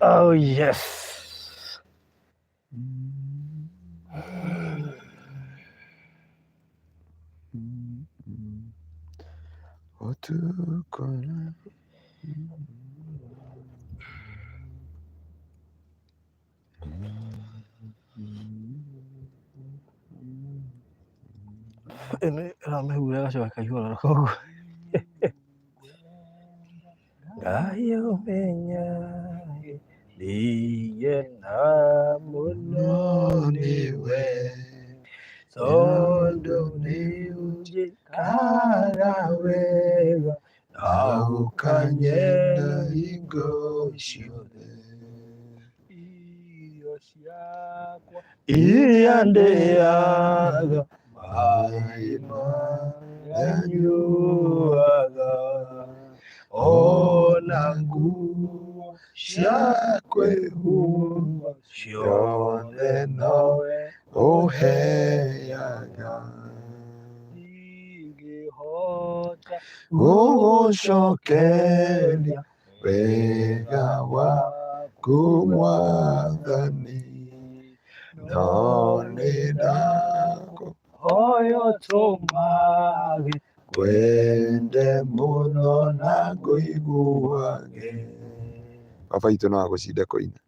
Oh yes. Ũtukũ Ĩno ĩramĩhura ĩgacoka ĩkaihũra rũkũngũ. Ngai ũmenya ndigena mũno nĩwe tondũ nĩ ũnjĩkaga wega na ũkanyenda hingo ciothe. Irio ciakwa Iria ndĩaga maĩ marĩa nyuaga ona nguo cia kwĩhumba ciothe nowe ũheaga ndingĩhota gũgũcokeria wega waku Mwathani, no nĩ Hoyo tũmage ndakwende mũno na ngũiguage. Baba witũ no agũcinde kũina.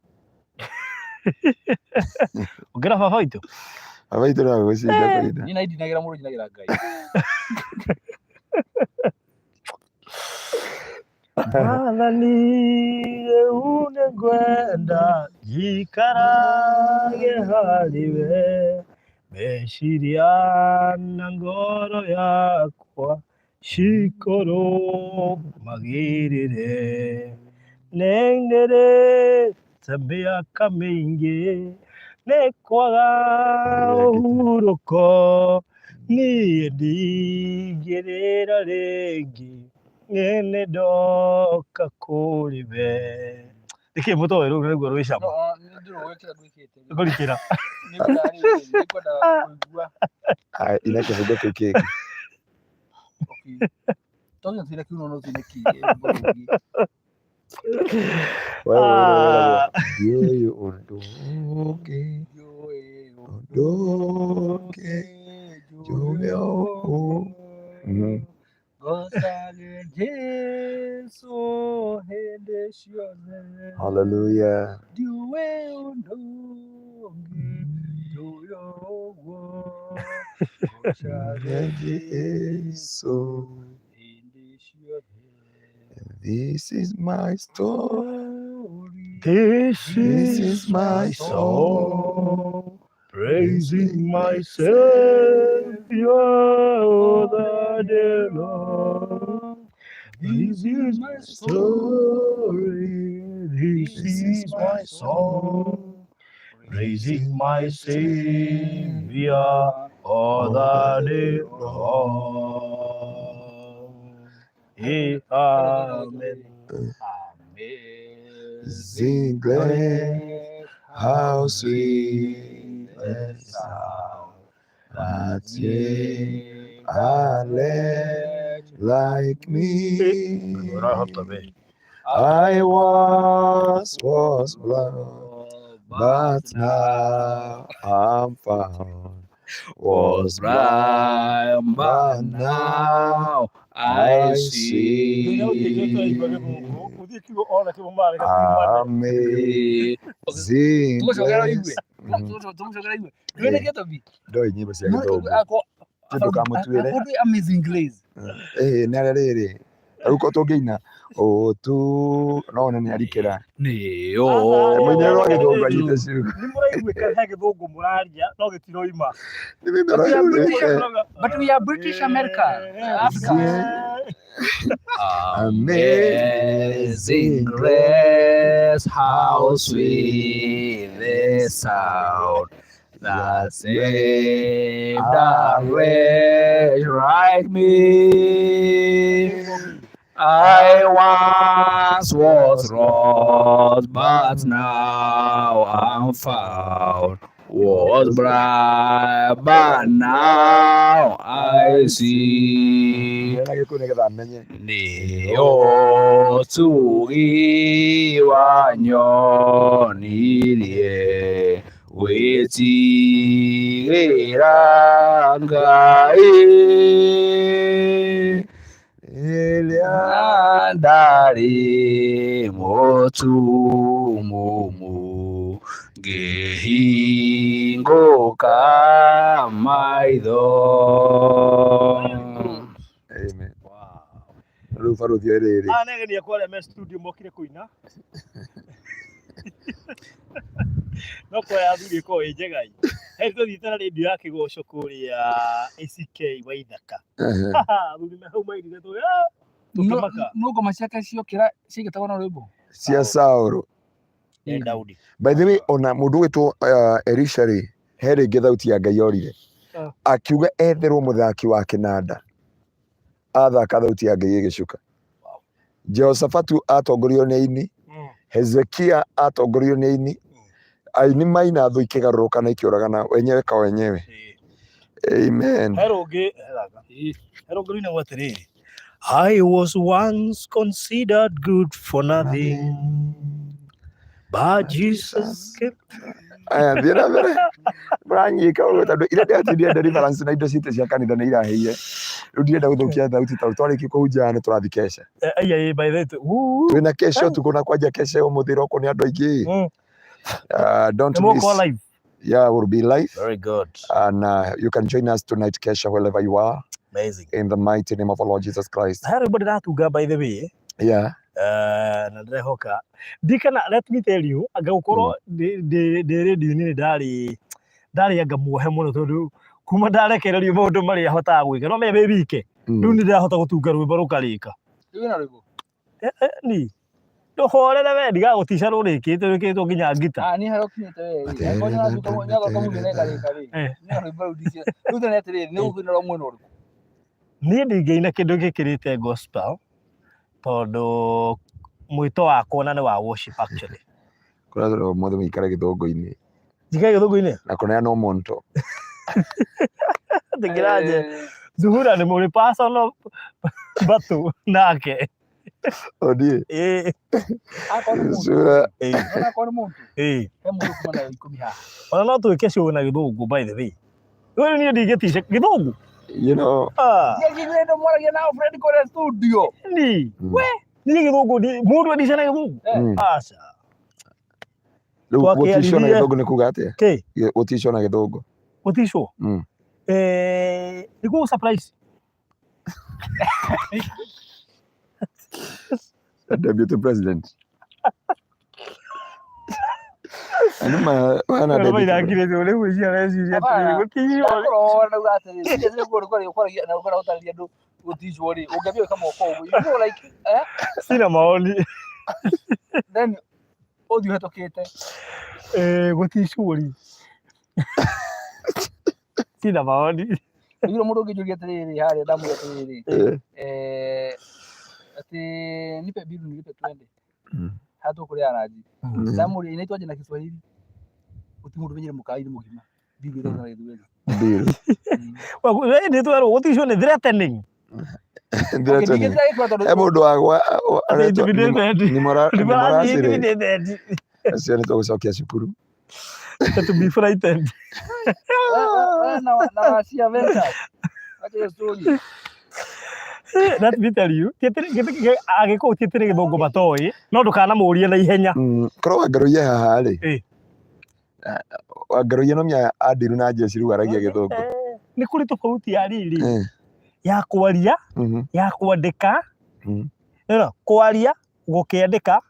Ũngĩra baba witũ. Baba witũ no agũcinde kũina. Niĩ na ndinagĩra mũndũ nyinagĩra Ngai. Mwathani rĩu nĩngwenda njikarage harĩ we meciria na ngoro yakwa cikorwo magĩrĩre nĩnĩrĩte mĩaka mĩingĩ nĩ kwaga ũhurũko niĩ ndingĩrĩra rĩngĩ nĩ ndoka kũrĩ we. Nĩkĩ mũtoĩ rũu nĩguo rwĩ cama? Nĩ ndĩrũĩ kĩrĩa ndwĩkĩte. Kũrikĩra. Nĩngwenda kũigua. Aya, ina kĩbungo kĩu kĩngĩ. Okay. To nginya tũine kiu no no tũine kĩngĩ, rwĩmbo rũngĩ. We wĩragwo ndiũĩ ũndũ ũngĩ, Ndiũĩ ũndũ ũngĩ, njuge ũũ. Ngocage Jesũ hĩndĩ ciothe. Hallelujah. Ndiũĩ ũndũ ũngĩ, njũĩ ũguo. Ngocage Jesu. hĩndĩ ciothe. This is my story. This This is is my my song. song, praising my Savior all the day long. This is my story, this is my song, praising my Savior all the day long. Amen. Amazing grace, how sweet the sound that saved a wretch like me. I once was blind, but now I'm found. Was blind, but now I see. Amazing Tũgũcokera grace. ũigue. Tũgũcokera ũigue. Ndũĩ gĩtũmi? Ndoĩ nyĩmbo cia gĩthũngũ. Ndũkamũtuĩre. Akorwo ndũĩ Amazing Grace. Ĩĩ nĩ arĩa rĩrĩ. Rĩu ko tũngĩina ũtu no one nĩ arikĩra. Nĩyo. Mũinĩre rwa gĩthũngũ anyite ciugo. Nĩ mũraiguĩka he gĩthũngũ mũraria no gĩtiroima. Nĩ mĩmera yurĩte. But we are British America. Africa. Amazing grace, how sweet the sound that saved a wretch like me. I once was lost, but now I'm found. Was blind, but now I see. Na gĩkũyũ nĩgetha menye. Nĩ ũtugi wanyonirie gwĩtigĩra Ngai Ĩrĩa na ndarĩ mũtumumu ngĩhingũka maitho. Amen. Rĩu barũthi rĩrĩ. Aya nĩ ageni akwa arĩa me studio mokire kũina. No kwaya athuri ĩkoragwo ĩ njega ĩ. He tũthiĩte na rĩndiũ ya kĩgoco kũrĩa ACK Waithaka. Athuri me hau mainire tũ "Ah!" tũkĩmaka. No ngoma ciake ciokĩra ciĩgĩtagwo na rwĩmbo. Cia Saũlũ. Nĩ Daudi. By the way, ona mũndũ ũgwĩtwo Elisha rĩ, he rĩngĩ thauti ya Ngai yorire. Ah. Akiuga etherwo mũthaki wa kĩnanda. Athaka thauti ya Ngai ĩgĩcuka. Jehoshafatu atongorio nĩ aini, Hezekia atongorio nĩ aini, aini maina thũ ikĩgarũrũka na ikĩũragana wenyewe kwa wenyewe. Amen. He rũngĩ he rũngĩ rũinagwo atĩrĩrĩ. I was once considered good for nothing, but Jesus came. Aya, thiĩ na mbere. Mũranyika ũguo tondũ ira ndĩratindire deliverance na indo citũ cia kanitha nĩ iraheire. Rĩu ndirenda gũthũkia thauti tondũ twarĩkia kũhunjia nĩ tũrathiĩ kesha. Aya, by the way, woo. Twĩna kesha ũtukũ na kwanja kesha ũmũthĩ ĩrokwo nĩ andũ aingĩ. Don't Nĩ mũgũkorwo miss. live. Yeah, we'll be live. Very good. And you can join us tonight, Kesha, wherever you are, Amazing. in the mighty name of our Lord Jesus Christ. He rwĩmbo ndĩratunga by the way. Yeah. Na ndĩrehoka ndikana, let me tell you, anga gũkorwo ndĩ rĩndiũ-inĩ nĩ ndarĩ ndarĩ anga muohe mũno tondũ kuma ndarekererio maũndũ marĩa hotaga gwĩka no menya wĩ wike rĩu nĩ ndĩrahota gũtunga rwĩmbo rũkarĩka. Rĩu wĩna rwĩmbo? Ni ndũhorere we ndigagũtica rũrĩkĩte rwĩkĩtwo nginya ngita. Ah, niĩ harĩa ũkinyĩte we rĩ, angĩkorwo nĩũrathaka nĩũrathaka movie na ĩkarĩka rĩ, niĩ rwĩmbo rũu ndicĩ. Rĩu thĩna nĩ atĩrĩrĩ, nĩ ũkũinĩra mwena ũrĩkũ? Niĩ ndingĩina kĩndũ gĩkĩrĩte gospel tondũ mwĩto wakwa na nĩ wa worship actually. Kũrĩa tũrĩ ũmũthĩ mũikare gĩthũngũ-inĩ Njikare gĩthũngũ-inĩ na kũneanwo monto. Ndingĩranje Zuhura nĩ mũrĩ personal battle nake. Ũthiĩ. Ĩĩ. Akorwo nĩ mũndũ, Sura. ona akorwo nĩ mũndũ, Ĩĩ. he mũndũ kuma na ikũmi haha. Ona no twĩke show na gĩthũngũ by the way. Rĩu niĩ ndingĩtica gĩthũngũ. You know. Ah, Ndiakinyire ndũ mwaragia nao Fred kũrĩa studio. ni. Niĩ gĩthũngũ mũndũ andica na gĩthũngũ. Aca. Rĩu gũticwo na Twakĩaririe- gĩthũngũ nĩ kuga atĩa? Kĩ? Gũticwo na gĩthũngũ. Gũticwo? Nĩ surprise. Deputy President. Andũ mahana deputy president. Mairangire rĩu gwĩciria reciria Hapana. atĩrĩrĩ, gũticwo. Ndakũrora nauga atĩrĩrĩ, ndiacire kũrĩa kũrĩa ũkwaragia na ũkwenda gũtarĩria andũ gũticwo rĩ, ũngĩambia gwĩka moko ũguo, you know like, eh? Sina maoni. Then ũthiĩ ũhetũkĩte. Gũticwo rĩ. Sina maoni. Nĩguo mũndũ ũngĩnjũria atĩrĩrĩ harĩa ndamwĩra atĩrĩrĩ, atĩ nipe bill nilipe twende. Haha tũkũrĩa ranji. Ndamũria inaitwaje na Kiswahili? Gũtirĩ mũndũ ũmenyire mũkawa-inĩ mũgima. Bill ĩtagwo na Gĩthweri. Bill. Nĩ twerwo gũticwo nĩ threatening. Threatening. He mũndũ wagwa aretwo Intimidated. Nimoracirĩ. Intimidated. Acio nĩ tũgũcokia cukuru. To be frightened. Na wacia Ventures. Acha hiyo story. Let me tell you, agĩkũyũ ti atĩrĩ gĩthũngũ matoĩ, no ndũkanamũrie na ihenya. Korwo wangarũiye haha rĩ. Eh. Wangarũiye no mĩa andiru na jeshi rĩu aragia gĩthũngũ. Nĩ kũrĩ tofauti ya rĩrĩ ya kwaria, ya kwandĩka, no, kwaria, gũkĩandĩka.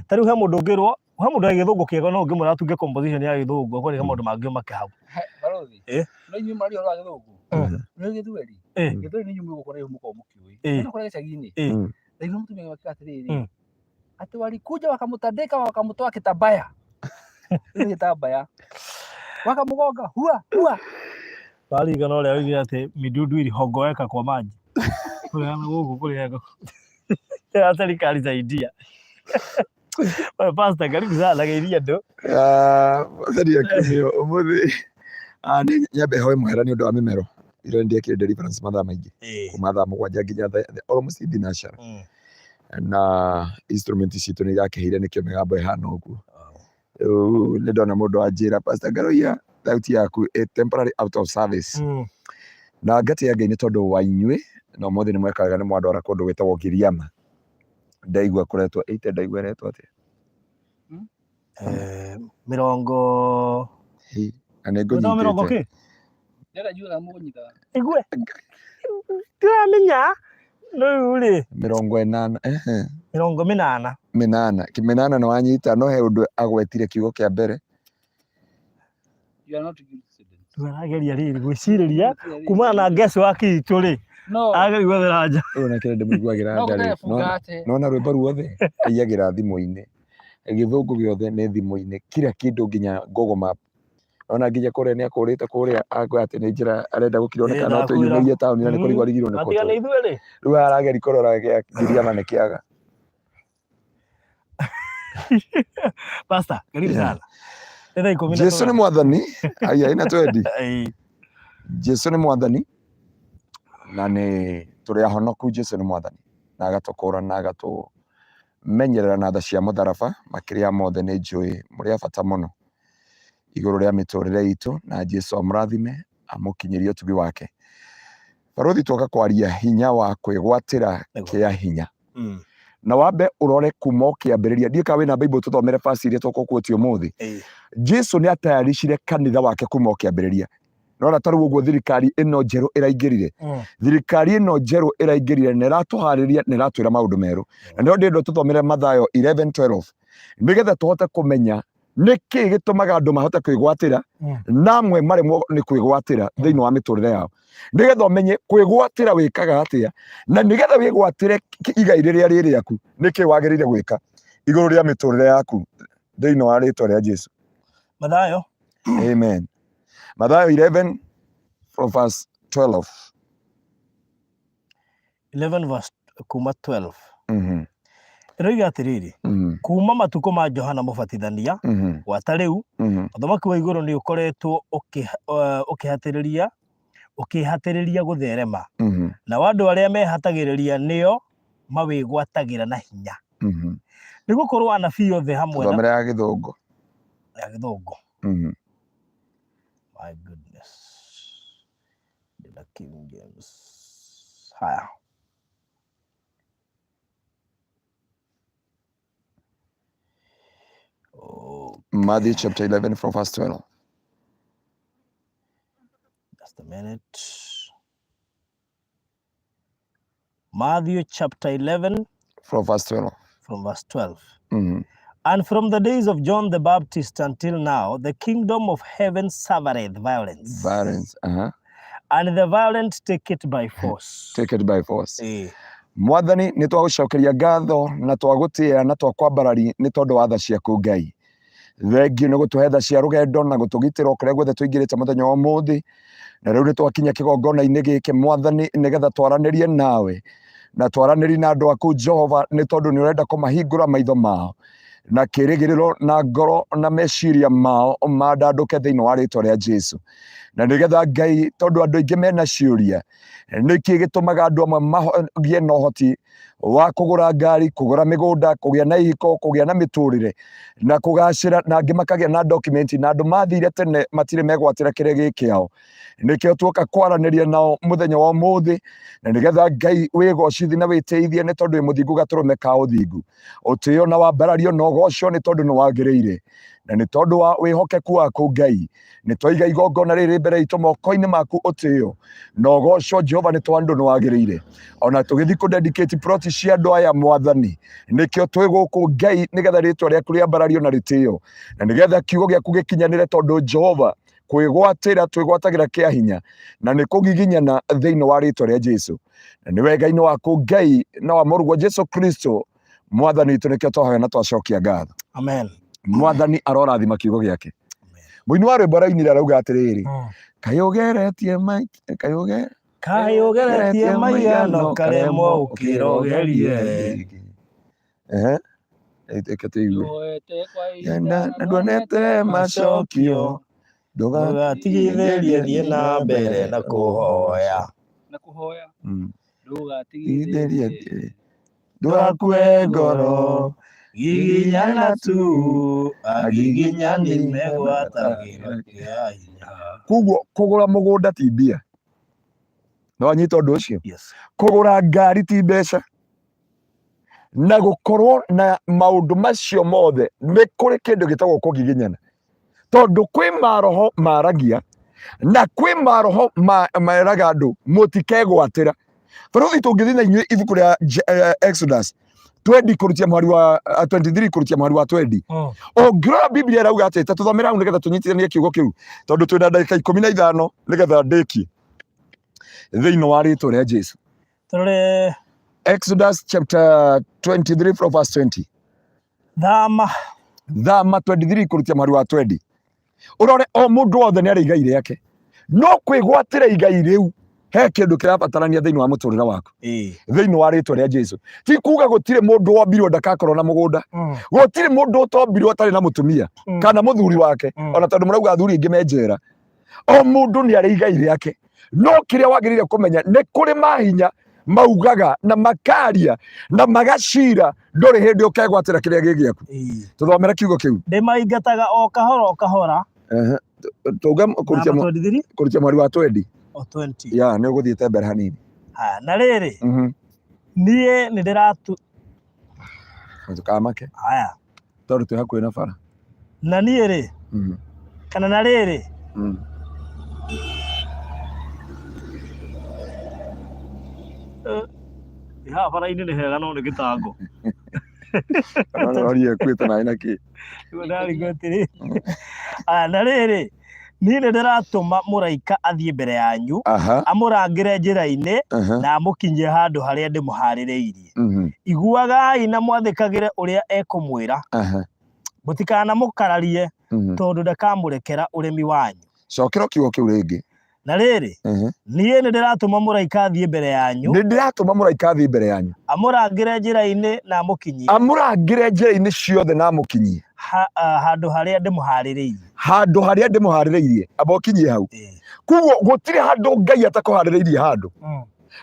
Ta rĩu he mũndũ ũngĩrwo, he mũndũ wa gĩthũngũ kĩega no ũngĩmwĩra atunge composition ya gĩthũngũ, akwandĩka maũndũ mangĩ make hau. Barothi. No inyuĩ mwaria ũhoro wa gĩthũngũ. Nĩ gĩthweri. Gĩthweri nĩ inyuĩ mwĩ gũkũ na inyuĩ mũkoragwo mũkĩũĩ. No kũrĩa gĩcagi-inĩ. Na inyuĩ mũtumia gĩkaga atĩrĩrĩ. Atĩ walikuja wakamtandika wakamtoa kitambaya. Nĩ gĩtambaya. Wakamgonga hua hua. Waririkana ũrĩa oigire atĩ midudu ilihongoweka kwa maji. Kũrĩa na gũkũ kũrĩa ya serikali saidia. Wewe Pastor, karibu sana geithia andũ. Ah, Mwathani akumio ũmũthĩ ah, nĩ nyambe hoe mũhera nĩ ũndũ wa mĩmero ira ndiekire deliverance mathaa maingĩ kuma thaa 7 nginya almost thinacara na instrument citũ nĩ irakĩhĩire nĩkĩo mĩgambo ĩhana ũguo. Rĩu nĩ ndona mũndũ anjĩra, Pastor Ngaruiya, thauti yaku ĩ temporary out of service. Na ngatĩĩa Ngai nĩ tondũ wa inyuĩ na ũmũthĩ nĩ mweka wega nĩ mwandwara kũndũ gwĩtagwo Giriama. Ndaigua kũretwo ĩte ndaigua ĩretwo atĩa? Mĩrongo Hi, na nĩ Gwĩtagwo mĩrongo ngũnyitĩte. kĩ? Ndĩrenda njugaga mũnyitaga. Igue. Ndiramenya. Rĩu rĩ. 80, ehe. 80. 80. 80 nĩ wanyita, no he ũndũ agwetire kiugo kĩa mbere. You are not guilty students. Rĩu arageria rĩrĩ gwĩcirĩria kumana na guesswork itũ rĩ. No. Arageria gwethera nja. Ũyũ nake ndĩmũiguagĩra No nda rĩ. kũrĩa Bugatti. Nona rwĩmbo ruothe aiyagĩra thimũ-inĩ. Gĩthũngũ gĩothe nĩ thimũ-inĩ. Kila kĩndũ nginya Google Map. Ona nginya kũrĩa nĩ akũrĩte kũrĩa akauga atĩ nĩ njĩra arenda gũkira ona kana no twĩyumĩrie taũni na nĩ kũrigwo arigirwo nĩ kũ Matiga nĩ tũrĩ. ithuĩ rĩ. Rĩu arageria kũrora gĩa Giriama nĩ kĩaga. Pastor, karibu sana. Nĩ thaa ikũmi na Jesu nĩ tũrani. mwathani. Aya ina twendi. Ĩĩ. Jesu nĩ mwathani na nĩ tũrĩ ahonoku. Jesu nĩ mwathani na agatũkũra na agatũmenyerera na tha cia mũtharaba. Makĩria ya mothe nĩ njũĩ mũrĩ a bata mũno igũrũ rĩa mĩtũrĩre itũ, na Jesu amũrathime amũkinyĩrie ũtugi wake. Barũthi, twoka kwaria hinya wa kwĩgwatĩra kĩa hinya. Na wambe ũrore kuma o kĩambĩrĩria, ndiũĩ kana wĩna Bible tũthomere verse iria tũgũquote ũmũthĩ. Jesu nĩ atayarishire kanitha wake kuma o kĩambĩrĩria. Nona ta rĩu ũguo thirikari ĩno njerũ ĩraingĩrire, thirikari ĩno njerũ ĩraingĩrire na ĩratũharĩria na ĩratwĩra maũndũ merũ, na nĩho ndĩrenda tũthomere Mathayo 11:12 nĩgetha tũhote kũmenya nĩkĩ gĩtũmaga andũ mahote kwĩgwatĩra na amwe maremwo nĩ kwĩgwatĩra thĩinĩ wa mĩtũrĩre yao, nĩgetha ũmenye kwĩgwatĩra wĩkaga atĩa, na nĩgetha wĩgwatĩre igai rĩrĩa rĩ rĩaku nĩkĩ wagĩrĩire gwĩka igũrũ rĩa mĩtũrĩre yaku thĩinĩ wa rĩtwa rĩa Jesu. Mathayo. Amen. Mathayo 11 from verse 12. 11 verse kuma 12. Ĩroiga atĩrĩrĩ, kuma matukũ ma Johana Mũbatithania gwata rĩu, ũthamaki wa igũrũ nĩ ũkoretwo ũkĩhatĩrĩria ũkĩhatĩrĩria gũtherema, nao andũ arĩa mehatagĩrĩria nĩo mawĩgwatagĩra na hinya. Nĩ gũkorwo anabii othe hamwe na Thomera ya Gĩthũngũ. Ya Gĩthũngũ. My goodness. Ndĩna King James. Haya. Oh, Matthew chapter 11 from verse 12. Just a minute. Matthew chapter 11 from verse 12. From verse 12. And from the days of John the Baptist until now, the kingdom of heaven suffereth violence. Violence. And the violent take it by force. Take it by force. Mwathani, nĩ twagũcokeria ngatho na twagũtĩĩa na twakwambarari nĩ tondũ wa tha ciaku Ngai. Thengiũ nĩ gũtũhe tha cia rũgendo na gũtũgitĩra o kũrĩa guothe tũingĩrĩte mũthenya wa ũmũthĩ. Na rĩu nĩ twakinya kĩgongona-inĩ gĩkĩ Mwathani nĩgetha twaranĩrie nawe na twaranĩrie na andũ aku Jehova, nĩ tondũ nĩ ũrenda kũmahingũra maitho mao na kĩrĩgĩrĩro na ngoro na meciria mao mandandũke thĩinĩ wa rĩtwa rĩa Jesu. Na nĩgetha Ngai, tondũ andũ aingĩ mena ciũria, nĩkĩ gĩtũmaga andũ amwe magĩe na ũhoti wa kũgũra ngari, kũgũra mĩgũnda, kũgĩa na ihiko, kũgĩa na mĩtũrĩre na kũgacĩra, na angĩ makagĩa na document, na andũ mathire tene matirĩ megwatĩra kĩrĩa gĩ kĩao. Nĩkĩo tuoka kwaranĩria nao mũthenya wa ũmũthĩ, na nĩgetha Ngai wĩgocithi na wĩtĩithie, nĩ tondũ wĩ mũthingu gatũrũme ka ũthingu. Ũtĩo na wambarario na ũgoco nĩ tondũ nĩ wagĩrĩire, na nĩ tondũ wa wĩhokeku waku Ngai. Nĩ twaiga igongona rĩrĩ mbere itũ moko-inĩ maku, ũtĩo na ũgoco Jehova nĩ tondũ nĩ wagĩrĩire. Ona tũgĩthiĩ kũ dedicate plot cia andũ aya Mwathani, nĩkĩo twĩ gũkũ Ngai, nĩgetha rĩtwa rĩaku rĩambarario na rĩtĩo, na nĩgetha kiugo gĩaku gĩkinyanĩre, tondũ Jehova kwĩgwatĩra twĩgwatagĩra kĩa hinya na nĩ kũgiginyana thĩinĩ wa rĩtwa rĩa Jesu, na nĩ wega-inĩ waku Ngai na wa mũrũguo Jesu Kristo Mwathani witũ nĩkĩo twahoya na twacokia ngatho. Amen. Mwathani arorathima kiugo gĩake. Mũini wa rwĩmbo arainire arauga atĩrĩrĩ, kaĩ ũgeretie kaĩ ũge Kaĩ ũgeretie maigana ũkaremwo ũkĩrogerie. Ehe. Reke tũigue. Ndoete kwa Na ihinda na nduonete macokio Ndũgatigithĩrie thiĩ na mbere na kũhoya. na kũhoya Mm. ndũgatigithĩrie Tigithĩrie ndũgakue ngoro Giginyana tu, agiginyani megwatagĩra kĩa hinya. Koguo kũgũra mũgũnda ti mbia. No wanyita ũndũ ũcio? Yes. Kũgũra ngari ti mbeca. Na gũkorwo na maũndũ macio mothe nĩ kũrĩ kĩndũ gĩtagwo kũgiginyana. Tondũ kwĩ maroho maragia na kwĩ maroho meraga andũ mũtikegwatĩra. Barũthi tũngĩthiĩ na inyuĩ ibuku rĩa Exodus 20 kũrutia mweri wa 23 kũrutia mweri wa 20 Ũngĩrora Biblia ĩrauga atĩ ta tũthomere hau nĩgetha tũnyitithanie kiugo kĩu tondũ twĩna ndagĩka 15 nĩgetha ndĩkie thĩinĩ wa rĩtwa rĩa Jesu. Tũrore Exodus chapter 23 from verse 20. Thama. Thama 23 kũrutia mweri wa 20. Ũrore o mũndũ wothe nĩ arĩ igai rĩake. No kwĩgwatĩra igai rĩu he kĩndũ kĩrabatarania thĩinĩ wa mũtũrĩre waku. Thĩinĩ wa rĩtwa rĩa Jesu. Ti kuga gũtirĩ mũndũ wombirwo ndakakorwo na mũgũnda. Gũtirĩ mũndũ ũtombirwo atarĩ na mũtumia kana mũthuri wake. Ona tondũ mũrauga athuri aingĩ me njera. O mũndũ nĩ arĩ igai rĩake. No kĩrĩa wagĩrĩire kũmenya nĩ kũrĩ mahinya maugaga na makaria na magacira ndũrĩ hĩndĩ ũkegwatĩra kĩrĩa gĩ gĩaku. Tũthomere kiugo kĩu. Ndĩmaingataga o kahora o kahora. Tuge Namba 23 kũrutia mweri wa 20. O 20. Ya, nĩ ũgũthiĩte mbere hanini. Haya, na rĩrĩ, niĩ nĩ ndĩratu Ndũkamake. Haya. Tondũ twĩ hakuhĩ na bara. Na niĩ rĩ, kana na rĩrĩ, Ĩ haha bara-inĩ nĩ hega no nĩ gĩtango. Ona rori ĩkuĩte naĩ na kĩ. Nĩguo ndarigwo atĩrĩ. Aya, na rĩrĩ, niĩ nĩ ndĩratũma mũraika athiĩ mbere yanyu, amũrangĩre njĩra-inĩ, na amũkinyie handũ harĩa ndĩmũhaarĩrĩirie. Iguagai na mwathĩkagĩre ũrĩa ekũmwĩra. Mũtikanamũkararie, tondũ ndakamũrekera ũremi wanyu. Cokera kiugo kĩu rĩngĩ. Na rĩrĩ, niĩ nĩ ndĩratũma mũraika athiĩ mbere yanyu. Nĩ ndĩratũma mũraika athiĩ mbere yanyu. Amũrangĩre njĩra-inĩ na amũkinyie. Amũrangĩre njĩra-inĩ ciothe na amũkinyie. Handũ harĩa ndĩmũhaarĩrĩirie. Handũ harĩa ndĩmũhaarĩrĩirie. Amba ũkinyie hau. Koguo gũtirĩ handũ Ngai atakũhaarĩrĩirie handũ.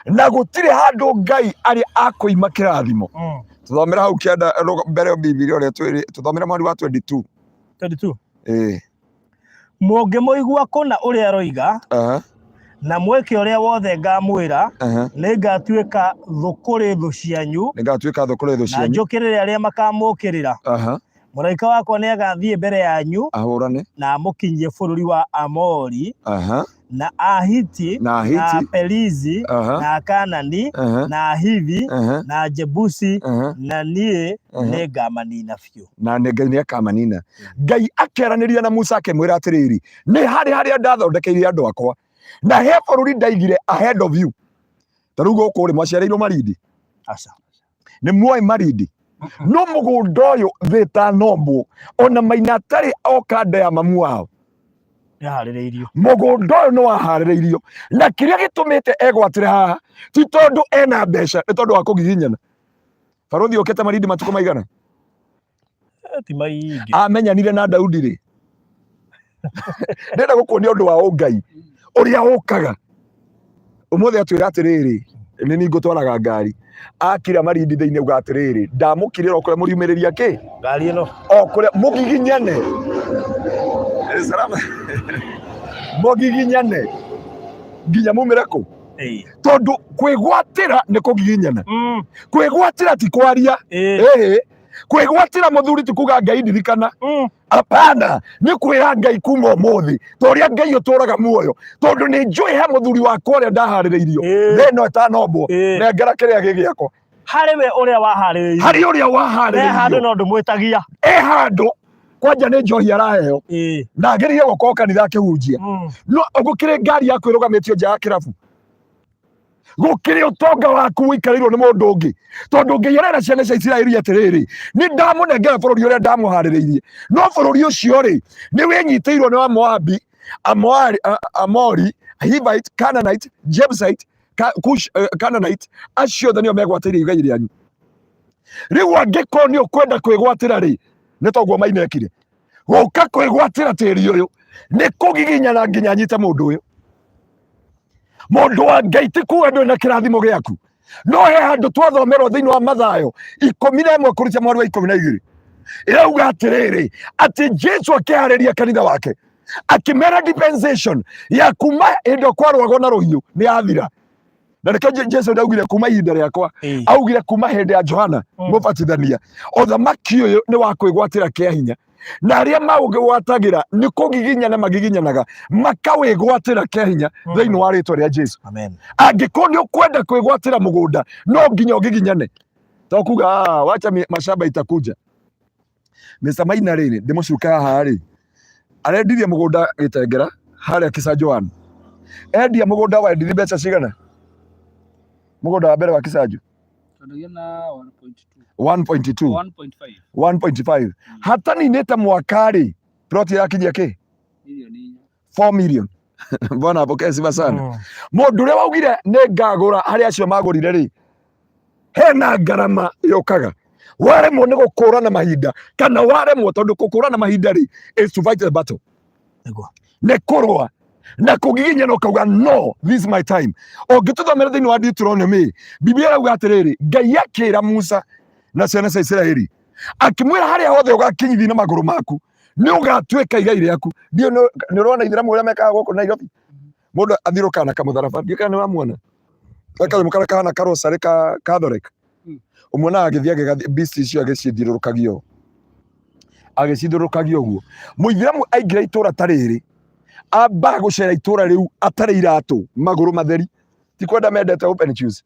Na gũtirĩ handũ Ngai arĩ akũima kĩrathimo. Tũthomere hau kĩanda mbere Bibilia ũrĩa twĩrĩ, tũthomere mweri wa 22. 22. Mũngĩmũigua kũna ũrĩa aroiga, na mwĩke ũrĩa wothe ngamwĩra, nĩngatuĩka thũ kũrĩ thũ cianyu, Nĩngatuĩka thũ kũrĩ thũ na cianyu. njũkĩrĩre arĩa makamũũkĩrĩra. Mũraika wakwa nĩagathiĩ mbere yanyu, Ahũrane. na amũkinyie bũrũri wa Amori, na Ahiti, Na Ahiti. na Aperizi, na Akanani, na Ahivi, na Ajebusi, na niĩ nĩngamanina biũ. Na nĩ Ngai nĩakamanina. Ngai akĩaranĩria na Musa akĩmwĩra atĩrĩrĩ, nĩ harĩ harĩa ndathondekeire andũ akwa, na he bũrũri ndaigire ahead of you. Ta rĩu gũkũ rĩ, mwaciarĩirwo Malindi? Aca. Nĩ muoĩ Malindi? No mũgũnda ũyũ thĩ ĩtanombwo, ona maina atarĩ oka nda ya mamu wao. Nĩaharĩrĩirio. Mũgũnda ũyũ nĩ waharĩrĩirio. Na kĩrĩa gĩtũmĩte egwatĩre haha, ti tondũ ena mbeca, nĩ tondũ wa kũgiginyana. Barũthi ũkĩte Malindi matukũ maigana? Ti maingĩ. Amenyanire na Daudi rĩ? Ndĩrenda gũkuonia ũndũ wa ũngai ũrĩa ũkaga. Ũmũthĩ atwĩra atĩrĩrĩ, nĩ niĩ ngũtwaraga ngari. Akira Malindi thĩinĩ auga atĩrĩrĩ, ndamũkirĩra o kũrĩa mũriumĩrĩria kĩ? Ngari ĩno. O kũrĩa mũgiginyane. Salama. Mũgiginyane nginya mumĩre kũ? Tondũ kwĩgwatĩra nĩ kũgiginyana. Kwĩgwatĩra ti kwaria. Ĩhĩ. Kwĩgwatĩra mũthuri ti kuga Ngai ndirikana. Hapana, nĩ kwĩra Ngai kuma ũmũthĩ ta ũrĩa Ngai ũtũraga muoyo, tondũ nĩ njũĩ he mũthuri wakwa ũrĩa ndaharĩrĩirio thĩ ĩno ĩtanombwo, nengera kĩrĩa gĩ gĩakwa. Harĩ we ũrĩa waharĩrĩirio. Harĩ ũrĩa He handũ waharĩrĩirio. no ndũmwĩtagia. E handũ kwanja nĩ njohi araheo na agĩrĩire gũkorwo kanitha akĩhunjia. No gũkĩrĩ ngari yaku ĩrũgamĩtio nja ya kĩrabu. Gũkĩrĩ ũtonga waku ũikarĩirwo nĩ mũndũ ũngĩ, tondũ Ngai arera ciana cia Isiraeli atĩrĩrĩ, nĩ ndamũnengera bũrũri ũrĩa ndamũharĩrĩirie, no bũrũri ũcio rĩ nĩ wĩnyitĩirwo nĩ Amoabi, Amori, Hivite, Canaanite, Jebusite, Cush, Canaanite, acio othe nĩo megwatĩire igai rĩanyu. Rĩu angĩkorwo nĩ ũkwenda kwĩgwatĩra rĩ, nĩ toguo Maina ekire. Gũka kwĩgwatĩra tĩri ũyũ nĩ kũgiginyana nginya nyite mũndũ ũyũ. Mũndũ wa Ngai ti kuga ndũrĩ na kĩrathimo gĩaku, no he handũ twathomerwo thĩinĩ wa Mathayo 11 kũruta mweri wa 12 ĩrauga atĩrĩrĩ, atĩ Jesu akĩharĩria kanitha wake akĩmera dispensation ya kuma hĩndĩ ĩyo kwarũagwo na rũhiũ nĩ yathira. Na nĩkĩo Jesu ndaugire kuma ihinda rĩakwa, augire kuma hĩndĩ ya Johana mũbatithania, ũthamaki ũyũ nĩ wa kwĩgwatĩra kĩa hinya, na arĩa maũgwatagĩra nĩ kũgiginyana magiginyanaga makawĩgwatĩra kĩa hinya thĩinĩ wa rĩtwa rĩa Jesu. Amen. Angĩkorwo nĩ ũkwenda kwĩgwatĩra mũgũnda, no nginya ũgiginyane, to kuga "Ah, wacha mashamba itakuja." Mr. Maina rĩ, ndĩmũcuke haha rĩ, arendirie mũgũnda Gĩtengera harĩa Kisanju 1. Endia mũgũnda wendirie mbeca cigana? Mũgũnda wa mbere wa Kisanju? Twendagia na 1.2. 1.2. 1.5. 1.5. Hataninĩte mwaka rĩ, plot ĩrakinyia kĩ? Milioni inya. 4 million. Bwana apokee sifa sana. Mũndũ ũrĩa waugire nĩ ngagũra harĩa acio magũrire rĩ, hena ngarama yũkaga. Waremwo nĩ gũkũrana mahinda, kana waremwo, tondũ gũkũrana mahinda rĩ, is to fight the battle. Nĩguo. Nĩ kũrũa na kũgiginyana ũkauga no, this is my time. Ũngĩtũthomera thĩinĩ wa Deuteronomy, Biblia ĩrauga atĩrĩrĩ, Ngai akĩra Musa na ciana cia Isiraeli akĩmwĩra harĩa hothe ũgakinyithia na magũrũ maku nĩ ũgatuĩka igai rĩaku. Ndiũ nĩ ũrona ithĩramu ũrĩa mekaga gũkũ Nairobi, mũndũ athiũrũrũkaga na kamũtharaba, ndiũ kana nĩ ũramuona kanyamũ karĩa kahana karocarĩ ka Catholic, ũmuonaga agĩthiĩ agĩgathiĩ beast icio agĩcithiũrũrũkagia ũũ, agĩcithiũrũrũkagia ũguo. Mũithĩramu aingĩra itũra ta rĩrĩ, ambaga gũcera itũra rĩu atarĩ iratũ, magũrũ matheri, ti kwenda mendete open shoes,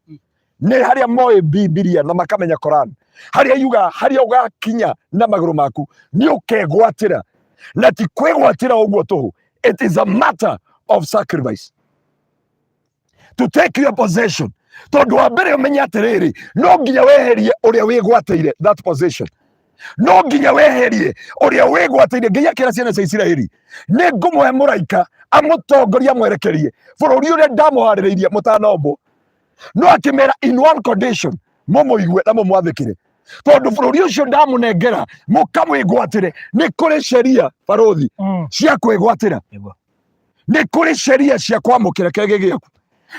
nĩ harĩa moĩ Bibilia na makamenya Koran, harĩa yuga harĩa ũgakinya na magũrũ maku nĩ ũkegwatĩra, na ti kwĩgwatĩra ũguo tũhũ. It is a matter of sacrifice to take your possession. Tondũ wa mbere ũmenye atĩrĩrĩ, no nginya weherie ũrĩa wĩgwatĩire that possession, no nginya weherie ũrĩa wĩgwatĩire. Ngai akĩra ciana cia Isiraeli, nĩ ngũmũhe mũraika amũtongorie amwerekerie bũrũri ũrĩa ndamũharĩrĩirie mũtanombwo, no akĩmera in one condition, mũmũigue na mũmwathĩkĩre, tondũ bũrũri ũcio ndamũnengera mũkamwĩgwatĩre nĩ kũrĩ sheria barũthi cia kwĩgwatĩra. Nĩguo. Nĩ kũrĩ sheria cia kwamũkĩra kĩrĩa gĩ gĩaku,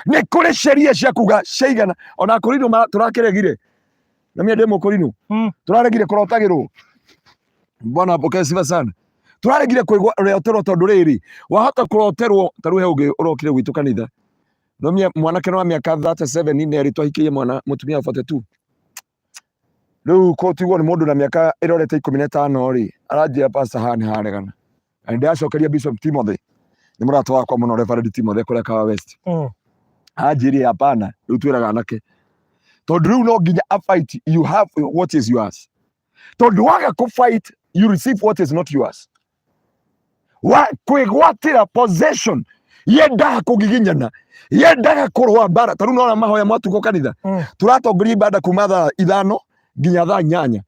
nĩ kũrĩ sheria cia kuga ciaigana. Ona kũrinũ tũrakĩregire na mie ndĩ mũkũrinũ, tũraregire kũrotagĩrwo. Bwana apokee sifa sana. Tũraregire kũroterwo tondũ rĩrĩ, wahota kũroterwo ta rĩu he ũngĩ ũrokire gwitũ kanitha, no mie mwanake wa mĩaka 37 nĩ erĩtwo ahikĩrie mwana mũtumia wa 42. Rĩu kũtigwo nĩ mũndũ na mĩaka ĩrorete 15 rĩ, aranjĩra pastor haha nĩ haregana. Na nĩndĩracokeria Bishop Timothy, nĩ mũrata wakwa mũno, Reverend Timothy kũrĩa Kawa West. Anjĩrire hapana, rĩu twĩraga anake, tondũ rĩu no nginya a fight, you have what is yours, tondũ waga kũ fight you receive what is not yours. Wa kwĩgwatĩra possession yendaga kũgiginyana, yendaga kũrũa mbara. Ta rĩu nona mahoya matukũ kanitha, tũratongoria ibada kuma thaa 5 nginya thaa 8.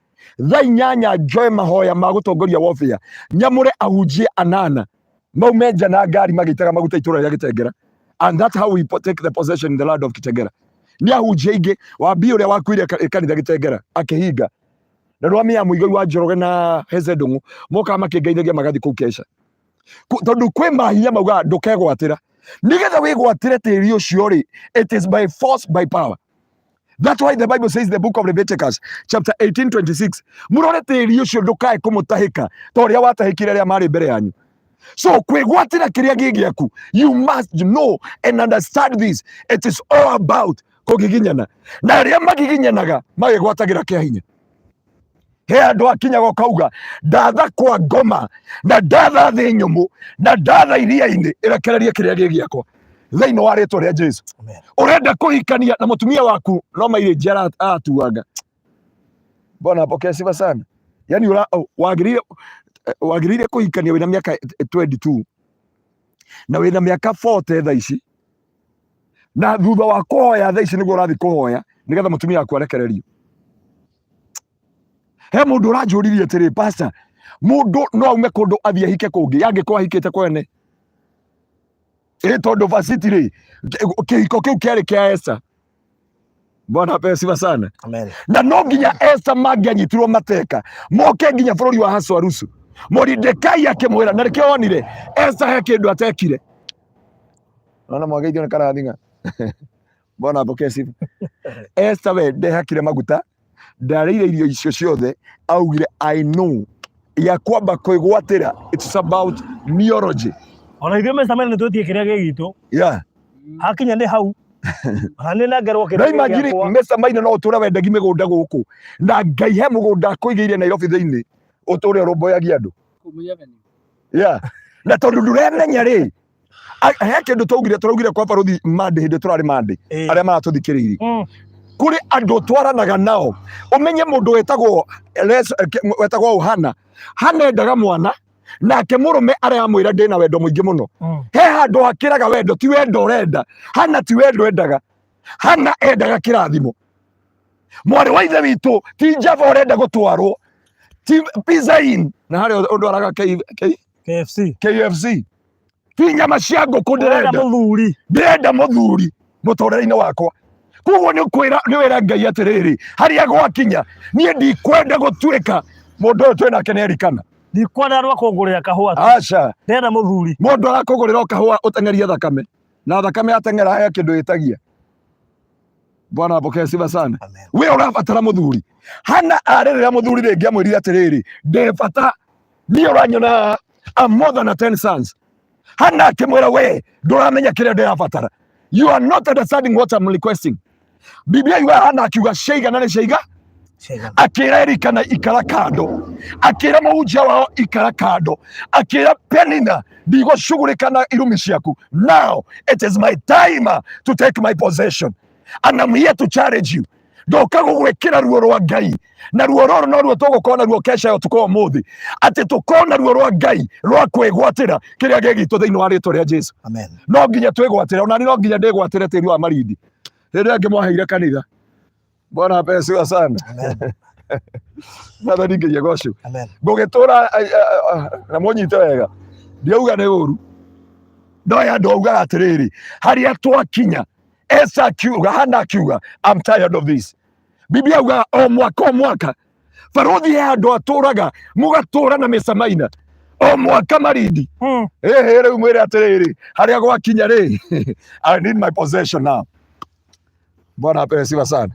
Thaa 8 njoe mahoya ma gũtongoria warfare, nyamũre ahunjia anana maume nja na ngari magĩitaga maguta itũra rĩa Gĩtengera. And that's how we take the possession in the land of Kitengera. Nĩ ahunjia aingĩ wambi ũrĩa wakuire kanitha Gĩtengera akĩhinga, na rwa mĩa Mũigai wa Njoroge na Heze Ndung'u mokaga makĩngeithagia magathiĩ kũu kesha. Tondũ kwĩ mahinya maugaga ndũkegwatĩra, nĩgetha wĩgwatĩre tĩri ũcio rĩ, it is by force, by power. That's why the Bible says, the book of Leviticus chapter 18:26, mũrore tĩri ũcio ndũkae kũmũtahĩka ta ũrĩa watahĩkire arĩa marĩ mbere yanyu. So kwĩgwatĩra kĩrĩa gĩ gĩaku, you must know and understand this, it is all about kũgiginyana, na arĩa magiginyanaga magĩgwatagĩra kĩa hinya. He andũ akinyaga ũkauga ndatha kwa ngoma na ndatha thĩ nyũmũ na ndatha iria-inĩ, ĩrekererie kĩrĩa gĩ gĩakwa thĩinĩ wa rĩtwa rĩa Jesu. Amen. Ũrenda kũhikania na mũtumia waku no mairĩnji aratuanga. Bwana apokee sifa sana. Yani wagĩrĩire wagĩrĩire kũhikania wĩna mĩaka 22 na wĩna mĩaka 40 thaa ici, na thutha wa kũhoya thaa ici nĩguo ũrathiĩ kũhoya nĩgetha mũtumia waku arekererio. He mũndũ ũranjũririe atĩrĩ, pastor, mũndũ no aume kũndũ athiĩ ahike kũngĩ angĩkorwo ahikĩte kwene? Ĩ tondũ Vashti rĩ, kĩhiko kĩu kĩarĩ kĩa Esther. Bwana apewe sifa sana. Amen. Na no nginya Esta mangĩanyitirwo mateka moke nginya bũrũri wa Ahasuerusu, Moridekai akĩmwĩra, na nĩkĩo wonire Esta he kĩndũ atekire. Naona mwageithio nĩ karathinga. Bwana apokee sifa. Esta we ndehakire maguta, ndarĩire irio icio ciothe, augire I know ya kwamba kwĩgwatĩra, it's about neurology. Ona ithuĩ Mr. Mene nĩtwĩtie kĩrĩa gĩ gitũ. Hakinya nĩ hau. Ona nĩ nengerwo No kĩrĩa gĩ imagine gĩakwa. Mr. Maina no ũtũre wendagi mĩgũnda gũkũ na Ngai he mũgũnda akũigĩire Nairobi thĩinĩ ũtũre ũrũmbũyagia andũ. Kũu Moi Avenue. Yeah. Na tondũ ndũremenya rĩ, he kĩndũ twaugire, tũraugire kwa baruthi Monday hĩndĩ tũrarĩ Monday, arĩa maratũthikĩrĩirie. Kũrĩ andũ twaranaga nao, ũmenye mũndũ wetagwo wetagwo Hana. Hana endaga mwana nake mũrũme aramwĩra ndĩna wendo mũingĩ mũno. He handũ hakĩraga wendo, ti wendo ũrenda. Hana ti wendo endaga, Hana endaga kĩrathimo. Mwarĩ wa ithe witũ, ti Java ũrenda gũtwarwo, ti Pizza Inn na harĩa ũndwaraga KFC. KFC, ti nyama cia ngũkũ Ũrenda ndĩrenda, mũthuri. Ndĩrenda mũthuri mũtũrĩre-inĩ wakwa. Koguo nĩ kwĩra nĩ wĩra Ngai atĩrĩrĩ, harĩa gwakinya niĩ ndikwenda gũtuĩka mũndũ ũyũ twĩnake nĩ erikana. Ndikwenda andũ a kũngũrĩra kahũa tu. Aca. Ndĩrenda mũthuri. Mũndũ arakũgũrĩra o kahũa ũteng'erie thakame, na thakame yateng'era he kĩndũ ĩtagia. Bwana apokee sifa sana. Amen. We ũrabatara mũthuri. Hana arĩrĩra mũthuri rĩngĩ amwĩrire atĩrĩrĩ, ndĩ bata niĩ ũranyona haha, I'm more than a 10 sons. Hana akĩmwĩra, we ndũramenya kĩrĩa ndĩrabatara, you are not understanding what I'm requesting. Biblia yugaga Hana akiuga ciaigana nĩ ciaiga. Ciaigana. Akĩra Elikana ikara kando, akĩra mũhunjia wao ikara kando, akĩra Penina ndigũcugurĩka na irumi ciaku. Now it is my time to take my possession and I'm here to challenge you. Ndoka gũgwĩkĩra ruo rwa Ngai, na ruo rũrũ noruo tũgũkorwo naruo kesha ya ũtukũ wa ũmũthĩ, atĩ tũkorwo na ruo rwa Ngai rwa kwĩgwatĩra kĩrĩa gĩ gitũ thĩinĩ wa rĩtwa rĩa Jesu. Amen. No nginya twĩgwatĩre, ona niĩ no nginya ndĩgwatĩre tĩri wa Malindi rĩrĩa angĩ mwaheire kanitha. Bwana apewe sifa sana. Amen. Mwathani Ngai agocwo. Amen. Ngũgĩtũra na mũnyite wega, ndiauga nĩ ũru, no ya andũ augaga atĩrĩrĩ, harĩa twakinya, Esa akiuga, Hana akiuga, I'm tired of this. Biblia augaga o mwaka o mwaka barothi he andũ atũraga mũgatũra na mĩcamaina o mwaka Malindi. Ĩhĩ, rĩu mwĩre atĩrĩrĩ, harĩa gwakinya rĩ, I need my possession now. Bwana apewe sifa sana.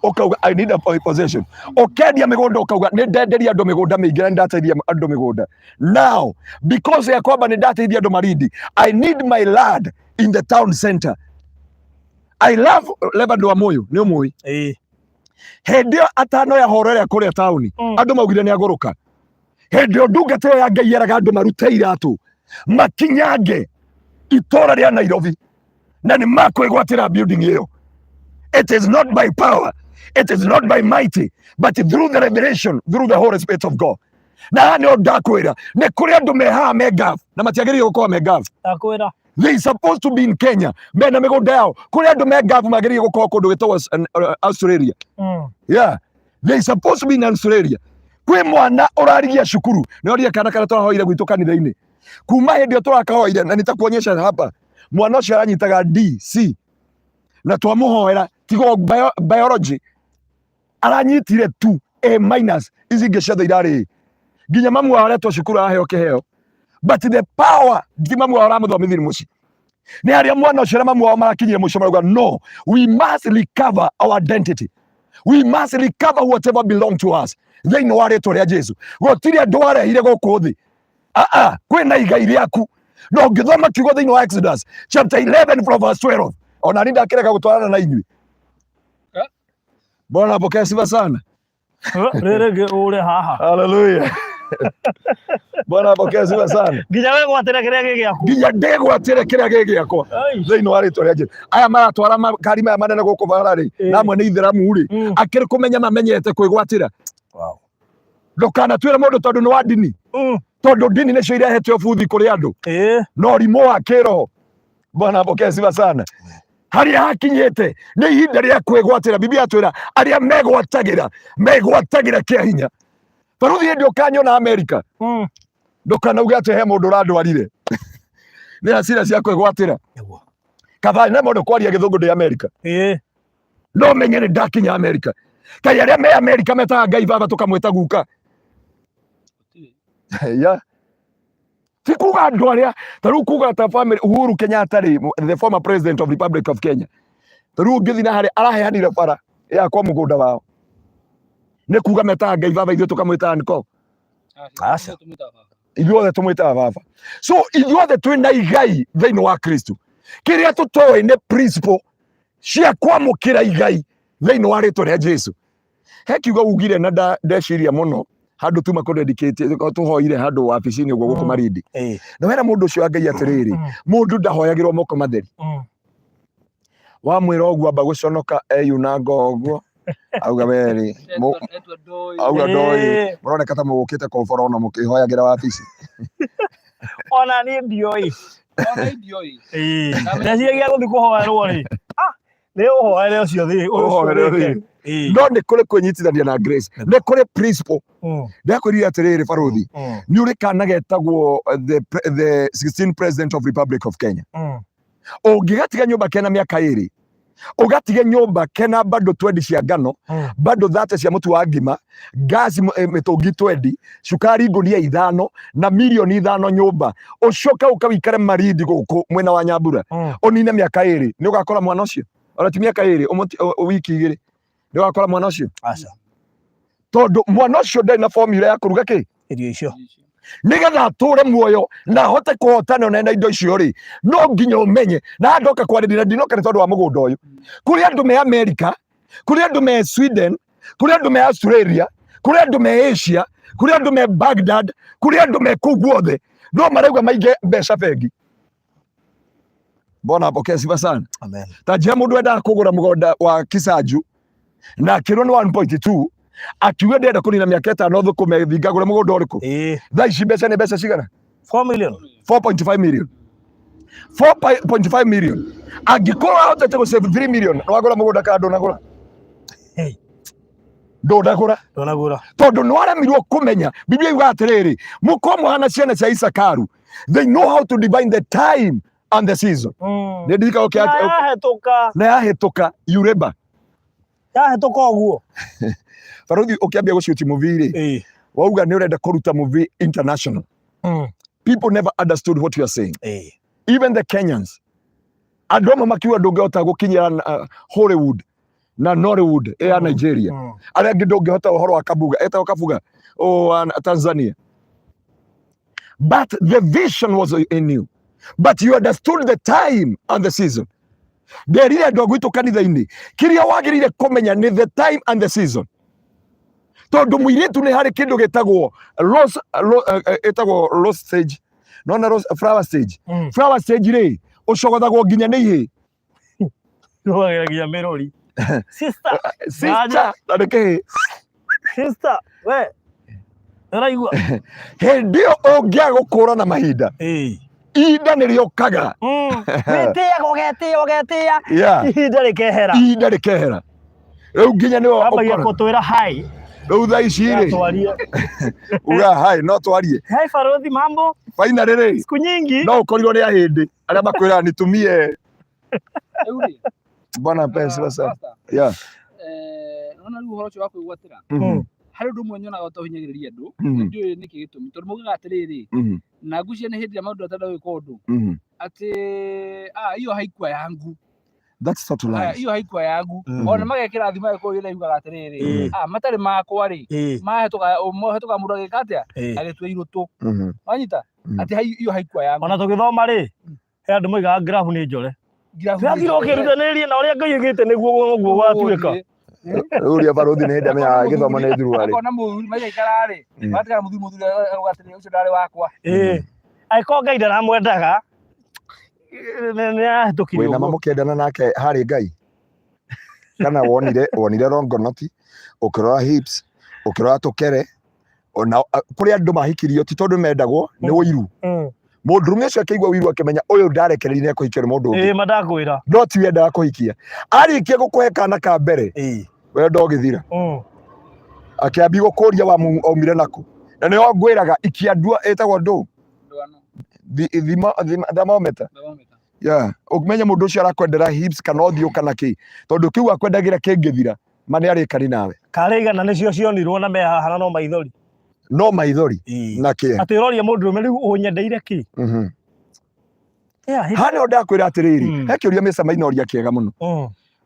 Ũkauga I need a possession, ũkendia mĩgũnda, ũkauga nĩ ndenderia andũ mĩgũnda mĩingĩ na nĩ ndateithia andũ mĩgũnda. Now because ya kwamba nĩ ndateithia andũ Malindi, I need my land in the town center. I love Reverend Wamuyu, nĩ ũmũĩ. Hĩndĩ ĩyo atanoya horo ĩrĩa kũrĩa taũni, andũ maugire nĩ agũrũka. Hĩndĩ ĩyo ndungata ĩyo ya Ngai yeraga andũ marute iratũ makinyange itũra rĩa Nairobi na nĩ makwĩgwatĩra building ĩyo. It is not by power, it is not by mighty, but through the revelation, through the Holy Spirit of God. Na haha nĩho ndakwĩra nĩ kũrĩ andũ me haha me Gulf na matiagĩrĩire gũkorwo me Gulf. Ndakwĩra. They supposed to be in Kenya mena mĩgũnda yao. Kũrĩ andũ me Gulf magĩrĩire gũkorwo kũndũ gwĩtagwo Australia. Yeah, they supposed to be in Australia. Kwĩ mwana ũrarigia cukuru, nĩ oria kana karĩa tũrahoire gwitũ kanitha-inĩ kuma hĩndĩ ĩyo tũrakahoire, na nitakuonyesha hapa, mwana ũcio aranyitaga D C na twamũhoera tigo biology aranyitire tu A minus, ici ingĩ ciothe irarĩ nginya mamu wao aretwo cukuru araheo kĩheo, but the power ti mamu wao aramũthomithirie mũciĩ, nĩ harĩa mwana ũcio na mamu wao marakinyire mũico marauga, no, we must recover our identity, we must recover whatever belong to us thĩinĩ wa rĩtwa rĩa Jesu. Gũtirĩ andũ arehire gũkũ thĩ. Aa, kwĩna igai rĩaku, na ũngĩthoma kiugo thĩinĩ wa Exodus chapter 11 from verse 12, ona ni ndakĩreka gũtwarana na inyuĩ. Bwana apokee sifa sana. Rĩrĩ rĩngĩ ũre haha. Haleluya. Bwana apokee sifa sana. Nginya wĩgwatĩre kĩrĩa gĩ gĩaku. Nginya ndĩgwatĩre kĩrĩa gĩ gĩakwa Ai. thĩinĩ wa rĩtwa rĩa Jesu. Aya maratwara makari maya manene gũkũ bara rĩ, na amwe nĩ ithĩramu rĩ, akĩrĩ kũmenya mamenyete kwĩgwatĩra. Ndũkanatuĩre mũndũ tondũ nĩ wa ndini, tondũ ndini nĩcio irehete ũbuthi kũrĩ andũ na ũrimũ wa kĩroho. Bwana apokee sifa sana. Harĩa hakinyĩte nĩ ihinda rĩa kwĩgwatĩra. Biblia yatwĩra arĩa megwatagĩra megwatagĩra kĩa hinya. Baruthi, hĩndĩ ũkanyona Amerika, ndũkanauge atĩ he mũndũ ũrandwarire, nĩ hasira cia kwĩgwatĩra. Nĩguo. Kaba nĩ mũndũ kwaria gĩthũngũ ndĩ Amerika. No menye nĩ ndakinya Amerika. Kaĩ arĩa me Amerika metaga Ngai baba tũkamwĩta guka. Yeah. Ti kuga andũ arĩa ta rĩu kuga ta family Uhuru Kenyatta rĩ, the former president of Republic of Kenya, ta rĩu ũngĩthiĩ na harĩa araheanire bara ya kwa mũgũnda wao, nĩ kuga metaga Ngai baba, ithuĩ tũkamwĩta uncle. Aca. Ithuothe tũmwĩtaga baba. So ithuothe twĩ na igai thĩinĩ wa Kristo. Kĩrĩa tũtoĩ nĩ principle cia kwamũkĩra igai thĩinĩ wa rĩtwa rĩa Jesu. He kiugo ugire na ndeciria mũno handũ tuma kũ dedicate tũhoire handũ wabici-inĩ ũguo gũkũ Malindi. Na wera mũndũ ũcio wa Ngai atĩrĩrĩ, mũndũ ndahoyagĩrwo moko matheri. Wamwĩra ũguo amba gũconoka eyunanga ũguo auga werĩ auga ndoĩ mũroneka ta mũgũkĩte kũbora ona mũkĩhoyagĩra wabici. Ona niĩ ndioĩ. Ndeciragia gũthiĩ kũhoerwo rĩ, nĩ ũhoere ũcio thĩ ũhoere thĩ. No nĩ kũrĩ kwĩnyitithania na grace, nĩ kũrĩ principle. Ndakwĩrire atĩrĩrĩ barothi, nĩ ũrĩ kana getagwo the 16 president of Republic of Kenya. Ũngĩgatiga nyũmba kena mĩaka ĩrĩ, ũgatige nyũmba kena bando twendi cia ngano, bando 30 cia mũtu wa ngima, ngasi mĩtũngi 20, cukari ngũnia 5 na mirioni 5 nyũmba, ũcoke ũka wĩikare Malindi gũkũ mwena wa Nyambura, ũnine mĩaka ĩrĩ, nĩ ũgakora mwana ũcio? Ona ti mĩaka ĩrĩ, wiki 2 nĩ ũgakora mwana ũcio? Aca. Tondũ mwana ũcio ndarĩ na formula ya kũruga kĩ? Irio icio. Nĩgetha atũre muoyo na ahote kũhotana ona ena indo icio rĩ, no nginya ũmenye. Na ndoka kwarĩria na ndinoka nĩ tondũ wa mũgũnda ũyũ. Kũrĩ andũ me America, kũrĩ andũ me Sweden, kũrĩ andũ me Australia, kũrĩ andũ me Asia, kũrĩ andũ me Baghdad, kũrĩ andũ me kũu guothe, no marauga maige mbeca bengi. Bwana apokee sifa sana. Amen. Ta njĩra mũndũ endaga kũgũra mũgũnda wa Kisanju na akĩrwo nĩ 1.2, akiuga ndĩrenda kũnina mĩaka 5 thũkũme thingagũre mũgũnda ũrĩkũ. Thaa ici mbeca nĩ mbeca cigana? 4 million. 4.5 million. 4.5 million. Angĩkorwo ahotete gũ save 3 million, nĩ wagũra mũgũnda kana ndũnagũra? Hey. Ndũnagũra. Ndũnagũra. Tondũ nĩ waremirwo kũmenya. Biblia yugaga atĩrĩrĩ, mũkorwo mũhana ciana cia Isakaru. They know how to divine the time and the season. Nĩ ndirikana ũkĩa Na yahĩtũka. Na yahĩtũka, you labor. Yahĩtũka ũguo. Barothi ũkĩambia gũciũti movie rĩ, wauga nĩ ũrenda kũruta movie international. People never understood what you are saying. Even the Kenyans. Andũ amwe makiuga ndũngĩhota gũkinyĩra Hollywood na Nollywood ya Nigeria. Arĩa angĩ ndũngĩhota ũhoro wa Kabuga, etagwo Kabuga, wa Tanzania. But the vision was in you. But you understood the time and the season. Nderire andũ a gwitũ kanitha-inĩ, kĩrĩa wagĩrĩire kũmenya nĩ the time and the season. Tondũ mũirĩtu nĩ harĩ kĩndũ gĩtagwo rose, ĩtagwo rose stage. Nona rose, flower stage. Flower stage rĩ, ũcogothagwo nginya nĩ ihĩĩ. Rũgagĩra nginya mĩrũri. Sister. Sister, na nĩ kĩhĩĩ. Sister, we. Ũraigua? Hĩndĩ ĩyo ũngĩaga gũkũrana mahinda, ihinda nĩ rĩũkaga. Wĩtĩaga, ũgetĩa, ũgetĩa. Ihinda rĩkehera. Ihinda rĩkehera. Rĩu nginya nĩwe Ambagia ũkoraga. gũtwĩra hi. Rĩu thaa ici rĩ. Twarie. Uga hi, no twarie. Hi Barothi, mambo. Finally rĩ. Siku nyingi. No ũkorirwo nĩ ahĩndĩ arĩa makwĩraga nitumie. Rĩu rĩ. Bwana pesa sasa. Pastor. Yeah. Nona rĩu ũhoro ũcio wa kwĩgwatĩra. Harĩ ũndũ ũmwe nyonaga ũtohinyagĩrĩria andũ. Ndiũĩ nĩkĩ gĩtũmi. Tondũ maugaga atĩrĩrĩ, na ngwĩciria nĩ hĩndĩ ĩrĩa mũndũ atenda gwĩka ũndũ. Atĩ, hiyo haikuwa yangu. That's total Aya, lies. hiyo haikuwa yangu. Ona magekĩra thimũ agĩkũyũ ĩrĩa yugaga atĩrĩrĩ, matarĩ makwa rĩ, mahĩtũka mũndũ agĩka atĩa? Agĩtua irũtũ. Wanyita? Atĩ hiyo haikuwa yangu. Ona tũgĩthoma rĩ, he andũ moigaga ngirabu nĩ njore. Ngirabu nĩ Ndĩrathire njore. ũkĩrutanĩria na ũrĩa Ngai oigĩte nĩguo ũguo gwatuĩka. Rĩu ũrĩa barothi nĩ hĩndĩ amenyaga gĩthomo nĩ thuruarĩ. Akona mũthuri magaikara rĩ, magatigana mũthuri, mũthuri auga atĩrĩ, ũcio ndarĩ wakwa. Angĩkorwo Ngai ndaramwendaga, nĩ ahĩtũkirie Wĩna ũguo. mamũkĩendana nake harĩ Ngai? Kana wonire rongonoti, ũkĩrora hips, ũkĩrora tũkere, ona kũrĩ andũ mahikirio ti tondũ mendagwo, nĩ ũiru. Mũndũrũme ũcio akĩigua ũiru akĩmenya ũyũ ndarekereirie nĩ ekũhikio nĩ mũndũ ũngĩ. Ĩĩ, ma ndakwĩra. No ti we endaga kũhikia. Arĩkia gũkũhe kana ka mbere, wendo ũgĩthira. Akĩambia gũkũria waumire nakũ. Na nĩho ngwĩraga ikia ndua ĩtagwo ndũ? Ndwano. Thermometer. Thermometer. Yeah, ũmenye mũndũ ũcio arakwendera hips kana ũthiũ kana kĩ, tondũ kĩu akwendagĩra kĩngĩthira, ma nĩ arĩkani nawe. Karĩ igana nĩcio cionirwo na me haha na no maithori. No maithori na kĩeha. Atĩ ũroria mũndũrũme rĩu ũnyendeire kĩ? Yeah, Haha nĩho ndakwĩra atĩrĩrĩ, he kĩũria Mr. Maina oria kĩega mũno.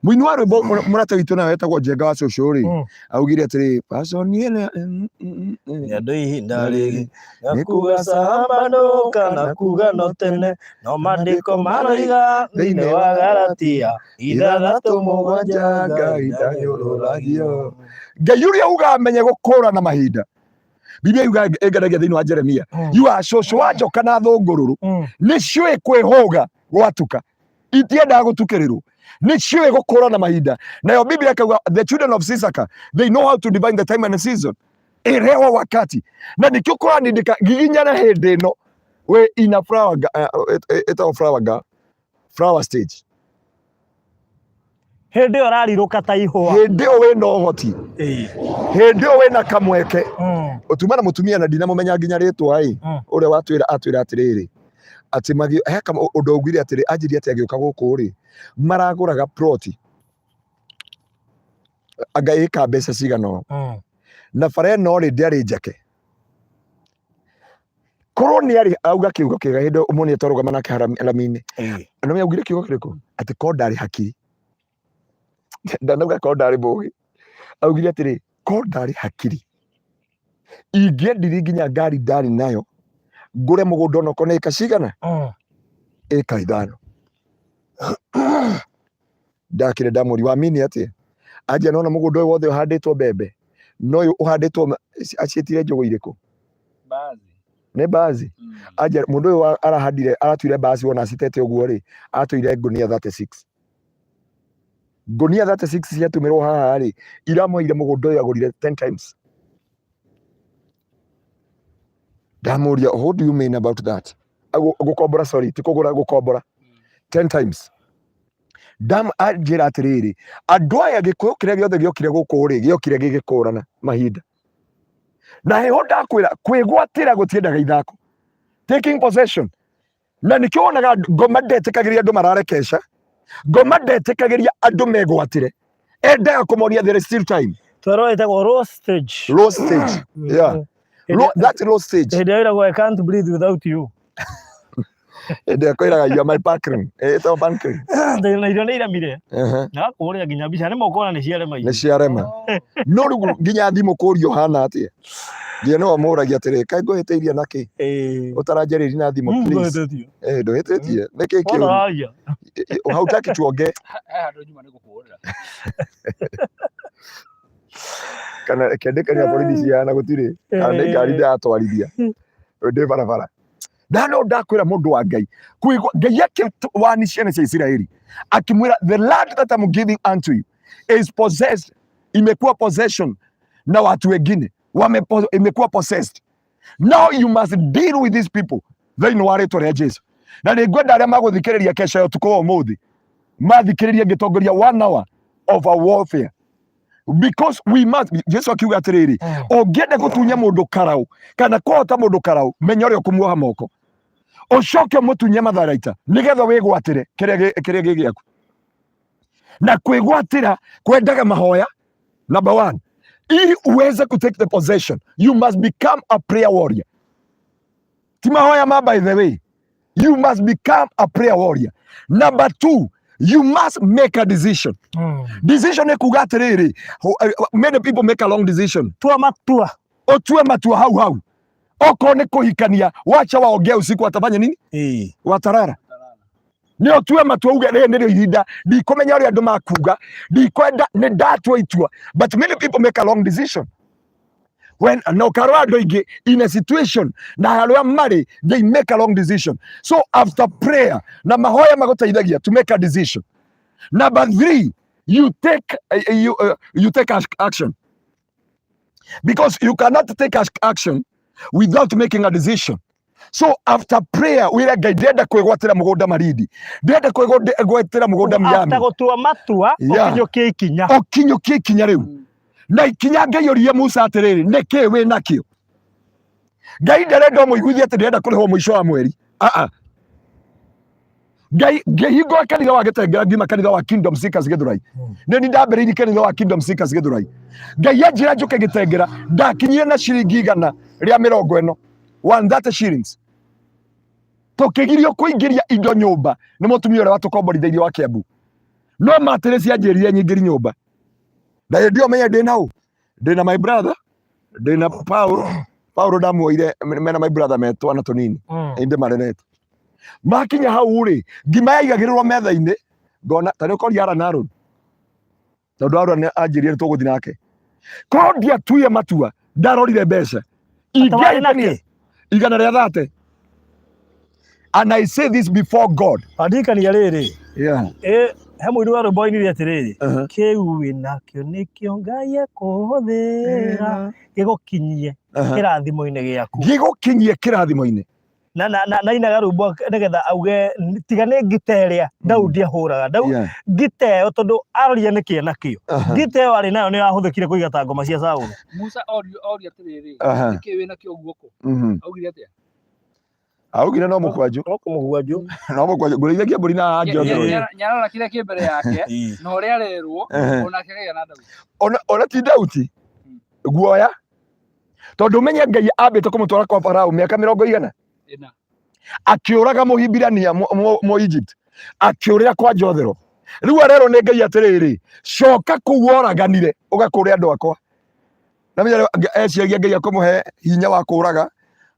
Mũini wa rwĩmbo mũrata witũ nawe wetagwo Njenga wa cũcũ rĩ, augire atĩrĩ, passion ĩrĩa Nĩ andũ ihinda rĩrĩ na kuga sambano kana kuga no tene no maandĩko maroiga thĩinĩ wa Galatia 6:7 Ngai ndanyũrũragio. Ngai ũrĩa ugaga menye gũkũrana mahinda. Biblia yuga ĩnganagia thĩinĩ wa Jeremia. Yugaga cũcũ wa njoka na thũngũrũrũ nĩ ciũĩ kwĩhũga gwatuka. Itiendaga gũtukĩrĩrwo. Nĩ ciũĩ gũkũrana mahinda. Nayo Biblia ĩkauga the children of Issachar, they know how to divine the time and the season. Elewa wakati. Na nĩkĩo kũranindĩka giginyana hĩndĩ ĩno wĩ in a flower, ĩtagwo flower, flower stage. Hĩndĩ ĩyo ũrarirũka ta ihũa. Hĩndĩ ĩyo wĩna ũhoti. Hĩndĩ ĩyo wĩna kamweke. Ũtuma na mũtumia na ndinamũmenya nginya rĩtwa ĩ, ũrĩa watwĩra atwĩra atĩrĩrĩ, atĩ magi he kama ũndũ augire atĩrĩ, anjirie atĩ agĩũka gũkũ rĩ, maragũraga ploti anga ĩka mbeca cigana ũũ. Na bara ĩno rĩ ndĩarĩ njake. Korwo nĩ arĩ auga kiugo kĩega hĩndĩ ũmwe twarũgama nake rami-inĩ. Na nĩ augire kiugo kĩrĩkũ? Atĩ korwo ndarĩ hakiri. Ndanauga korwo ndarĩ mũgĩ. Augire atĩrĩ, korwo ndarĩ hakiri. Ingĩendirie nginya ngari ndarĩ nayo, ngũre mũgũnda onokorwo nĩ ĩka cigana? Ĩka 5. Ndakire ndamũria wamini atĩa? Anjia nona mũgũnda ũyũ wothe ũhandĩtwo mbembe, no ũyũ ũhandĩtwo aciĩtire njũgũ irĩkũ? Mbaazi. Nĩ mbaazi? Anjia mũndũ ũyũ arahandire, aratuire mbaazi wona acitete ũguo rĩ, atuire ngũnia 36. Ngũnia 36 ciatũmĩrwo haha rĩ, iramũheire mũgũnda ũyũ agũrire 10 times. Ndamũria, what do you mean about that? Gũkombora, sorry, ti kũgũra, gũkombora 10 times. Ndam anjĩra atĩrĩrĩ, andũ aya gĩkũyũ kĩrĩa gĩothe gĩokire gũkũ rĩ, gĩokire gĩgĩkũrana mahinda. Na heho ndakwĩra, kwĩgwatĩra gũtiendaga ithako. Taking possession. Na nĩkĩo wonaga ngoma ndetĩkagĩria andũ mararekesha, ngoma ndetĩkagĩria andũ megwatĩre. Endaga kũmonia there is still time. Twerwo ĩtagwo low stage. Low stage. Yeah. Low, that low stage. Hĩndĩ ĩyo ĩragwo I can't breathe without you. Hĩndĩ ĩyo kwĩraga you are my backroom. Ĩtagwo backroom. Na irio nĩ iremire. Na gakũhũrĩra nginya mbica nĩ mokona nĩ ciarema Nĩ ciarema. No rĩu nginya thimũ kũrio hana atĩa? Nginya nĩwe ũmũragia atĩrĩ, kaĩ ngũhĩtĩirie na kĩ? Ũtaranjarĩria na thimũ please. Ndũhĩtĩtie. Nĩkĩ kĩũru? Hautaki tuonge. He handũ nyuma nĩ gũkũhũrĩra. Kana kĩandĩkania borithi cihana gũtirĩ. Kana nĩ ngari ndĩratwarithia. Ndĩ barabara. Na no ndakwĩra mũndũ wa Ngai, kũigua Ngai akĩwani ciana cia Isiraeli akĩmwĩra the land that I'm giving unto you is possessed, imekuwa possession na watu wengine wame, imekuwa possessed. Now you must deal with these people thĩinĩ wa rĩtwa rĩa Jesu. Na nĩ ngwenda arĩa magũthikĩrĩria kesha ya ũtukũ wa ũmũthĩ mathikĩrĩrie ngĩtongoria one hour of a warfare because we must. Jesu akiuga atĩrĩrĩ, ũngĩenda gũtunya mũndũ karau kana kũhota mũndũ karau, menya ũrĩa ũkũmuoha moko ũcoke ũmũtunye matharaita nĩgetha wĩgwatĩre kĩrĩa gĩ gĩaku. Na kwĩgwatĩra kwendaga mahoya. Number one, ili uweze ku take the possession you must become a prayer warrior. Ti mahoya ma, by the way, you must become a prayer warrior. Number two, you must make a decision. Decision nĩ kuga atĩrĩrĩ, many people make a long decision. Tua matua. Ũtue matua hau hau. Okorwo nĩ kũhikania, wacha waongea usiku watafanya nini? Watarara. Nĩ ũtue matua uge rĩrĩ nĩrĩo ihinda, ndikũmenya ũrĩa andũ makuga, ndikwenda, nĩ ndatua itua. But many people make a long decision. When na ũkarora andũ aingĩ in a situation na harĩa marĩ, they make a long decision. So after prayer na mahoya magũteithagia to make a decision. Number three, you take action. Because you cannot take action without making a decision. So after prayer, wĩre Ngai ndĩrenda kwĩgwatĩra mũgũnda Malindi, ndĩrenda kwĩgwatĩra mũgũnda After Miami. gũtua matua, ũkinyũkie ikinya. Ũkinyũkie ikinya rĩu. Na ikinya Ngai oririe Musa atĩrĩrĩ, nĩ kĩĩ wĩ nakĩo? Ngai ndarenda ũmũiguithie atĩ ndĩrenda kũrĩhwo mũico wa mweri. Ngai ngĩhingũra kanitha wa Gĩtengera ngiuma kanitha wa Kingdom Seekers Gĩthũrai. Nĩ ni ndambĩrĩirie kanitha wa Kingdom Seekers Gĩthũrai. Ngai anjĩra njũke Gĩtengera ndakinyire na ciringi 140, 130 shillings. Tũkĩgirio kũingĩria indo nyũmba nĩ mũtumia ũrĩa watũkomborithĩirie wa Kiambu. No matĩrĩ cianjĩrire nyingĩri nyũmba. Na hĩndĩ ĩyo menye ndĩ na ũ? Ndĩ na my brother, ndĩ na Paul. Paul ndamuoire mena my brother me twana tũnini. Ĩndĩ marerete. Makinya hau rĩ, ngima yaigagĩrĩrwo metha-inĩ, ngona ta rĩu koria Aran Aaron. Tondũ Aaron anjĩrire nĩ tũgũthiĩ nake. Korwo ndiatuire matua, ndarorire mbeca. Atĩ warĩ na Ingĩahikania kĩ? 130. And I say this before God. Andirikania rĩrĩ, Yeah. ĩ he mũini wa rwĩmbo ainire atĩrĩrĩ, kĩu wĩnakĩo nĩkĩo Ngai ekũhũthĩra gĩgũkinyie kĩrathimo-inĩ gĩaku. Gĩgũkinyie kĩrathimo-inĩ. Na na na nainaga rwĩmbo nĩgetha auge tiga nĩ ngita ĩrĩa Daudi ahũraga. Ngita ĩyo tondũ aroria nĩkĩ enakĩo. Ngita ĩyo arĩ nayo nĩyo yahũthĩkire kũigata ngoma cia Saũlũ. Musa orio orio atĩrĩrĩ, nĩkĩ wĩnakĩo guoko? Augire atĩa? Augire no mũkwanjũ. No kũmũgwanjũ. No mũkwanjũ. Ngũrĩithagia mbũri na njondo. Nyarora kĩrĩa kĩ mbere yake na ũrĩa arerwo onake akagĩa na Daudi. Ona ti Daudi. Guoya. Tondũ ũmenye Ngai ambĩte kũmũtwara kwa Farao mĩaka mĩrongo igana. Akĩũraga Mũhibirania mũ Egypt. Akĩũrĩra kwa Jothero. Rĩu arerwo nĩ Ngai atĩrĩrĩ, coka kũu woraganire ũgakũre andũ akwa. Na menya eciragia Ngai akũmũhe hinya wa kũraga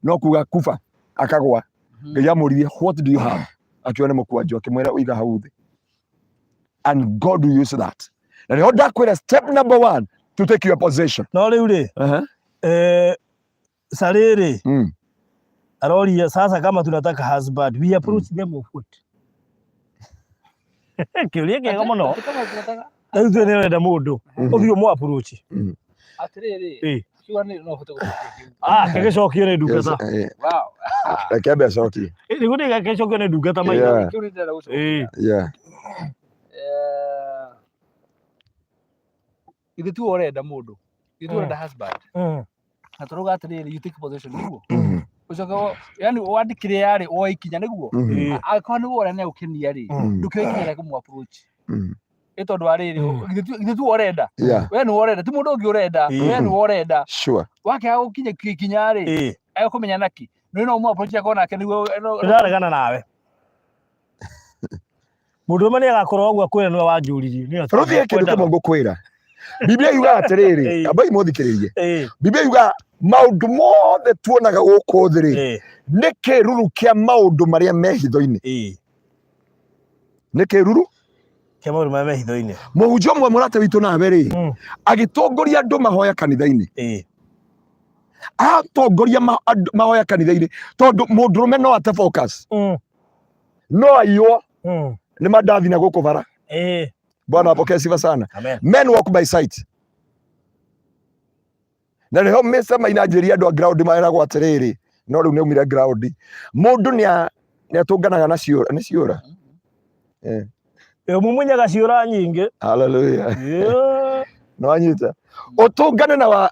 no kuga kuba akagwa. Ngai amũririe what do you have? Akiuga nĩ mũkwanjũ, akĩmwĩra ũiga hau thĩ. And God will use that. Na nĩho ndakwĩra step number one to take your possession. No rĩu rĩ, Sarĩ rĩ, aroria sasa kama tunataka husband we approach them of what? Kĩũria kĩega mũno. Rĩu tuĩ nĩ ũrenda mũndũ ũthiĩ ũmũ approach. Atĩrĩrĩ, kiuga nĩ no ũhote gũcokia kĩu. Ah, kĩgĩcokio nĩ ndungata. Yes, Wow. Reke ambe acokie. Nĩguo nĩ gĩcokio nĩ ndungata maitho. Kĩu nĩ ndĩrenda gũcokia. Ithe tu ũrenda mũndũ. Ithe tu ũrenda husband. Na tũrauga atĩrĩrĩ, you take possession nĩguo. Ũcoke yani wandĩkire yarĩ woe ikinya nĩguo. Angĩkorwo nĩ wona nĩ agũkenia rĩ, ndũkĩoe ikinya rĩa kũmũ approach. Ĩ tondũ wa rĩrĩ, githĩ tu ũrenda. We nĩwe ũrenda, ti mũndũ ũngĩ ũrenda, we nĩwe ũrenda. Wakĩaga gũkinya ikinya rĩ, egũkũmenya nakĩ? Nĩ no ũmũ approach akorwo nake nĩguo Ndĩraregana nawe. Mũndũrũme nĩ agakorwo ũguo akwĩra nĩwe wanjũririe. Nĩwe Rũthiĩ kĩndũ akwendaga. kĩmwe ngũkwĩra. Biblia yugaga atĩrĩrĩ, ambai mũthikĩrĩrie. Biblia yugaga maũndũ mothe tuonaga gũkũ thĩ rĩ, nĩ kĩruru kĩa maũndũ marĩa me hitho-inĩ. Nĩ kĩruru Kĩa maũndũ marĩa me hitho-inĩ. Mũhunjia ũmwe mũrata witũ nawe rĩ, agĩtongoria andũ mahoya kanitha-inĩ. Atongoria andũ mahoya kanitha-inĩ tondũ mũndũrũme no ate focus. No aiywo nĩ mandathi na gũkũ bara. Bwana apokee sifa sana. Amen. Men walk by sight. Na nĩho Mr. Maina anjĩrire andũ a ground mareragwo atĩrĩrĩ, no rĩu nĩaumire ground. Mũndũ nĩ atũnganaga na ciũra, nĩ ciũra. Ũmumunyaga ciũra nyingĩ. Hallelujah. No anyita. Ũtũngane na wa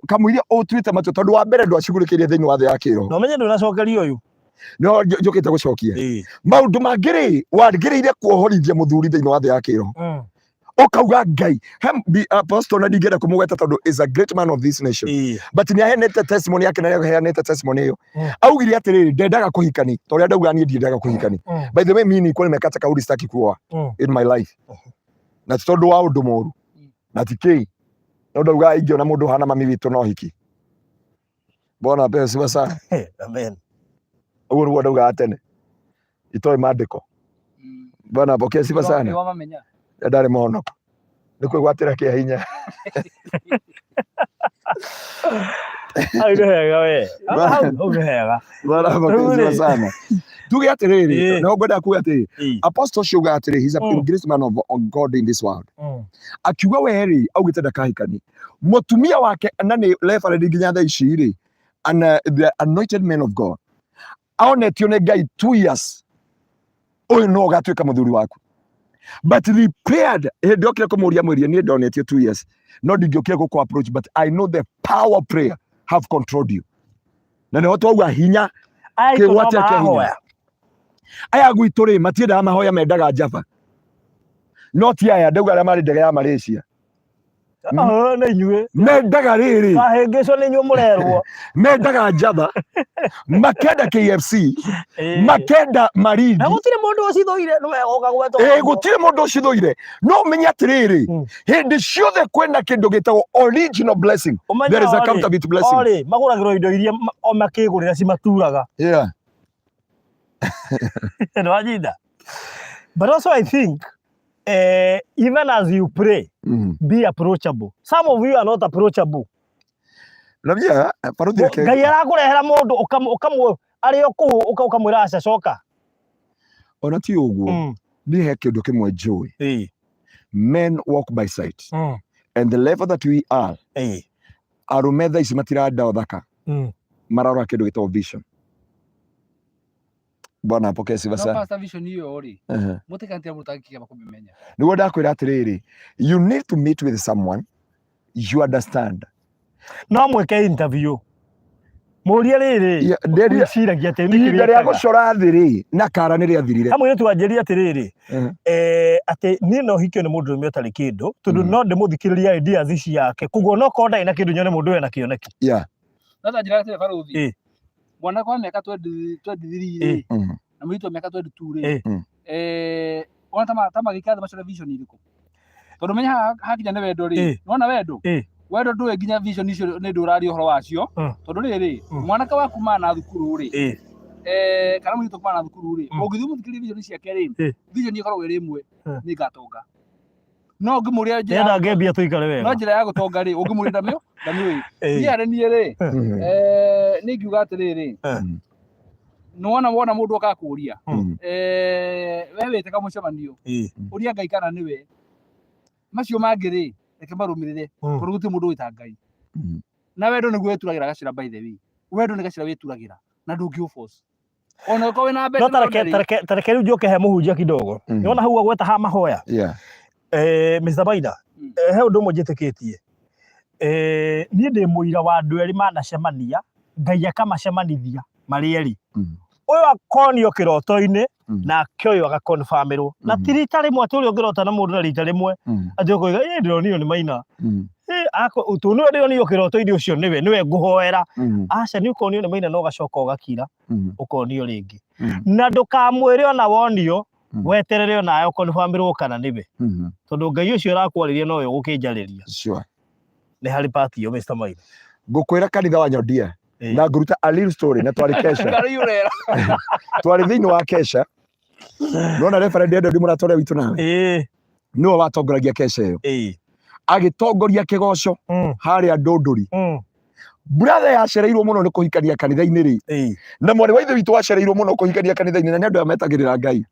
kamũiria ũtuĩte matua tondũ wa mbere ndwacugurĩkĩire thĩinĩ wa thĩ ya kĩroho. Na ũmenye ndũnacokeria ũyũ. No njũkĩte gũcokia. Maũndũ mangĩ rĩ, wagĩrĩire kuohorithia mũthuri thĩinĩ wa thĩ ya kĩroho. Ũkauga Ngai, he apostle na ndingĩenda kũmũgweta tondũ is a great man of this nation. But nĩ aheanĩte testimony yake na nĩ aheanĩte testimony ĩyo. Augire atĩrĩrĩ, ndendaga kũhikani, ta ũrĩa ndauga niĩ ndiendaga kũhikani. By the way, mimi nilikuwa nimekata kauli sitaki kuoa in my life. Na ti tondũ wa ũndũ mũru. Na ti kĩĩ. No ndauga ingĩona mũndũ ũhana mami witũ no hiki. Bwana apewe sifa sana. Amen. Ũguo nĩguo ndaugaga tene. Itoĩ maandĩko. Bwana apokee sifa sana. Wamamenya. Ndarĩ mũhonoku. Nĩ kwĩgwatĩra kĩa hinya. Hau nĩ hega we. Hau nĩ hega. Bwana apokee Rĩu sifa rĩ. sana. Tuge atĩrĩrĩ, no ngwendaga kuga atĩrĩrĩ, apostle ũcio ugaga atĩrĩrĩ, he's a great man of God in this world. Akiuga we rĩ, augĩte ndakahikanie. Mũtumia wake na nĩ reverend nginya thaa ici rĩ, and the anointed man of God. Aonetio nĩ Ngai 2 years. Ũyũ no ũgatuĩka mũthuri waku. But he prayed, hĩndĩ okire kũmũria mwĩrie niĩ ndonetio 2 years. No ndingĩokire gũkũ approach, but I know the power of prayer have controlled you. Na nĩho twauga hinya Aiko no kĩgwatĩa kĩa hinya. marahoya. Aya gwitũ rĩ matiendaga mahoya, mendaga njaba. No ti aya ndauga arĩa marĩ ndege ya Malaysia. Ah, nĩ inyuĩ Mendaga rĩrĩ, mahĩngĩcwo nĩ inyuĩ mũrerwo. Mendaga njaba, makenda KFC, makenda Malindi. Na gũtirĩ mũndũ ũcithũire nĩ wega ũkagweta Ĩ ũguo. Gũtirĩ mũndũ ũcithũire, no ũmenye atĩrĩrĩ, hĩndĩ ciothe kwĩna kĩndũ gĩtagwo original blessing, Ũmenye there is a orĩ- counterfeit blessing. Orĩ magũragĩrwo indo iria o makĩgũrĩra cimaturaga. Nĩwanyita? But also I think even as you pray, be approachable. Some of you are not approachable. Namia baruthi reke. Ngai arakũrehera mũndũ ũkamũ arĩ o kũu ũkamwĩra aca coka. Ona ti ũguo, niĩ he kĩndũ kĩmwe njũĩ. Men walk by sight, and the level that we are, arũme thaa ici matiranda ũthaka, mararora kĩndũ gĩtagwo vision. Bwana apokee sifa No sana. pastor, vision iyo rĩ, mũtikanĩtira mũndũ ũtangĩkĩamba kũmĩmenya. Nĩguo ndakwĩra atĩrĩrĩ, you need to meet with someone you understand. No mwĩke interview, mũrie rĩrĩ, Yeah, wĩciragia atĩ nĩkĩ ihinda rĩa wĩkaga? gũcora thĩ rĩ na kara nĩ rĩathirire. Hamwe nĩ twanjĩrie atĩrĩrĩ, atĩ niĩ no hikio nĩ mũndũ ũrũme ũtarĩ kĩndũ tondũ no ndĩmũthikĩrĩrie ideas ciake, koguo no korwo ndarĩ na kĩndũ nyone mũndũ ũyũ ena kĩoneki. No ta njĩra atĩrĩ barũthi, mwanake wa mĩaka 23 rĩ, na mũirĩtu wa mĩaka 22 rĩ, wona ta magĩikara thĩ macore vision irĩkũ? Tondũ menya haha hakinya nĩ wendo rĩ, nĩwona wendo? Wendo ndũĩ nginya vision icio nĩ ndũraria ũhoro wacio, tondũ rĩrĩ, mwanake wa kuma na thukuru rĩ, kana mũirĩtu wa kuma na thukuru rĩ, ũngĩthiĩ ũmũthikĩrĩrie vision ciake rĩ, vision ĩkoragwo ĩrĩ ĩmwe, nĩ ngatonga. No ũngĩmũria njĩra Ndĩrenda ngembia tũikare no wega. Njĩra ya gũtonga rĩ, ũngĩmũria ndamĩũĩ. Niĩ harĩ niĩ rĩ, nĩ ingiuga atĩrĩrĩ, nĩwona wona mũndũ okaga kũũria, we wĩte kamũcemanio, ũria Ngai kana nĩwe, macio mangĩ rĩ, reke marũmĩrĩre, tondũ gũtirĩ mũndũ ũĩ ta Ngai. Na wendo nĩguo wĩturagĩra gacĩra. By the way, wendo nĩ gacĩra wĩturagĩra na ndũngĩũforce ona ũkorwo wĩna mbeca No na tareke ndũrĩ. Tareke rĩu njoke he mũhunjia kidogo. Nĩwona hau agweta ha mahoya. Mr. Maina, he ũndũ ũmwe njĩtĩkĩtie. Niĩ ndĩ mũira wa andũ erĩ manacemania, Ngai akamacemanithia marĩ erĩ. Ũyũ akonio kĩroto-inĩ, nake ũyũ agakonfamĩrwo. Na ti rita rĩmwe atĩ ũrĩa ũngĩrota na mũndũ na rita rĩmwe, atĩ ũkoiga, "Ĩ, ndĩronio nĩ Maina." Ĩ, tondũ nĩwe ndĩronio kĩroto-inĩ ũcio nĩwe, nĩwe ngũhoera. Aca, nĩ ũkonio nĩ Maina na ũgacoka ũgakira, ũkonio rĩngĩ. Na ndũkamwĩre ona wonio, weterere onawe ũkonfamĩrwo kana nĩwe. Tondũ Ngai ũcio ũrakwarĩria nowe ũgũkĩnjarĩria. Nĩ harĩ part ĩyo, Mr. Maina. Ngũkwĩra kanitha wa Nyodia na ngũruta a little story na twarĩ kesha. Ngarĩ ũrera. Twarĩ thĩinĩ wa kesha, nona reverend Edward mũrata ũrĩa witũ nawe, nĩwe watongoragia kesha ĩyo, agĩtongoria kĩgoco harĩa Ndũndũri. Brother yacereirwo mũno nĩ kũhikania kanitha-inĩ rĩ, na mwarĩ wa ithe witũ wacereirwo mũno kũhikania kanitha-inĩ, na nĩ andũ aya metagĩrĩra Ngai.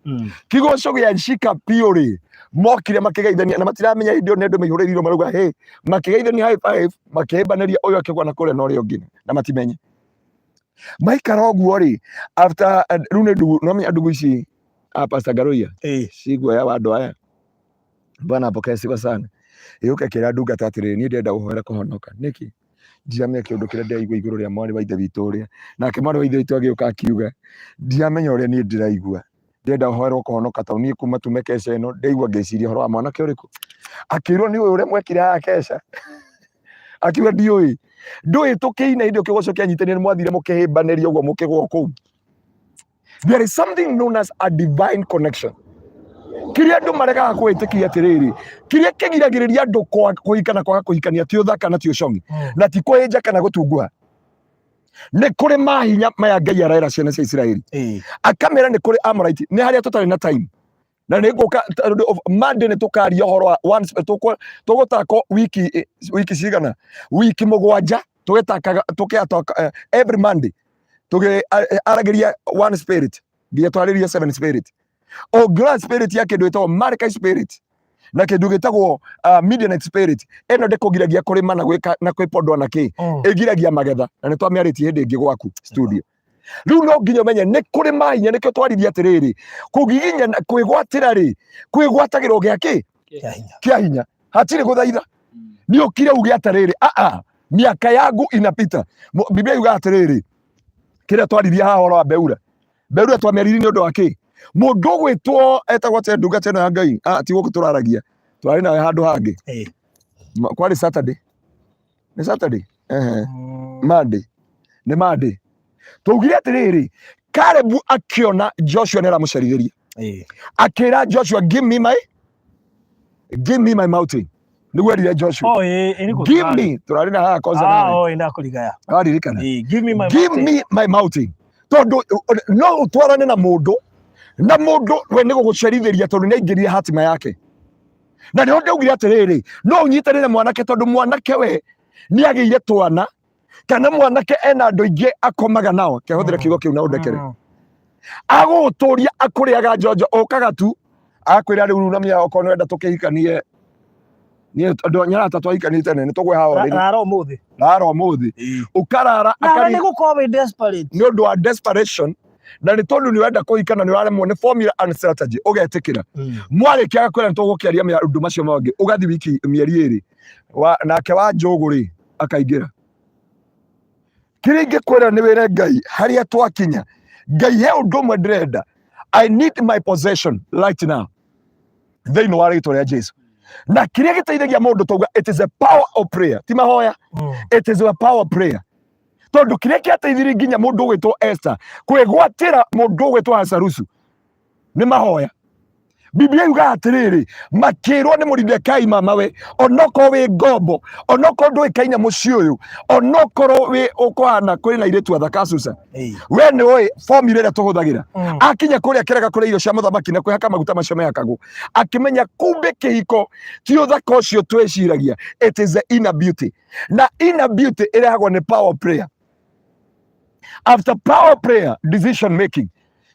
Kĩgoco gĩa nshika biũ rĩ, mokire makĩgeithania na matiramenya hĩndĩ ĩyo nĩ andũ maihũrĩrĩirwo marauga hey, makĩgeithania high five, makĩhĩmbanĩria, ũyũ akĩgwa na kũrĩa na ũrĩa ũngĩ na matimenye maikara ũguo rĩ. After rĩu nĩ ndugu, no menya ndugu ici a Pastor Ngaruiya ciguoya wa andũ aya. Bwana apokee sifa sana. Ĩũke kĩra ndungata atĩrĩrĩ, niĩ ndĩrenda gũhoera kũhonoka nĩkĩ ndiramenya kĩũndũ kĩrĩa ndĩraigua igũrũ rĩa mwarĩ wa ithe witũ ũrĩa. Nake mwarĩ wa ithe witũ agĩũka akiuga, ndiramenya ũrĩa niĩ ndĩraigua, ndĩrenda ũhoerwo kũhonoka tondũ niĩ kuma tume kesha ĩno ndaigua ngĩciria ũhoro wa mwanake ũrĩkũ. Akĩrwo nĩ ũyũ ũrĩa mwekire haha kesha. Akiuga ndiũĩ ndũĩ tũkĩina hĩndĩ ĩyo kĩgoco kĩanyitanire nĩ mwathire mũkĩhĩmbanĩria ũguo mũkĩgwa kũu. There is something known as a divine connection. Kĩrĩa andũ maregaga kwĩtĩkia atĩrĩrĩ, kĩrĩa kĩgiragĩrĩria andũ kũhika na kwaga kũhikania ti ũthaka na ti ũcong'i na ti kũhĩnja kana gũtunguha. Nĩ kũrĩ mahinya maya Ngai arera ciana cia Isiraeli, akamera nĩ kũrĩ Amorite, nĩ harĩa tũtarĩ na time na nĩ ngũka tondũ Monday nĩ tũkaria ũhoro wa tũgũtako wiki cigana, wiki 7 tũgĩtakaga tũkĩataka every Monday tũgĩaragĩria one spirit nginya twarĩrie seven spirit. Ũngĩrora spirit ya kĩndũ gĩtagwo Malachi spirit na kĩndũ gĩtagwo Midianite spirit, ĩno ndĩkũgiragia kũrĩma na gwĩka na kwĩpondwa na kĩ, ĩgiragia magetha, na nĩ twamĩarĩtie hĩndĩ ĩngĩ gwaku studio. Rĩu no nginya ũmenye nĩ kũrĩ mahinya. Nĩkĩo twaririe atĩrĩrĩ, kũgiginya na kwĩgwatĩra rĩ, kwĩgwatagĩrwo gĩa kĩ? Kĩa hinya. Kĩa hinya, hatirĩ gũthaitha. Nĩ ũkire uge atĩrĩrĩ, aa miaka yangu inapita. Biblia yugaga atĩrĩrĩ, kĩrĩa twaririe haha ũhoro wa Beura, Beura twamĩaririe nĩ ũndũ wa kĩ? Mũndũ ũgwĩtwo etagwo atĩa ndungata ĩno ya Ngai? Ah, ti gũkũ tũraragia. Twarĩ nawe handũ hangĩ. Kwarĩ Saturday. Nĩ Saturday? Ehe. Monday. Nĩ Monday. Twaugire atĩrĩrĩ, Caleb akĩona Joshua nĩ aramũcerithĩria. Akĩra Joshua, give me my mountain. Nĩguo erire Joshua. Oh, ĩĩ, nĩ Give me, tũrarĩ na haha kwanza Ah, nawe. oh, ĩĩ, ndakũrigaya. Waririkana? Ĩĩ, give me my Give mountain. me my mountain. Tondũ no ũtwarane na mũndũ na mũndũ we nĩ gũgũcerithĩria tondũ nĩ aingĩrire hatima yake. Na nĩho ndaugire atĩrĩrĩ, no ũnyitanĩre na mwanake tondũ mwanake we nĩ agĩire twana kana mwanake ena andũ aingĩ akomaga nao kehũthĩra kiugo kĩu na ũndekere agũgũtũria akũrĩaga njonjo ũkaga tu akwĩra rĩu na mĩa okorwo nĩwenda tũkĩhikanie niĩ andũ nyarata twahikanie tene nĩ tũgwe haha ũrĩrĩ Rara ũmũthĩ. rara ũmũthĩ ũkarara Rara akari nĩ gũkorwo wĩ desperate. nĩ ũndũ wa desperation na nĩ tondũ nĩ ũrenda kũhika na nĩ ũraremwo nĩ formula and strategy ũgetĩkĩra mwarĩkia agakwĩra nĩ tũgũkĩaria maũndũ macio mangĩ ũgathiĩ wiki mĩeri ĩrĩ nake wa njũgũ rĩ akaingĩra kĩrĩa ingĩkwĩra nĩ wĩre Ngai harĩa twakinya Ngai he ũndũ ũmwe ndĩrenda, I need my possession right now thĩinĩ wa rĩtwa rĩa Jesu. Na kĩrĩa gĩteithagia mũndũ tauga it is a power of prayer, ti mahoya, it is a power of prayer, tondũ kĩrĩa kĩateithirie nginya mũndũ ũgwĩtwo Esther kwĩgwatĩra mũndũ ũgwĩtwo Ahasuerusu nĩ mahoya. Biblia yugaga atĩrĩrĩ, makĩrwo nĩ Moridekai mamawe, onokorwo wĩ ngombo, onokorwo ndũĩkaine mũciĩ ũyũ, onokorwo wĩ ũkũhana kwĩna airĩtu athaka Susa, we nĩ ũĩ formula ĩrĩa tũhũthagĩra. Akinya kũrĩa kĩrega kũrĩa irio cia mũthamaki na kwĩhaka maguta macio mehakagwo, akĩmenya kumbe kĩhiko ti ũthaka ũcio twĩciragia, it is the inner beauty, na inner beauty ĩrehagwo nĩ power of prayer. After power prayer, decision making.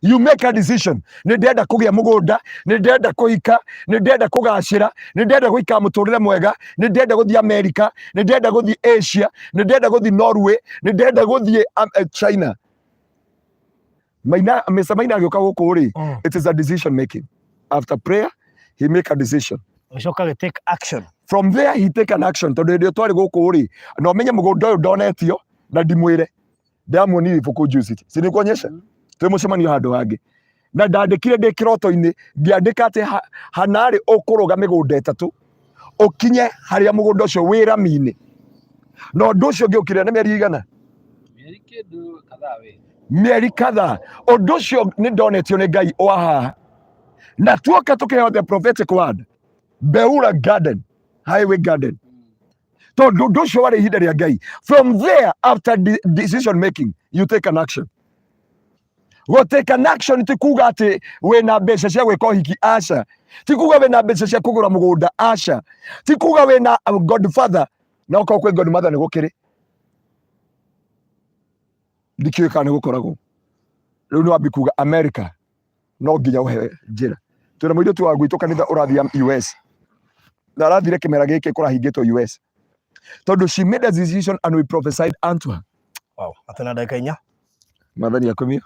You make a decision. Nĩ ndĩrenda kũgĩa mũgũnda, nĩ ndĩrenda kũhika, nĩ ndĩrenda kũgacĩra, nĩ ndĩrenda gũikara mũtũrĩre mwega, nĩ ndĩrenda gũthiĩ America, nĩ ndĩrenda gũthiĩ Asia, nĩ ndĩrenda gũthiĩ Norway, nĩ ndĩrenda gũthiĩ China. Maina, Mr. Maina agĩũka gũkũ rĩ, it is a decision making. After prayer, he make a decision. Ũcoka agĩ take action. From there he take an action, tondũ hĩndĩ ĩyo twarĩ gũkũ rĩ, na ũmenye mũgũnda ũyũ ndonetio na ndimwĩre, ndĩramuonirie ibuku juzi, si nikuonyesha twĩ mũcemanio handũ hangĩ, na ndandĩkire ndĩ kĩroto-inĩ, ngĩandĩka atĩ hanarĩ ũkũrũga mĩgũnda ĩtatũ ũkinye harĩa mũgũnda ũcio wĩ rami-inĩ, na ũndũ ũcio ngĩũkĩrĩra nĩ mĩeri igana, Mĩeri kĩndũ kadhaa we. Mĩeri kadhaa. Ũndũ ũcio nĩ ndonetio nĩ Ngai wa haha, na tuoka tũkĩheo the prophetic word, Beura Garden, Highway Garden, tondũ ũndũ ũcio warĩ ihinda rĩa Ngai. From there, after decision making, you take an action. Go take an action ti kuga atĩ wĩna mbeca cia gwĩka ũhiki, aca. Ti kuga wĩna mbeca cia kũgũra mũgũnda, aca. Ti kuga wĩna godfather, na okorwo kwĩ godmother nĩ gũkĩrĩ, ndikĩũĩ kana nĩ gũkoragwo. Rĩu nĩ wambi kuga America no nginya ũhe njĩra. Twĩna mũirĩtu wa gwitũ kanitha ũrathiĩ US, na arathire kĩmera gĩkĩ kũrahingĩtwo US, tondũ she made a decision and we prophesied unto her. Wow, atĩ na ndagĩka 4. Mwathani akumio.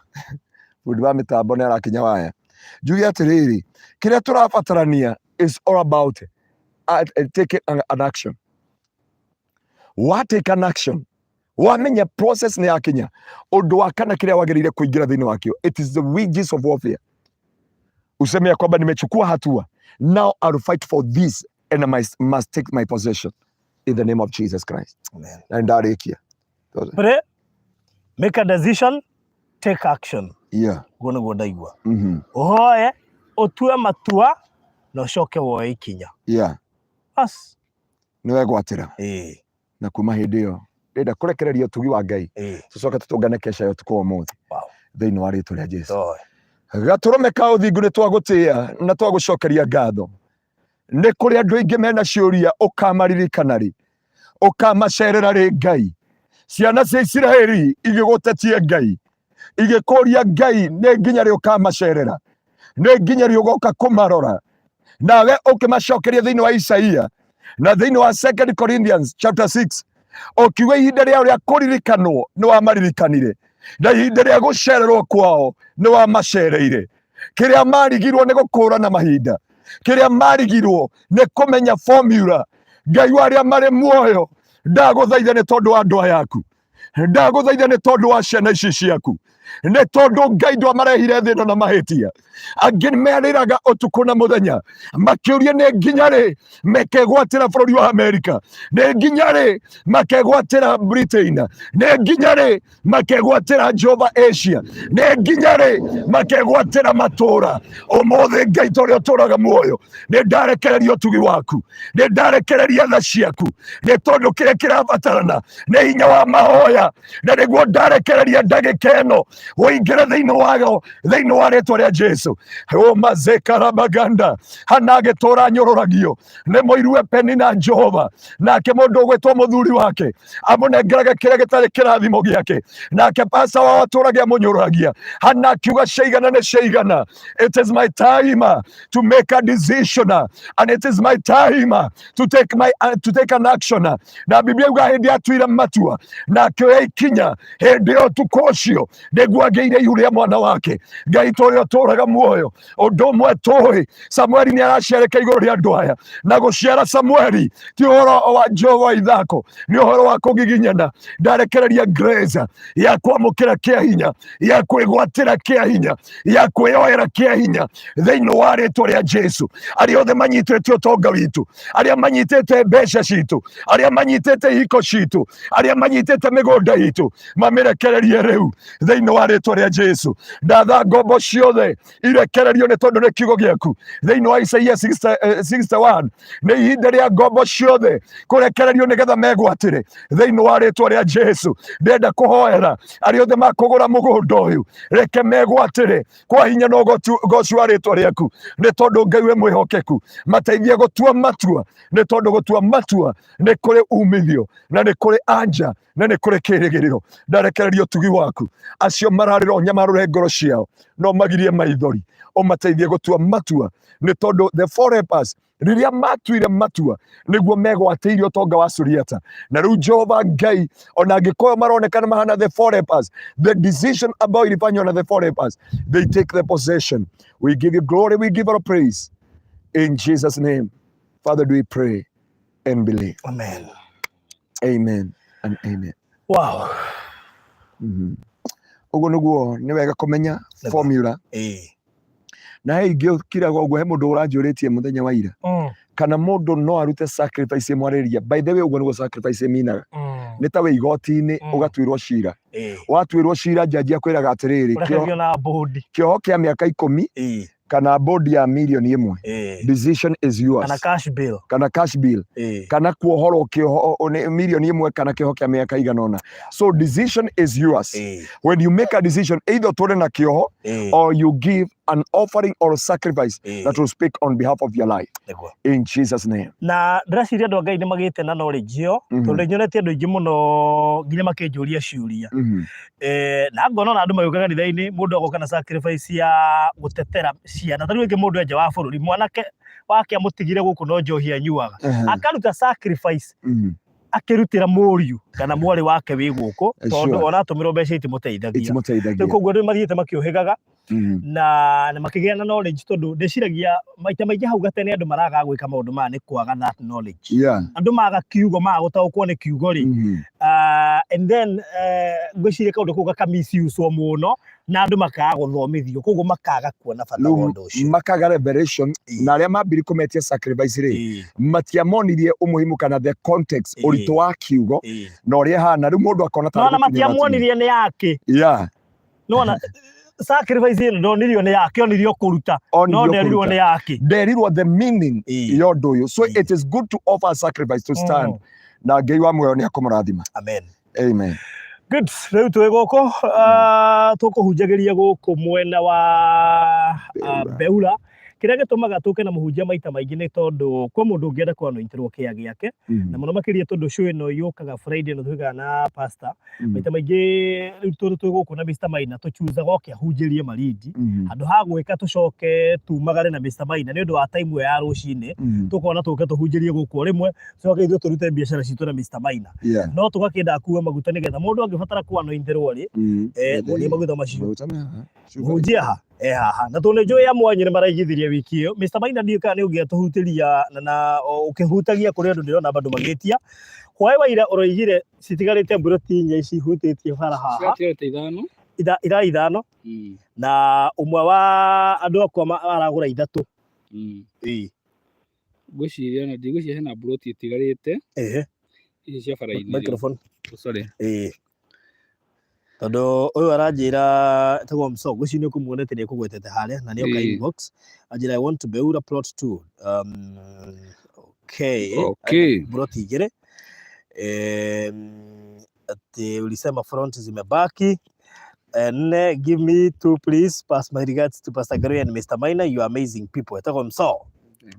Bundi wa mĩtambo nĩ arakinya waya. Njuge atĩrĩrĩ, kĩrĩa tũrabatarania is all about taking an action. Wa take an action, wamenya process nĩ yakinya. Ũndũ wa kana kĩrĩa wagĩrĩire kũingĩra thĩinĩ wakĩo, it is the wages of warfare. Useme ya kwamba nimechukua hatua, now I'll fight for this and I must take my possession in the name of Jesus Christ. Amen. Na ndarĩkia. Pray, make a decision, take action. Ũguo nĩguo ndaigua. Ũhoe, ũtue matua na ũcoke woe ikinya. Bas. Nĩ wegwatĩra. Na kuma hĩndĩ ĩyo ndĩrenda kũrekereria ũtugi wa Ngai, tũcoke tũtũngane kesha ya ũtukũ wa ũmũthĩ thĩinĩ wa rĩtwa rĩa Jesu. Toe. Gatũrũme ka ũthingu, nĩ twagũtĩĩa na twagũcokeria ngatho. Nĩ kũrĩ andũ aingĩ mena ciũria, ũkamaririkana rĩ, ũkamacerera rĩ Ngai? Ciana cia Isiraeli igĩgũtetie Ngai, igĩkũria Ngai, nĩ nginya rĩ ũkamacerera? Nĩ nginya rĩ ũgoka kũmarora? Nawe ũkĩmacokeria thĩinĩ wa Isaia na thĩinĩ wa 2 Corinthians chapter 6, ũkiuga ihinda rĩao rĩa kũririkanwo nĩ wamaririkanire, na ihinda rĩa gũcererwo kwao nĩ wamacereire. Kĩrĩa marigirwo nĩ gũkũrana mahinda, kĩrĩa marigirwo nĩ kũmenya formula. Ngai wa arĩa marĩ muoyo, ndagũthaitha nĩ tondũ wa andũ aya aku, ndagũthaitha nĩ tondũ wa ciana ici ciaku. Nĩ tondũ Ngai ndwamarehire thĩ ĩno na mahĩtia. Angĩ merĩraga ũtukũ na mũthenya makĩũria nĩ nginya rĩ mekegwatĩra bũrũri wa Amerika, nĩ nginya rĩ makegwatĩra Britain, nĩ nginya rĩ makegwatĩra Jehova Asia, nĩ nginya rĩ makegwatĩra matũũra. Ũmũthĩ Ngai ta ũrĩa ũtũũraga muoyo, nĩ ndarekereria ũtugi waku, nĩ ndarekereria tha ciaku, nĩ tondũ kĩrĩa kĩrabatarana nĩ hinya wa mahoya, na nĩguo ndarekereria ndagĩka ĩno ũingĩre thĩinĩ wayo thĩinĩ wa rĩtwa rĩa Jesu. Omazekarabaganda hana agĩtũra nyũrũragio nĩ mũirue Penina Jehova, nake mũndũ ũgwĩtwo mũthuri wake amũnengeraga kĩrĩa gĩtarĩ kĩrathimo gĩake, nake pasa wao atũrage amũnyũrũragia. Hana akiuga ciaigana nĩ ciaigana. It is my time to make a decision, and it is my time to take an action. Na Biblia yuga hĩndĩ atuire matua na akĩoya ikinya hĩndĩ ĩyo ũtukũ ũcio nĩguo agĩire ihu rĩa mwana wake. Ngai ta ũrĩa ũtũũraga muoyo, ũndũ ũmwe tũĩ, Samueli nĩ araciarĩka igũrũ rĩa andũ aya, na gũciara Samueli ti ũhoro wa Jehova wa ithako, nĩ ũhoro wa kũgiginyana. Ndarekereria grace ya kwamũkĩra kĩa hinya, ya kwĩgwatĩra kĩa hinya, ya kwĩyoera kĩa hinya thĩinĩ wa rĩtwa rĩa Jesu. Arĩa othe manyitĩte ũtonga witũ, arĩa manyitĩte mbeca citũ, arĩa manyitĩte ihiko citũ, arĩa manyitĩte mĩgũnda itũ, mamĩrekererie rĩu thĩinĩ wa rĩtwa rĩa Jesu. Ndatha ngombo ciothe irekererio nĩ tondũ nĩ kiugo gĩaku thĩinĩ wa Isaia 61, nĩ ihinda rĩa ngombo ciothe kũrekererio nĩgetha megwatĩre thĩinĩ wa rĩtwa rĩa Jesu. Ndĩrenda kũhoera arĩa othe makũgũra mũgũnda ũyũ, reke megwatĩre kwa hinya na ũgoci wa rĩtwa rĩaku, nĩ tondũ Ngai wĩ mwĩhokeku. Mateithie gũtua matua, nĩ tondũ gũtua matua nĩ kũrĩ umithio na nĩ kũrĩ anja na nĩ kũrĩ kĩrĩgĩrĩro. Ndarekereria ũtugi waku, acio mararĩra ũnyamarũre ngoro ciao no magirie maithori, ũmateithie gũtua matua, nĩ tondũ the four lepers rĩrĩa matuire matua nĩguo megwatĩire ũtonga wa Suriata. Na rĩu Jehova Ngai, ona angĩkorwo maronekana mahana the four lepers, the decision ambayo ilifanywa na the four lepers, they take the possession. We give you glory, we give our praise in Jesus name. Father, do we pray and believe. Amen. Amen and amen. Wow. Ũguo nĩguo nĩ wega kũmenya Nĩguo. formula. Na he ingĩ ũkiraga ũguo, he mũndũ ũranjũrĩtie mũthenya wa ira kana mũndũ no arute sacrifice ĩmwarĩria. By the way, ũguo nĩguo sacrifice ĩminaga. Nĩ ta wĩ igoti-inĩ ũgatuĩrwo cira. Watuĩrwo cira, njanji akwĩraga atĩrĩrĩ, Ũrekererio na bũndi. Kĩoho kĩa mĩaka 10 kana bond ya mirioni 1. Decision is yours. Kana cash bill. Kana cash bill. Kana kuohorwo kĩoho nĩ mirioni 1 kana kĩoho kĩa mĩaka igana ũna. So decision is yours. When you make a decision, either ũtũre na kĩoho or you give an offering or a sacrifice that will speak on behalf of your life. Nĩguo. In Jesus name. Na ndĩreciria andũ a Ngai nĩ magĩte na knowledge ĩyo, tondũ nyonete andũ aingĩ mũno nginya makĩnjũria ciũria. Na ngona ona andũ magĩũka kanitha-inĩ, mũndũ agoka na sacrifice ya gũtetera ciana. Ta rĩu rĩngĩ mũndũ e nja wa bũrũri, mwanake wake amũtigire gũkũ no njohi anyuaga. Akaruta sacrifice akĩrutĩra mũriũ kana mwarĩ wake wĩ gũkũ, tondũ ona atũmĩrwo mbeca itimũteithagia. Itimũteithagia. Rĩu koguo andũ nĩ mathiĩte makĩũhĩgaga na makĩgĩa na knowledge, tondũ ndĩciragia maita maingĩ hau gatene andũ maragaga gwĩka maũndũ maya nĩ kwaga that knowledge. Andũ maga kiugo, maga gũtaũkwo nĩ kiugo rĩ. And then ngwĩciria kaũndũ kau gaka misuse mũno na andũ makaga gũthomithio, koguo makaga kuona bata wa ũndũ ũcio. Makaga revelation, na arĩa mambiri kũmetia sacrifice rĩ, matiamonirie umuhimu kana the context, ũritũ wa kiugo na ũrĩa hana. Rĩu mũndũ akona tarĩ Nona matiamuonirie nĩ yake. Nona sacrifice ĩno ndonirio nĩ yake, onirio kũruta, no nderirwo nĩ yake. Nderirwo the meaning ya ũndũ ũyũ. So it is good to offer a sacrifice to stand. Na Ngai wa muoyo nĩ akũmũrathima. Amen. Amen. Good. Rĩu twĩ gũkũ, tũkũhunjagĩria gũkũ mwena wa Beura. Kĩrĩa gĩtũmaga tũke na mũhunjia maita maingĩ nĩ tondũ kwĩ mũndũ ũngĩenda kũanointirwo kĩa gĩake, na mũno makĩria tondũ show ĩno yũkaga Friday ĩno twĩkaga na pastor. Maita maingĩ rĩu tondũ twĩ gũkũ na Mr Maina tũchuzaga oke ahunjĩrie Malindi, handũ ha gwĩka tũcoke tumagare na Mr Maina nĩ ũndũ wa time ĩyo ya rũcinĩ, tũkona tũke tũhunjĩrie gũkũ o rĩmwe, tũcoke ithuĩ tũrute biacara citũ na Mr Maina. No tũgakĩenda akue maguta nĩgetha mũndũ angĩbatara kũanointirwo rĩ, muonie maguta macio. Maguta me haha. Mũhunjia ha? E haha. Na tondũ nĩ njũĩ amwe anyu nĩ maraigithirie wiki ĩyo. Mr Maina, ndiũĩ kana nĩ ũngĩatũhutĩria na ũkĩhutagia kũrĩ andũ ndĩrona bado magĩtia. Hwaĩ wa ira ũroigire citigarĩte mburoti 4 ici ihutĩtie bara haha. Ciratigarĩte 5. Irarĩ ithano na ũmwe wa andũ akwa aragũra ithatũ. Ĩĩ. Ngwĩciria ona ndigwĩciria hena mburoti ĩtigarĩte ici cia bara-inĩ rĩ. Microphone. Oh, sorry. Ĩĩ. Tondũ ũyũ aranjĩra etagwo Mso, ngwĩciria nĩ ũkũmuonete nĩ ekũgwetete harĩa na nĩ oka inbox. Anjĩra, "I want to Beura plot 2." Okay. Mburoti igĩrĩ. Ati ulisema front zimebaki nne, give me two please, pass my regards to Pastor Gary and Mr. Maina, you are amazing people. Etagwo Mso.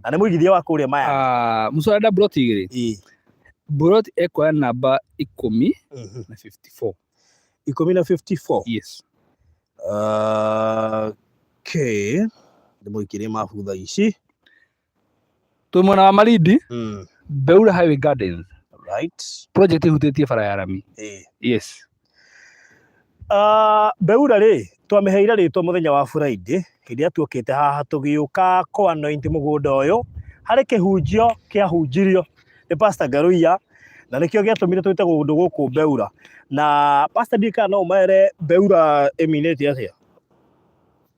Na nĩ mũigithia wa kũrĩa maya. Ah, Mso arenda mburoti igĩrĩ. Mburoti ekuoya namba 10 na 54. 10 na 54. Yes. Okay. Ndĩmũikĩrie mabu thaa ici. Twĩ mwena wa Malindi, Beura Highway Gardens. Project ĩhutĩtie bara ya rami. Yes. Beura rĩ, twamĩheire rĩtwa mũthenya wa Friday hĩndĩ ĩrĩa tuokĩte haha tũgĩũka kũ anoint mũgũnda ũyũ, harĩ kĩhunjio kĩahunjirio nĩ Pastor Ngaruiya na nĩkĩo gĩatũmire twĩte kũndũ gũkũ Beura. Na Pastor ndiũĩ kana no ũmere Beura ĩminĩte atĩa?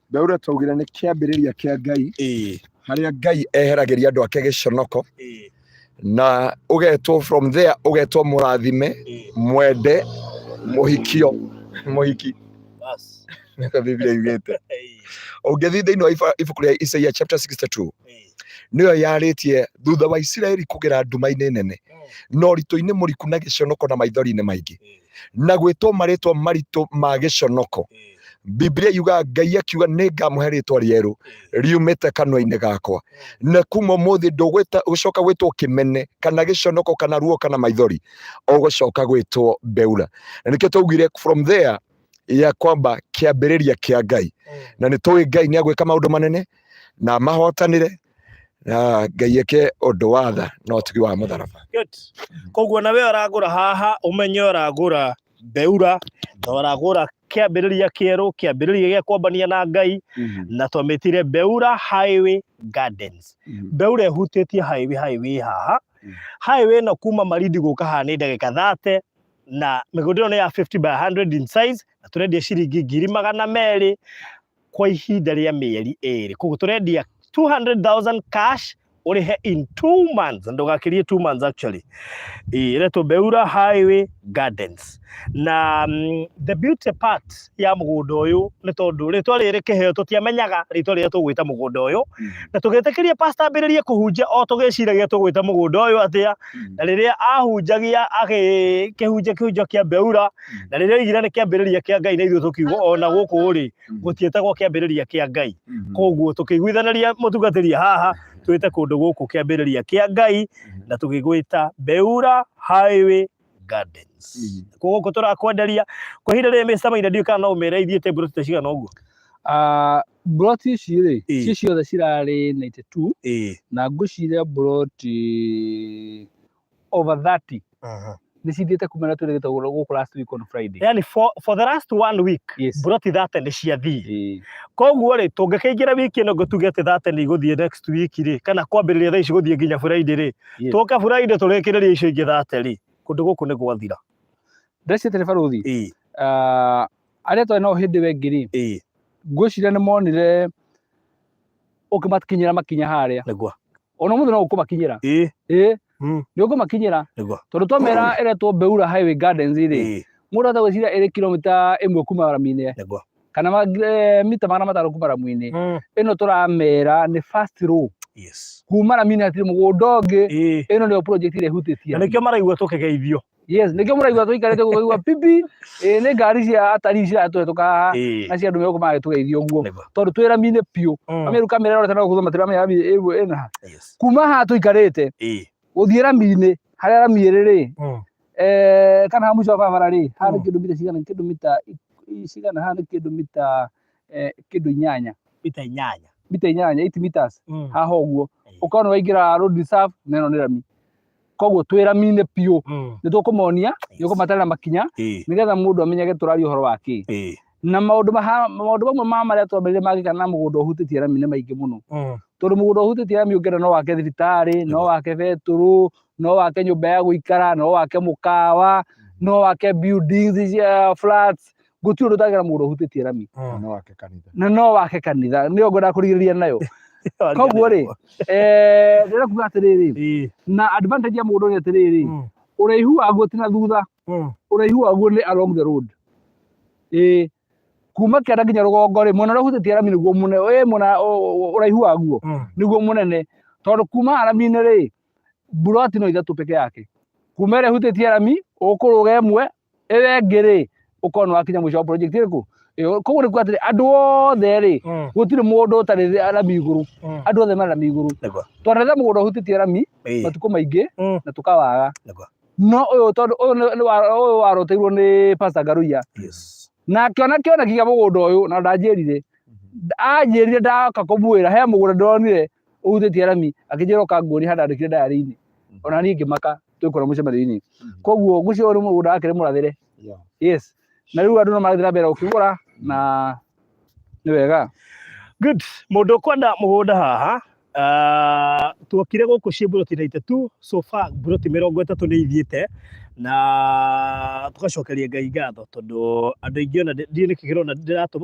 Beura twaugire nĩ kĩambĩrĩria kĩa Ngai, harĩa Ngai eheragĩria andũ ake gĩconoko, na ũgetwo from there, ũgetwo mũrathime, mwende, mũhikio, mũhiki. Bas. Nĩguo Biblia yugĩte. Ũngĩthiĩ thĩinĩ wa ibuku rĩa Isaia chapter 62, nĩyo yarĩtie thutha wa Isiraeli kũgera nduma-inĩ nene na ũritũ-inĩ mũriku na gĩconoko na maithori-inĩ maingĩ na gwĩtwo marĩtwa maritũ ma gĩconoko. Biblia yugaga Ngai akiuga nĩ ngamũhe rĩtwa rĩerũ riumĩte kanua-inĩ gakwa, na kuma ũmũthĩ ndũgwĩta gũcoka gwĩtwo kĩmene kana gĩconoko kana ruo kana maithori, ũgũcoka gwĩtwo Beura. Na nĩkĩo twaugire from there ya kwamba kĩambĩrĩria kĩa Ngai, na nĩ tũĩ Ngai nĩ agwĩka maũndũ manene na mahotanĩre, na Ngai eke ũndũ wa tha na ũtugi wa mũtharaba. Good. Koguo nawe ũragũra haha ũmenye ũragũra Beura na ũragũra kĩambĩrĩria kĩerũ, kĩambĩrĩria gĩa kwambania na Ngai, na twamĩtire Beura Highway Gardens. Beura ĩhutĩtie highway, highway haha. Highway ĩno kuma Malindi gũka haha nĩ ndagĩka 30, na mĩgũnda ĩno nĩ ya 50 by 100 in size, na tũrendia ciringi 200,000 kwa ihinda rĩa mĩeri ĩrĩ. Koguo tũrendia 200,000 cash, ũrĩhe in 2 months, ndũgakĩrie 2 months actually. Ĩretwo Beura Highway Gardens. Na the beauty part ya mũgũnda ũyũ nĩ tondũ rĩtwa rĩrĩ kĩheo tũtiamenyaga rĩtwa rĩrĩa tũgwĩta mũgũnda ũyũ, na tũgĩtĩkĩria pastor ambĩrĩrie kũhunjia o tũgĩciragia tũgwĩta mũgũnda ũyũ atĩa, na rĩrĩa ahunjagia agĩkĩhunjia kĩhunjio kĩa Beura, na rĩrĩa oigire nĩ kĩambĩrĩria kĩa Ngai, na ithuĩ tũkiuga ona gũkũ rĩ gũtiĩtagwo kĩambĩrĩria kĩa Ngai. Koguo tũkĩiguithanĩria mũtungatĩri haha twĩte kũndũ gũkũ kĩambĩrĩria kĩa Ngai, na tũgĩgwĩta Beura Highway Gardens. Koguo gũkũ tũrakwenderia kwa ihinda rĩrĩ Mr. Maina, ndiũĩ kana no ũmĩre ithiĩte mburoti ta cigana ũguo. Mburoti ici rĩ, ci ciothe cirarĩ 92, na ngwĩciria mburoti over 30 nĩ cithiĩte kuma na twĩrĩgĩte gũkũ last week on Friday. Yani for the last one week, mburoti 30 nĩ ciathiĩ. Koguo rĩ, tũngĩkĩingĩra wiki ĩno tuge atĩ 30 nĩ igũthiĩ next week rĩ, kana kwambĩrĩria thaa ici gũthiĩ nginya Friday rĩ, tũke Friday tũrĩkĩrĩrie icio ingĩ 30 rĩ, kũndũ gũkũ nĩ gwathira. Ndeciria atĩrĩ barũthi, arĩa twarĩ nao hĩndĩ ĩyo ĩngĩ rĩ, ngwĩciria nĩ monire ũkĩmakinyĩra makinya harĩa. Ona ũmũthĩ no ũkũmakinyĩra. Ĩĩ. Nĩ ũkũmakinyĩra. Tondũ twamera ĩretwo Beura Highway Gardens rĩ, mũndũ ahota gwĩciria ĩrĩ kilomita 1 kuma ramu-inĩ. Kana mita 500 kuma ramu-inĩ. Ĩno tũramera nĩ first row. Kuma ramu-inĩ hatirĩ mũgũnda ũngĩ. Ĩno nĩyo project ĩrĩa ĩhutĩtie. Na nĩkĩo maraigua tũkĩgeithio. Yes, nĩkĩo mũraigua tũikarĩte gũkũ kũigua pipi. Nĩ ngari cia atarii ciratũhetũka haha, na cia andũ megũka magĩtũgeithia ũguo. Tondũ twĩ ramu-inĩ biũ. Ameru kamera ĩrorete na gũkũ matiramenya ramu ĩmwe ĩna ha. Kuma haha tũikarĩte, gũthiĩ ramu-inĩ, harĩa ramu ĩrĩ rĩ, kana haha mũico wa barabara rĩ, haha nĩ kĩndũ mita cigana, kĩndũ mita cigana, haha nĩ kĩndũ mita kĩndũ inyanya. Mita inyanya. Mita inyanya, 8 meters. Haha ũguo. Ũkona waingĩra road reserve, na ĩno nĩ rami. Koguo twĩ rami-inĩ biũ. Nĩ tũkũmonia, nĩ ũkũmatarĩra makinya, nĩgetha mũndũ amenyage tũraria ũhoro wa kĩ. Na maũndũ mamwe ma marĩa twambĩrĩirie mangĩka na mũgũnda ũhutĩtie rami nĩ maingĩ mũno. Tondũ mũgũnda ũhutĩtie rami ũngĩenda no wake thibitarĩ, no wake betũrũ, no wake nyũmba ya gũikara, no wake mũkawa, no wake buildings cia flats. Gũtirĩ ũndũ ũtangĩra mũgũnda ũhutĩtie rami. No wake kanitha. Na no wake kanitha, nĩyo ngwendaga kũrigĩrĩria nayo. Koguo rĩ, ndĩrenda kuga atĩrĩrĩ, na advantage ya mũgũnda ũyũ nĩ atĩrĩrĩ, ũraihu waguo ti na thutha, ũraihu waguo nĩ along the road. Ĩĩ, kuma kĩanda nginya rũgongo rĩ, mwena ũrĩa ũhutĩtie rami nĩguo mũnene, ĩ mwena ũraihu waguo nĩguo mũnene, tondũ kuma rami-inĩ rĩ, mburoti no ithatũ peke yake. Kuma ĩrĩa ĩhutĩtie rami, ũkũrũga ĩmwe, ĩyo ĩngĩ rĩ, ũkorwo nĩ wakinya mũico wa project ĩrĩkũ? Ĩyo. Koguo nĩ kuga atĩrĩ, andũ othe rĩ, gũtirĩ mũndũ ũtarĩ rami igũrũ, andũ othe marĩ rami igũrũ. Twanetha mũgũnda ũhutĩtie rami matukũ maingĩ na tũkawaga. No ũyũ tondũ ũyũ ũyũ waroteirwo nĩ Pastor Ngaruiya. Na akĩona kĩoneki kĩa mũgũnda ũyũ na ndanjĩrire. Anjĩrire ndoka kũmwĩra he mũgũnda ndĩronire ũhutĩtie rami, akĩnjĩra ũka nguonie handũ andĩkire diary-inĩ. Ona niĩ ngĩmaka twĩkora mũcemanio-inĩ. Koguo ngwĩciria ũyũ nĩ mũgũnda wake nĩ mũrathĩre. Yes. Na rĩu andũ no marathiĩ na mbere gũkĩgũra na nĩ wega. Good. Mũndũ ũkwenda mũgũnda haha, tuokire gũkũ ciĩ mburoti 92, so far mburoti 30 nĩ ithiĩte, na tũgacokeria Ngai ngatho tondũ andũ aingĩ ona ndiũĩ nĩkĩ kĩrona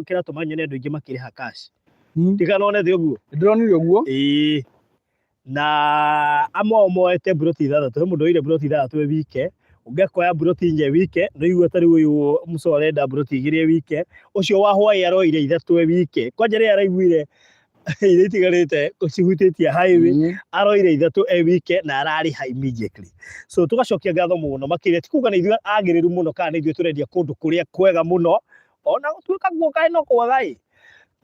kĩratũma nyone andũ aingĩ makĩrĩha cash. Ndikanone thĩ ũguo. Ndĩronire ũguo. Ĩĩ. Na amwe ao moete mburoti ithathatũ, he mũndũ oire mburoti ithathatũ e wike, ũngĩ akoya mburoti inya e wike, no igua ta rĩu ũyũ mũco arenda mburoti igĩrĩ e wike, ũcio wa hwaĩ aroire ithatũ e wike, kwanja rĩrĩa araiguire iria itigarĩte cihutĩtie highway, aroire ithatũ e wike na ararĩha immediately. So tũgacokia ngatho mũno makĩria, ti kuga nĩ ithuĩ agĩrĩru mũno kana nĩ ithuĩ tũrendia kũndũ kũrĩa kwega mũno, ona gũtuĩka guo kaĩ no kwega ĩ,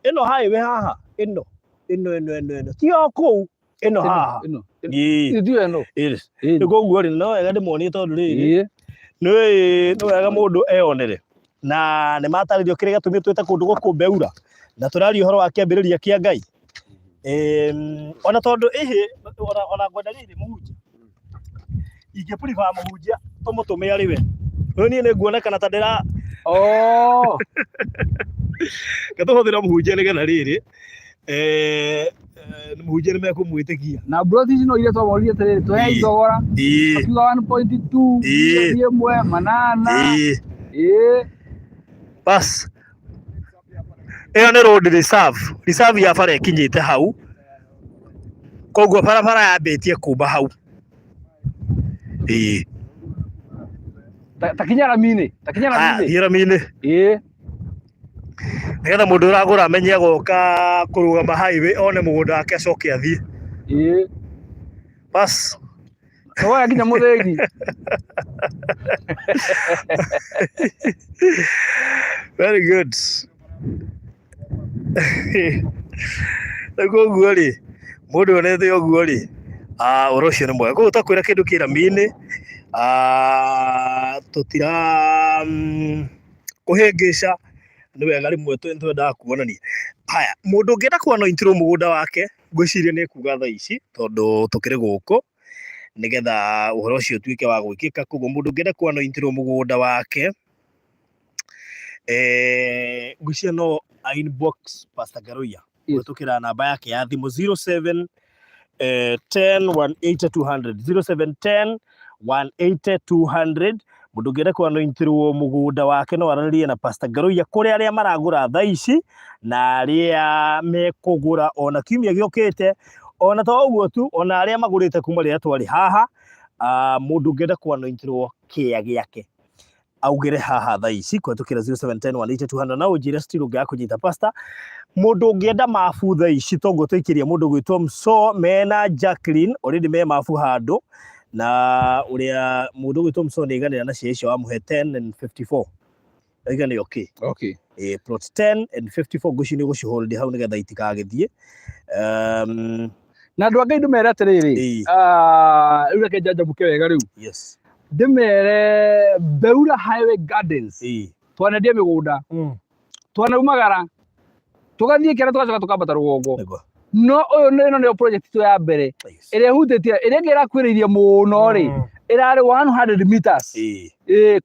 ĩno highway haha, ĩno, ĩno, ĩno, ĩno, ĩno, ti o kũu, ĩno haha. Ĩno. Ĩĩ. Ĩno ĩno. Yes. Ĩno. Nĩ koguo rĩ, no wega ndĩmuonie tondũ rĩrĩ, Ĩĩ. nĩ wega mũndũ eyonere. Na nĩ matarĩrio kĩrĩa gĩatũmire twĩte kũndũ gũkũ Mbeura, na tũraria ũhoro wa kĩambĩrĩria kĩa Ngai. Ona tondũ ĩhĩ, ona ngwenda rĩrĩ mũhunjia, ingĩ prefer mũhunjia tũmũtũme arĩ we. Rĩu niĩ nĩ nguonekana ta ndĩra Oh. Reke tũhũthĩre mũhunjia nĩgetha rĩrĩ, mũhunjia nĩ mekũmwĩtĩkia. Na mburoti ici no iria twamoririe atĩrĩrĩ, tũhei thogora. Akiuga 1.2, milioni ĩmwe, manana. Ĩĩ. Bas. Ĩyo nĩ road reserve. Reserve ya bara ĩkinyĩte hau. Koguo barabara yambĩtie kuma hau. Ĩĩ. Ta kinya rami-inĩ. Ta kinya Haya, rami-inĩ. thiĩ rami-inĩ. Ĩĩ. Nĩgetha mũndũ ũragũra amenye agoka kũrũgama highway one mũgũnda wake acoke athiĩ. Ĩĩ. Bas. Woya nginya mũthĩgi. Very good. Rĩu koguo rĩ, mũndũ onete ũguo rĩ, ũhoro ũcio nĩ mwega. Koguo twakwĩra kĩndũ kĩ rami-inĩ, tũtira kũhĩngĩca, nĩ wega rĩmwe twendaga kuonania. Haya, mũndũ ũngĩenda kũ anoint mũgũnda wake, ngwĩciria nĩ ekuga thaa ici, tondũ tũkĩrĩ gũkũ, nĩgetha ũhoro ũcio ũtuĩke wa gwĩkĩka. Koguo mũndũ ũngĩenda kũ anoint mũgũnda wake, ngwĩciria no a inbox Pastor Ngaruiya kũhĩtũkĩra namba yake ya thimũ 07 10 180 200, 07 10 180 200. Mũndũ ũngĩenda kũ anointirwo mũgũnda wake no aranĩrie na Pastor Ngaruiya, kũrĩ arĩa maragũra thaa ici na arĩa mekũgũra ona kiumia gĩũkĩte, ona to ũguo tu, ona arĩa magũrĩte kuma rĩrĩa twarĩ haha. Mũndũ ũngĩenda kũ anointirwo kĩea gĩake augĩre haha thaa ici kũhetũkĩra 0710 180 200. Na ũnjĩre still ũngĩaga kũnyita pastor. Mũndũ ũngĩenda mabu thaa ici, toguo tũikĩria mũndũ gwĩtwo Mso mena Jacqueline already me mabu handũ, na ũrĩa mũndũ gwĩtwo Mso nĩ aiganĩra na cia icio wamũhe 10 and 54 aiganĩra okay. Okay. Plot 10 and 54 ngũci nĩ gũcihold hau nĩgetha itikagĩthiĩ. Na andũ a Ngai ndĩmere atĩrĩrĩ, rĩu reke njanjamũke wega rĩu. Yes. Ndĩmere Beura Highway Gardens. Twanendia mĩgũnda. Twanaumagara. Tũgathiĩ kĩanda tũgacoka tũkambata rũgongo. Nĩguo. No ũyũ nĩ ĩno nĩyo project itũ ya mbere. Ĩrĩa ĩhutĩtie, ĩrĩa ĩngĩ ĩrakuhĩrĩirie mũno rĩ, ĩrarĩ 100 meters.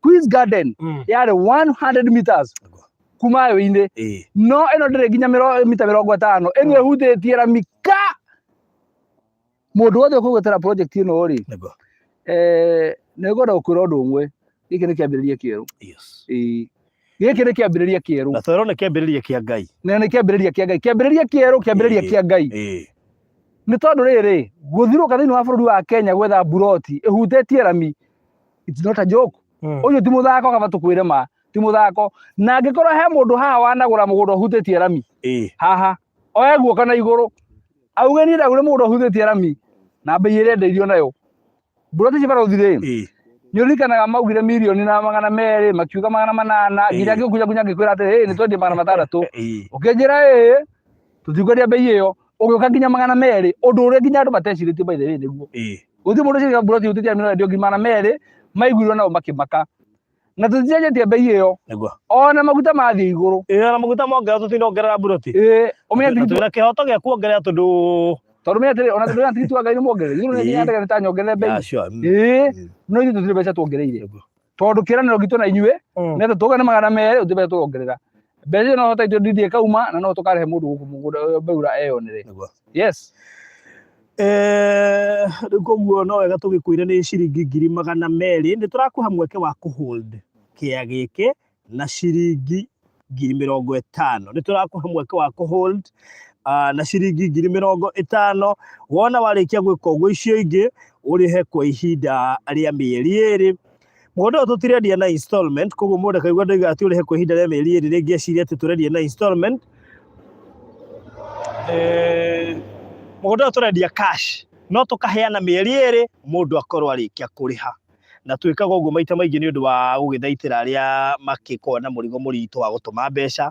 Queen's Garden yarĩ 100 meters kuma highway-inĩ. No ĩno ndĩrĩ nginya mita 50. Ĩno ĩhutĩtie rami ka. Mũndũ wothe ũkũgwetera project ĩno rĩ, Nĩguo. Nĩ ngwenda gũkwĩra ũndũ ũmwe, gĩkĩ nĩ kĩambĩrĩria kĩerũ. Yes. Ĩĩ. Gĩkĩ nĩ kĩambĩrĩria kĩerũ. Na twerwo nĩ kĩambĩrĩria kĩa Ngai. Na nĩ kĩambĩrĩria kĩa Ngai. Kĩambĩrĩria kĩerũ, kĩambĩrĩria kĩa Ngai. Nĩ tondũ rĩrĩ, gũthirũka thĩinĩ wa bũrũri wa Kenya gwetha mburoti ĩhutĩtie rami, it's not a joke. Ũyũ ti mũthako kaba tũkwĩre ma, ti mũthako. Na angĩkorwo he mũndũ haha wanagũra mũgũnda ũhutĩtie rami, haha, oe guoko na igũrũ, auge niĩ ndagũrire mũgũnda ũhutĩtie rami, na mbei ĩrĩa endeirio nayo. Mburoti cia barũthi rĩ, nĩ ũririkanaga maugire mirioni na 200, makiuga 800, nginya ngĩgũkunya kunya ngĩkwĩra atĩrĩ, "Ĩ, nĩ twendie 600." Ũkĩnjĩra ĩĩ, tũtikwendia mbei ĩyo, ũgĩũka nginya 200, ũndũ ũrĩa nginya andũ matecirĩtie by the way nĩguo. Gũtirĩ mũndũ ũciragia mburoti ĩhutĩtie rami no yendio ngiri 200, maiguirwo nao makĩmaka. Na tũticenjetie mbei ĩyo. Nĩguo. Ona maguta mathiĩ igũrũ. Ĩĩ ona maguta mongerera tũtinongerera mburoti. Ĩĩ, ũmenye Na tigiti twĩna kĩhoto gĩa kuongerera tondũ tondũ menya atĩrĩ, ona tondũ tigiti wa ngari nĩ muongerere. Ithuĩ nĩ nginya ndege nĩ ta nyongerere mbei. Yeah, sure. Ĩĩ, no ithuĩ tũtirĩ mbeca tuongereire. Tondũ kĩĩranĩro gitũ na inyuĩ nĩ atĩ tuoka nĩ 200 gũtirĩ mbeca tũrongerera. Mbeca icio no hote ithuĩ ndindi ĩkauma na no tũkarehe mũndũ gũkũ mũgũnda ũyũ Mbeura eyonere. Nĩguo. Yes. Rĩu koguo no wega tũgĩkwĩre nĩ ciringi 200,000. Nĩ tũrakũhe mweke wa kũ hold kĩea gĩkĩ na ciringi 50,000. Nĩ tũrakũhe mweke wa kũ hold na ciringi 50,000. Wona warĩkia gwĩka ũguo icio ingĩ ũrĩhe kwa ihinda rĩa mĩeri 2. Mũgũnda ũyũ tũtirendia na installment, koguo mũndũ ndakaigua ndoiga atĩ ũrĩhe kwa ihinda rĩa mĩeri 2 rĩngĩ ecirie atĩ tũrendia na installment. Mũgũnda ũyũ tũrendia cash, no tũkaheana mĩeri 2 mũndũ akorwo arĩkia kũrĩha. Na twĩkaga ũguo maita maingĩ nĩ ũndũ wa gũgĩthaitĩra arĩa makĩkoragwo na mũrigo mũritũ wa gũtũma mbeca.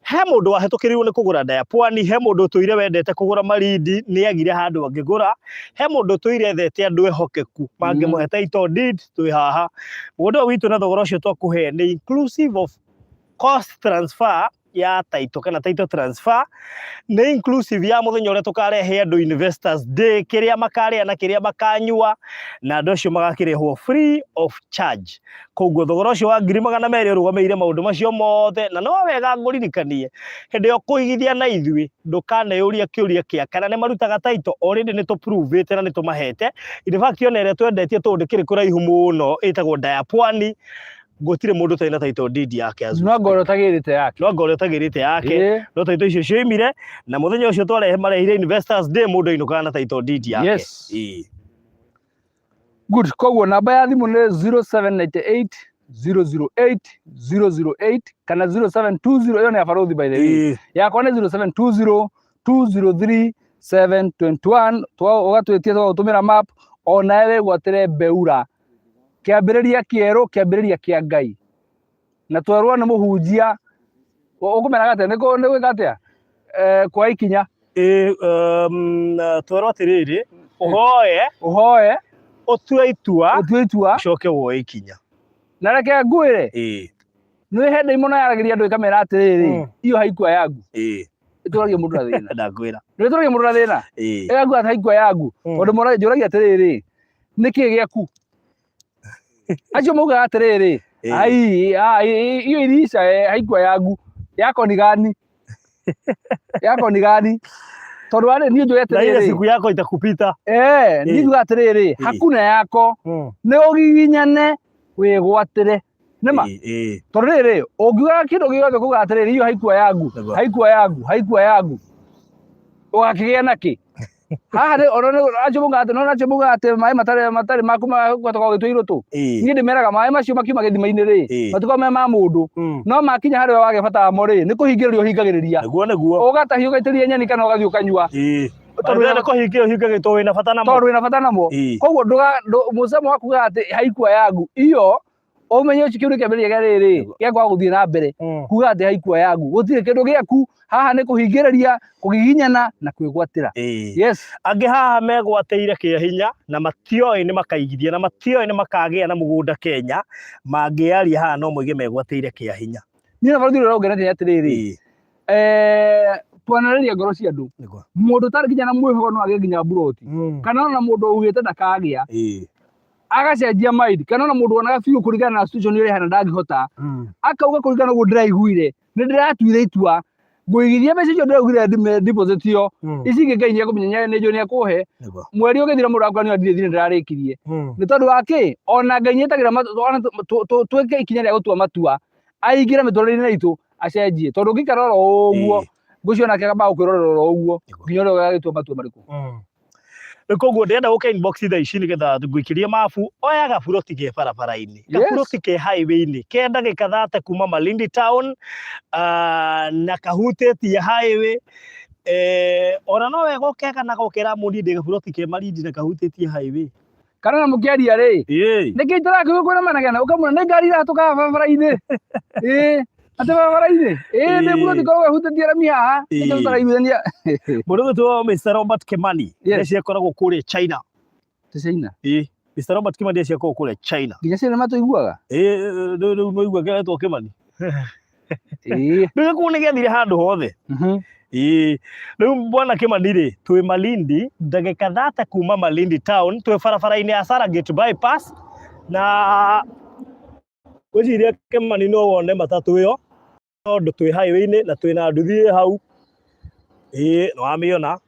He mũndũ wahĩtũkĩrirwo nĩ kũgũra nda ya pwani, he mũndũ ũtũire wendete kũgũra Malindi nĩ agire handũ angĩgũra, he mũndũ ũtũire ethete andũ ehokeku mangĩmũhe title deed, twĩ haha. Mũgũnda ũyũ witũ na thogora ũcio twakũhe nĩ inclusive of cost transfer ya title kana title transfer, nĩ inclusive ya mũthenya ũrĩa tũkarehe andũ investors day, kĩrĩa makarĩa na kĩrĩa makanyua, na andũ acio magakĩrĩhwo free of charge. Koguo thogora ũcio wa 200,000 ũrũgamĩrĩire maũndũ macio mothe, na no wega ngũririkanie hĩndĩ ĩyo kũigithia na ithuĩ ndũkaneyũrie kĩũria kĩa kana nĩ marutaga title, already nĩ tũ-prove-ĩte na nĩ tũmahete. In fact ona ĩrĩa twendetie tondũ ndĩkĩrĩ kũraihu mũno ĩtagwo nda ya pwani, gũtirĩ mũndũ ũtarĩ na title deed yake as we No anga ũrĩa ũtagĩrĩte yake. No anga ũrĩa ũtagĩrĩte yake. No title icio cioimire, na mũthenya ũcio twarehe marehire investors day, mũndũ ainũkaga na title deed yake. Yes. Good. Koguo namba ya thimũ nĩ 0798 008 008 kana 0720, ĩyo nĩ ya barũthi by the way. Yakwa nĩ 0720 203 721. Ũgatwĩtia tũgagũtũmĩra map onawe wĩgwatĩre Mbeura. Kĩambĩrĩria kĩerũ, kĩambĩrĩria kĩa Ngai. Na twerwo nĩ mũhunjia, ũkũmeraga atĩa? Nĩ gwĩka atĩa? Kuoya ikinya. Ĩĩ, twerwo atĩrĩrĩ, ũhoe, Ũhoe, ũtue itua, ũtue itua, ũcoke woe ikinya. Na reke ngwĩre, nĩ he ndaimono yaragĩria andũ ĩkamera atĩrĩrĩ, iyo haikuwa yangu. Ĩtũragia mũndũ na thĩna. Ndakwĩra. Nĩ ĩtũragia mũndũ na thĩna. Ĩgakuga atĩ haikuwa yangu. Tondũ njũragia atĩrĩrĩ, nĩkĩ gĩaku? Acio maugaga atĩrĩrĩ, ai, ai, iyo irica haikuwa yangu. Yako ni gani? Yako ni gani? Tondũ warĩ niĩ njũĩ Na ile atĩrĩrĩ. siku yako itakupita. Niĩ njugaga atĩrĩrĩ, hakuna yako. Nĩ ũgiginyane wĩgwatĩre. Nĩma? Tondũ rĩrĩ, ũngiuga kĩndũ gĩothe kuga atĩrĩrĩ, iyo haikuwa yangu, haikuwa yangu, haikuwa yangu. Ũgakĩgĩa nakĩ? Haha nĩ ona nĩ acio maugaga atĩ, nona acio maugaga atĩ maĩ matarĩ maku magwatoka ũgĩtua irũtũ. Niĩ ndĩmeraga maĩ macio makiuma gĩthima-inĩ rĩ, matikoragwo me ma mũndũ. No makinya harĩ we wagĩa bata wamo rĩ, nĩ kũhingĩrĩria ũhingagĩrĩria. Nĩguo, nĩguo. Ũgatahia ũgaitĩrĩria nyeni kana ũgathiĩ ũkanyua. Tondũ wĩna kũhingĩrĩria ũhingagĩrĩria wĩna bata namo. Tondũ wĩna bata namo. Koguo mũcamo wa kuga atĩ haikua yangu, iyo ũmenye ũcio kĩu nĩ kĩambĩrĩria kĩa rĩrĩ, gĩa kwaga gũthiĩ na mbere. Kuga atĩ haikua yangu, gũtirĩ kĩndũ gĩaku, haha nĩ kũhingĩrĩria, kũgiginyana na kwĩgwatĩra. Yes. Angĩ haha megwatĩire kĩa hinya na matioĩ nĩ makaigithia na matioĩ nĩ makagĩa na mũgũnda Kenya, mangĩaria haha no moige megwatĩire kĩa hinya. Niĩ na barũthi ũrĩa ũngenetie nĩ atĩrĩrĩ, twanarĩria ngoro cia andũ. Mũndũ ũtarĩ nginya na mwĩhoko no agĩe nginya mburoti. Kana ona mũndũ augĩte ndakagĩa. Agacenjia mind. Kana ona mũndũ wonaga biũ kũringana na situation ĩrĩa ĩhana ndangĩhota. Akauga kũringana na ũguo ndĩraiguire, nĩ ndĩratuire itua ngũigithia mbeca icio ndĩraugire deposit ĩyo. Ici ingĩ Ngai nĩekũmenya, nĩ njũĩ nĩekũhe. Mweri ũgĩthira mũndũ akwa nĩ ndirĩ thirĩ ndĩrarĩkirie. Nĩ tondũ wa kĩ? Ona Ngai nĩetagĩra twĩke ikinya rĩa gũtua matua. Aingĩre mĩtũrĩre-inĩ itũ acenjie, tondũ ũngĩikara oro ũguo, ngũcio nake akamba gũkwĩrorera oro ũguo nginya ũrĩa ũgagĩtua matua marĩkũ. Rĩu koguo ndĩrenda gũka inbox thaa ici nĩgetha ngũikĩrie mabu. Oya gaburoti ke barabara-inĩ, gaburoti ke highway-inĩ, ke ndagĩka 30 kuma Malindi town, na kahutĩtie highway. Ona no wega ũkega na gokera mũni ndĩ gaburoti ke Malindi na kahutĩtie highway. Kana na mũkĩaria rĩ, nĩkĩ itarakĩgwo kwĩna manegene, ũkamwĩra nĩ ngari irahatũka barabara-inĩ. Ĩĩ, atĩ barabara-inĩ, ĩĩ nĩ buroti ĩkoragwo ĩhutĩtie rami haha, nĩkĩo tũtaraiguithania. Mũndũ ũgwĩtwo Mr. Robert Kimani, yes, akoragwo kũrĩa China. Ti China? Ĩĩ, Mr. Robert Kimani akoragwo kũrĩa China. Nginya China matũiguaga? Ĩĩ, rĩu nĩwaigua kĩretwo Kimani. Rĩu gĩkuũ nĩ gĩathire handũ hothe. Ĩĩ, rĩu bwana Kimani rĩ, twĩ Malindi, ndagĩka 30 kuma Malindi town, twĩ barabara-inĩ ya Saragate bypass, na ngwĩciria Kimani no wone matatũ ĩyo, tondũ twĩ highway-inĩ na twĩna nduthi ĩ hau. Ĩĩ, nĩ wamĩona.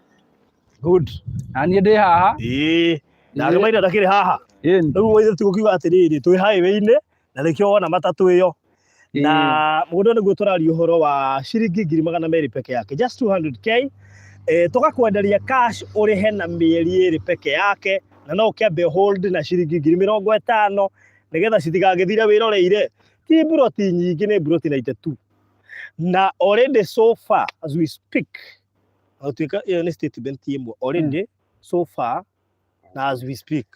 Good. Na niĩ ndĩ haha. Ĩĩ, na Maina ndakĩrĩ haha. Rĩu ithuĩ tũgũkiuga atĩrĩrĩ, twĩ highway-inĩ, na nĩkĩo wona matatũ ĩyo. Na mũgũnda nĩguo tũraria ũhoro wa ciringi 200,000 peke yake, just 200K. Tũgakwenderia cash ũrĩhe na mĩeri 2 peke yake, na no ũkĩambe hold na ciringi 50,000 nĩgetha citigagĩthire wĩroreire. Ti mburoti nyingĩ, nĩ mburoti 92. Na already so far as we speak, gũtuĩka ĩyo nĩ statement ĩmwe, already so far na as we speak.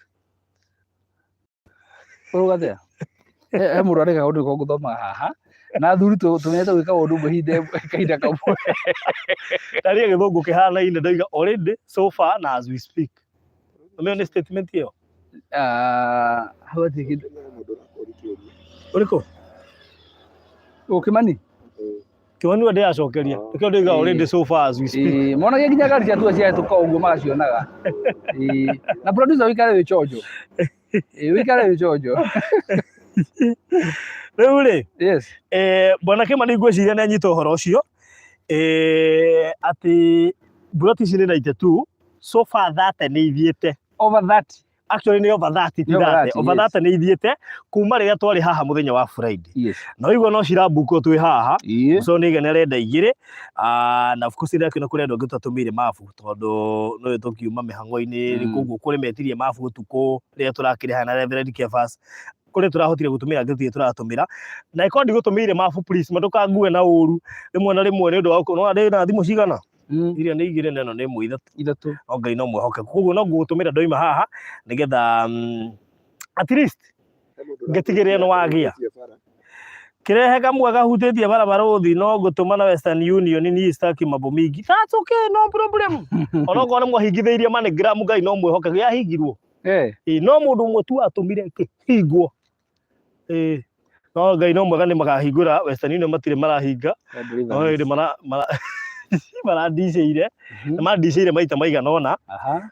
Ũrauga atĩa? He mũndũ areka kaũndũ ko ngũthomaga haha, na athuri tũmenyete gwĩka ũndũ ũmwe ihinda kahinda kamwe. Ndaria gĩthũngũ kĩhanaine, ndoiga already so far na as we speak. Ũmĩo nĩ statement ĩyo? Ah, hau hatirĩ kĩndũ. Ũrĩkũ? Ũ Kĩmani? Kĩmani we ndĩracokeria. Nĩkĩo ndoiga already so far as we speak. Ĩĩ, monagia nginya ngari cia tua ciahĩtũka ũguo magacionaga. Ĩĩ, na producer ũikare wĩ chonjo. Ĩĩ, ũikare wĩ chonjo. Rĩu rĩ, Yes. Bwana Kĩmani ngwĩciria nĩ anyita ũhoro ũcio, atĩ mburoti ici nĩ 92, so far 30 nĩ ithiĩte. Over 30. Actually nĩ over 30, ti Nĩ over 30. 30, Over yes. 30 nĩ ithiĩte kuma rĩrĩa twarĩ haha mũthenya wa Friday. Na ũigua no cirambukwo twĩ haha. So nĩ igana renda igĩrĩ. Na of course ndĩrakĩona kũrĩ andũ angĩ tũtatũmĩire mabu tondũ no tũkiuma mĩhang'o-inĩ, koguo kũrĩ metirie mabu ũtukũ rĩrĩa tũrakĩrĩ haha na Reverend Kefas. Kũrĩ tũrahotire gũtũmĩra, angĩ tũtirĩ tũratũmĩra. Na ĩkorwo ndigũtũmĩire mabu, please ndũkangue na ũru. Rĩmwe na rĩmwe nĩ ũndũ wa gũkorwo ndĩ na thimũ cigana? Iria nĩ igĩrĩ na ĩno nĩ ĩmwe, ithatũ. Ithatũ. No Ngai no mwĩhokeku. Koguo no ngũgũtũmĩra ndoima haha nĩgetha at least ngĩtigĩrĩre nĩ wagĩa. Kĩrehe kamwe gahutĩtie barabara ũthi no ngũtũma na Western Union, niĩ sitaki mambo mingi. That's okay, no problem. Onokorwo nĩ mwahingithĩirie MoneyGram, Ngai no mwĩhokeku, yahingirwo. Ĩĩ, no mũndũ ũmwe tu atũmire ĩkĩhingwo. Ĩĩ, no Ngai no mwega nĩ makahingũra Western Union, matirĩ marahinga. No hĩndĩ marandicĩire, nĩ mandicĩire maita maigana ũna.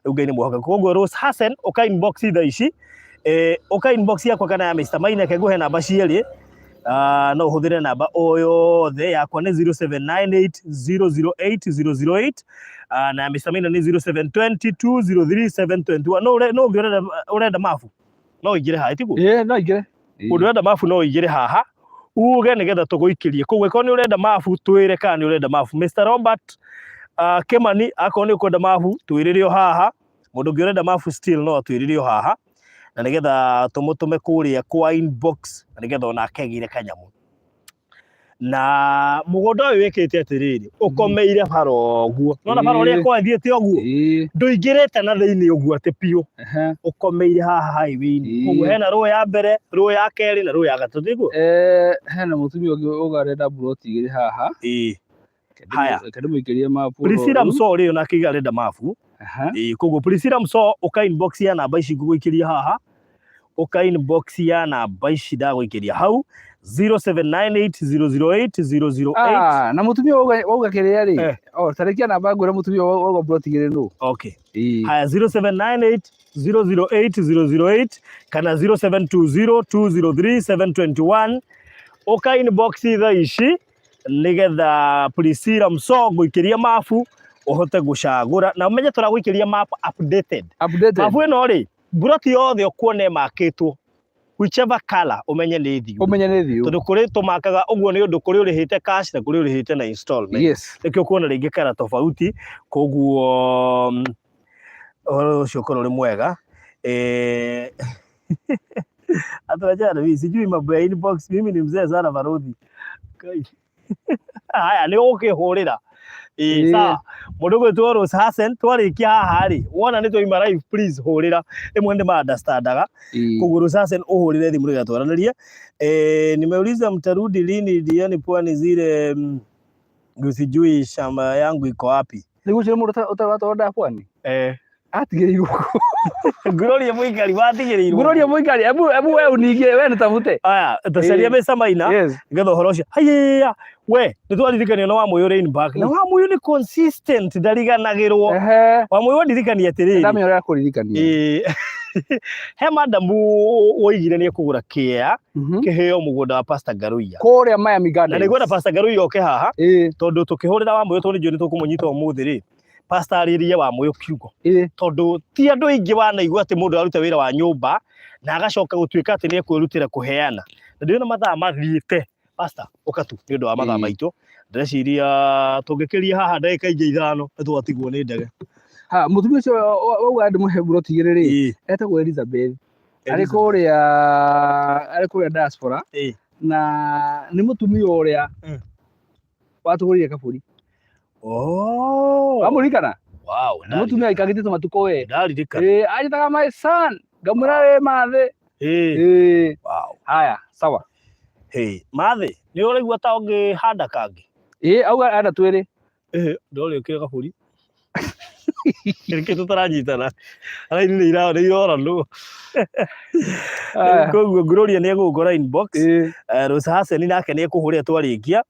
Rĩu Ngai nĩ mwĩhokeku. Koguo Rose Hassan, ũka inbox thaa ici. Ũka inbox yakwa kana ya Mr. Maina, reke ngũhe namba cierĩ. No ũhũthĩre namba o yothe. Yakwa nĩ 0798 008 008, na ya Mr. Maina nĩ 0720 203 721. No no ũngĩ ũrenda mabu no ũingĩre haha, tiguo? Ĩĩ, no ingĩre. Mũndũ ũrenda mabu no ũingĩre haha uge nĩgetha tũgũikĩrie. Koguo ĩkorwo nĩ ũrenda mabu, twĩre kana nĩ ũrenda mabu. Mr. Robert Kimani, akorwo nĩ ũkwenda mabu, twĩrĩre o haha. Mũndũ ũngĩ ũrenda mabu still no atwĩrĩre o haha, na nĩgetha tũmũtũme kũrĩa kwa inbox, na nĩgetha onake agĩre kanyamũ. Na mũgũnda ũyũ wĩkĩte atĩrĩrĩ, ũkomeire bara ũguo. Nona bara ũrĩa ĩkoragwo ĩthiĩte ũguo, ndũingĩrĩte na thĩinĩ ũguo atĩ biũ, ũkomeire haha highway-inĩ. Koguo hena row ya mbere, row ya kerĩ na row ya gatatũ, tiguo? Hena mũtumia ũngĩ uga arenda mburoti igĩrĩ haha. Ĩĩ. Haya. Reke ndĩmũikĩrie mabu. Priscilla Msoo rĩ, onake iga arenda mabu. Ĩĩ, koguo Priscilla Msoo, ũka inbox ya namba ici ngũgũikĩria haha. Ũka inbox ya namba ici ndagũikĩria hau, 0798008008. Ah, na mũtumia wauga kĩrĩa rĩ, oh, tarĩkia namba ngwĩre mũtumia wauga mburoti igĩrĩ nũ. Okay. Haya, 0798008008 kana 0720 203 721. Ũka inbox thaa ici nĩgetha Priscilla Msoo ngũikĩria mabu ũhote gũcagũra, na ũmenye tũragũikĩria map updated. Updated. Mabu ĩno rĩ, mburoti yothe ũkuona ĩmakĩtwo. Whichever color ũmenye nĩ thiũ. Ũmenye nĩ thiũ. Tondũ kũrĩ tũmakaga ũguo nĩ ũndũ kũrĩ ũrĩhĩte cash na kũrĩ ũrĩhĩte na installment. Yes. Nĩkĩo ũkuona rĩngĩ kara tofauti koguo ũhoro ũcio ũkorwo ũrĩ mwega. Eh, atuachana mimi sijui mambo ya inbox, mimi ni mzee sana baruthi. Kai. Haya nĩ ũgũkĩhũrĩra. Ĩĩ Ĩĩ. sawa. Mũndũ ũgwĩtwo Rose Hassen twarĩkia haha rĩ, wona nĩ twaima live please hũrĩra. Rĩmwe nĩ ma understandaga. Ĩĩ. Koguo Rose Hassen ũhũrĩre thimũ nĩgetha twaranĩrie. Eh, nimeuliza mtarudi lini Diani Pwani zile sijui shamba yangu iko wapi. Nĩguo ũcio nĩ mũndũ ũtaratwara pwani? Eh. Atigĩrĩirwo kũ? Nguroria mũikari watigĩrĩirwo. Nguroria mũikari, ebu ebu we uningie, we nitafute. Aya, tũcaria Ĩĩ. Mr. Maina. Yes. Nĩgetha ũhoro ũcio. Haiya, we nĩ twaririkanio na Wamũyũ rain back. Na Wamũyũ nĩ consistent ndariganagĩrwo. Ehe. Wamũyũ wandirikania atĩrĩrĩ. Ndamenya ũrĩa akũririkania. Ĩĩ. He madamu woigire nĩ ekũgũra kĩea kĩheo mũgũnda wa Pastor Ngaruiya. Kũrĩa Miami Na Gardens. nĩ ngwenda Pastor Ngaruiya oke haha Ĩĩ. tondũ tũkĩhũrĩra Wamũyũ tondũ nĩ njũĩ nĩ tũkũmũnyita ũmũthĩ rĩ. Pastor arĩrie Wamũyũ kiugo. Ĩĩ. Tondũ ti andũ aingĩ wanaigua atĩ mũndũ aruta wĩra wa nyũmba na agacoka gũtuĩka atĩ nĩ ekwĩrutĩra kũheana. Na ndĩrona mathaa mathiĩte. Pastor, ũka tu nĩ ũndũ wa mathaa Ĩĩ. maitũ. Ndĩreciria tũngĩkĩria haha ndagĩka ingĩ ithano nĩ twatigwo nĩ ndege. Ha, mũtumia ũcio wauga ndĩmũhe mburoti igĩrĩ rĩ, Ĩĩ. etagwo Elizabeth. Arĩ Elizabeth. kũrĩa arĩ kũrĩa diaspora Ĩĩ. na nĩ mũtumia ũrĩa watũgũrĩire kabũri. Oh. Wamũririkana? Wow, Nĩ mũtumia aikarĩte tũmatukũ we. Ndaririkana. Ĩĩ, anjĩtaga my son, ngamwĩra wĩ mathĩ. Ĩĩ. Ĩĩ. Wow. Haya, sawa. Hey, mathĩ, nĩ ũraigua ta ũngĩhanda kangĩ? Ĩĩ, auga enda twĩrĩ. Ĩhĩ, ndorĩ ũkĩre kabũri. Nĩkĩ tũtaranyitana? Raini nĩ ira nĩ iroranwo. Haya. Koguo Gloria nĩ egũgũkora inbox. Ĩĩ. Rose Hassan nake nĩ ekũhũrĩra twarĩkia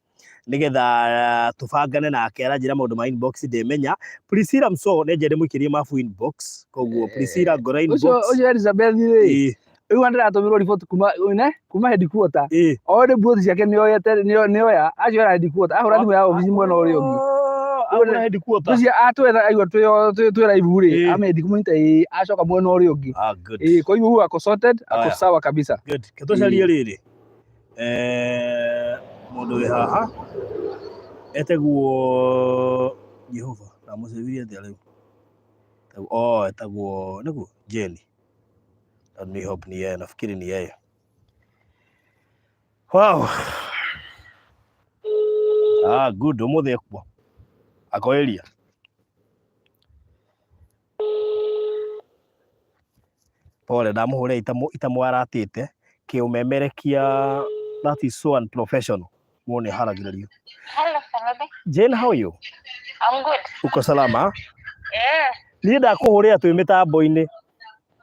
nĩgetha tũbangane nake aranjĩra maũndũ ma inbox ndĩmenya. Priscilla Mso nĩ njende mũikĩrie mabu inbox. Koguo Priscilla ngora Ũcio inbox. ũcio Elizabeth rĩ, Ĩĩ. rĩu ndĩratũmĩrwo riboti kuma ne kuma headquarter. Ĩĩ. O nĩ mburoti ciake nĩoyete nĩoya acioera headquarter ahũra thimũ ya obici mwena ũrĩa ũngĩ. Ahũra headquarter. Ũcio atwetha aigua twĩ twĩ live rĩ, Ĩĩ. amendi kũmũnyita ĩĩ acoka mwena ũrĩa ũngĩ. Ah, good. Ĩĩ kwa hivyo huyu ako sorted, ako Aya. sawa kabisa. Good. Ke tũcarie rĩrĩ. Eh, mũndũ wĩ haha etagwo Jehova ndamũcevirie atĩa rĩu? Oh, etagwo nĩguo Jenny. Let me hope ni yeye, nafikiri ni yeye. Wow. Ah, good. Ũmũthĩ ekuo. Ako area. Pole ndamũhũrĩra itamwaratĩte kĩũmemerekia that is so unprofessional. Muone haragĩrĩrio. Hello, Salome. Jane, how are you? I'm good. Uko salama? Yeah. Niĩ ndakũhũrĩra twĩ mĩtambo-inĩ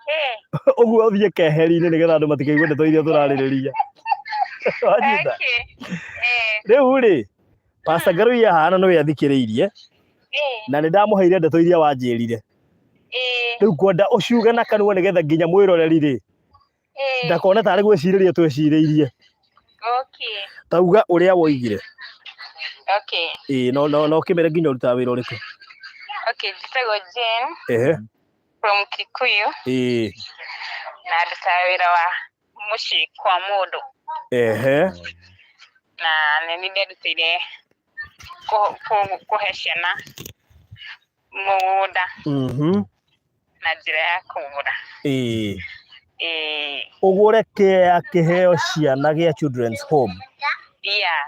Hey. ũguo ũthiĩ keheri-inĩ nĩgetha andũ matikaigue ndeto iria tũrarĩrĩria. Wanyita? Okay. Eh. Rĩu rĩ, Pastor Ngaruiya hana nĩwe athikĩrĩirie Eh. na nĩ ndamũheire ndeto iria wanjĩrire. Eh. Rĩu ngwenda ũciuge na kanua nĩgetha nginya mwĩroreri rĩ Eh. ndakone tarĩ gwĩcirĩria twecirĩirie. Okay. Tauga ũrĩa woigire. Okay. Ĩĩ no no no ũkĩmere nginya ũrutaga wĩra ũrĩkũ. Okay, njĩtagwo Jane Ehe. from Kikuyu Ĩĩ. na ndutaga wĩra wa mũciĩ kwa mũndũ Ehe. na nĩ niĩ nderutĩire kũhe ciana mũgũnda na njĩra ya kũgũra. Ĩĩ. Ĩĩ. Ũgũre kĩa kĩheo ciana gĩa Children's Home. Yeah.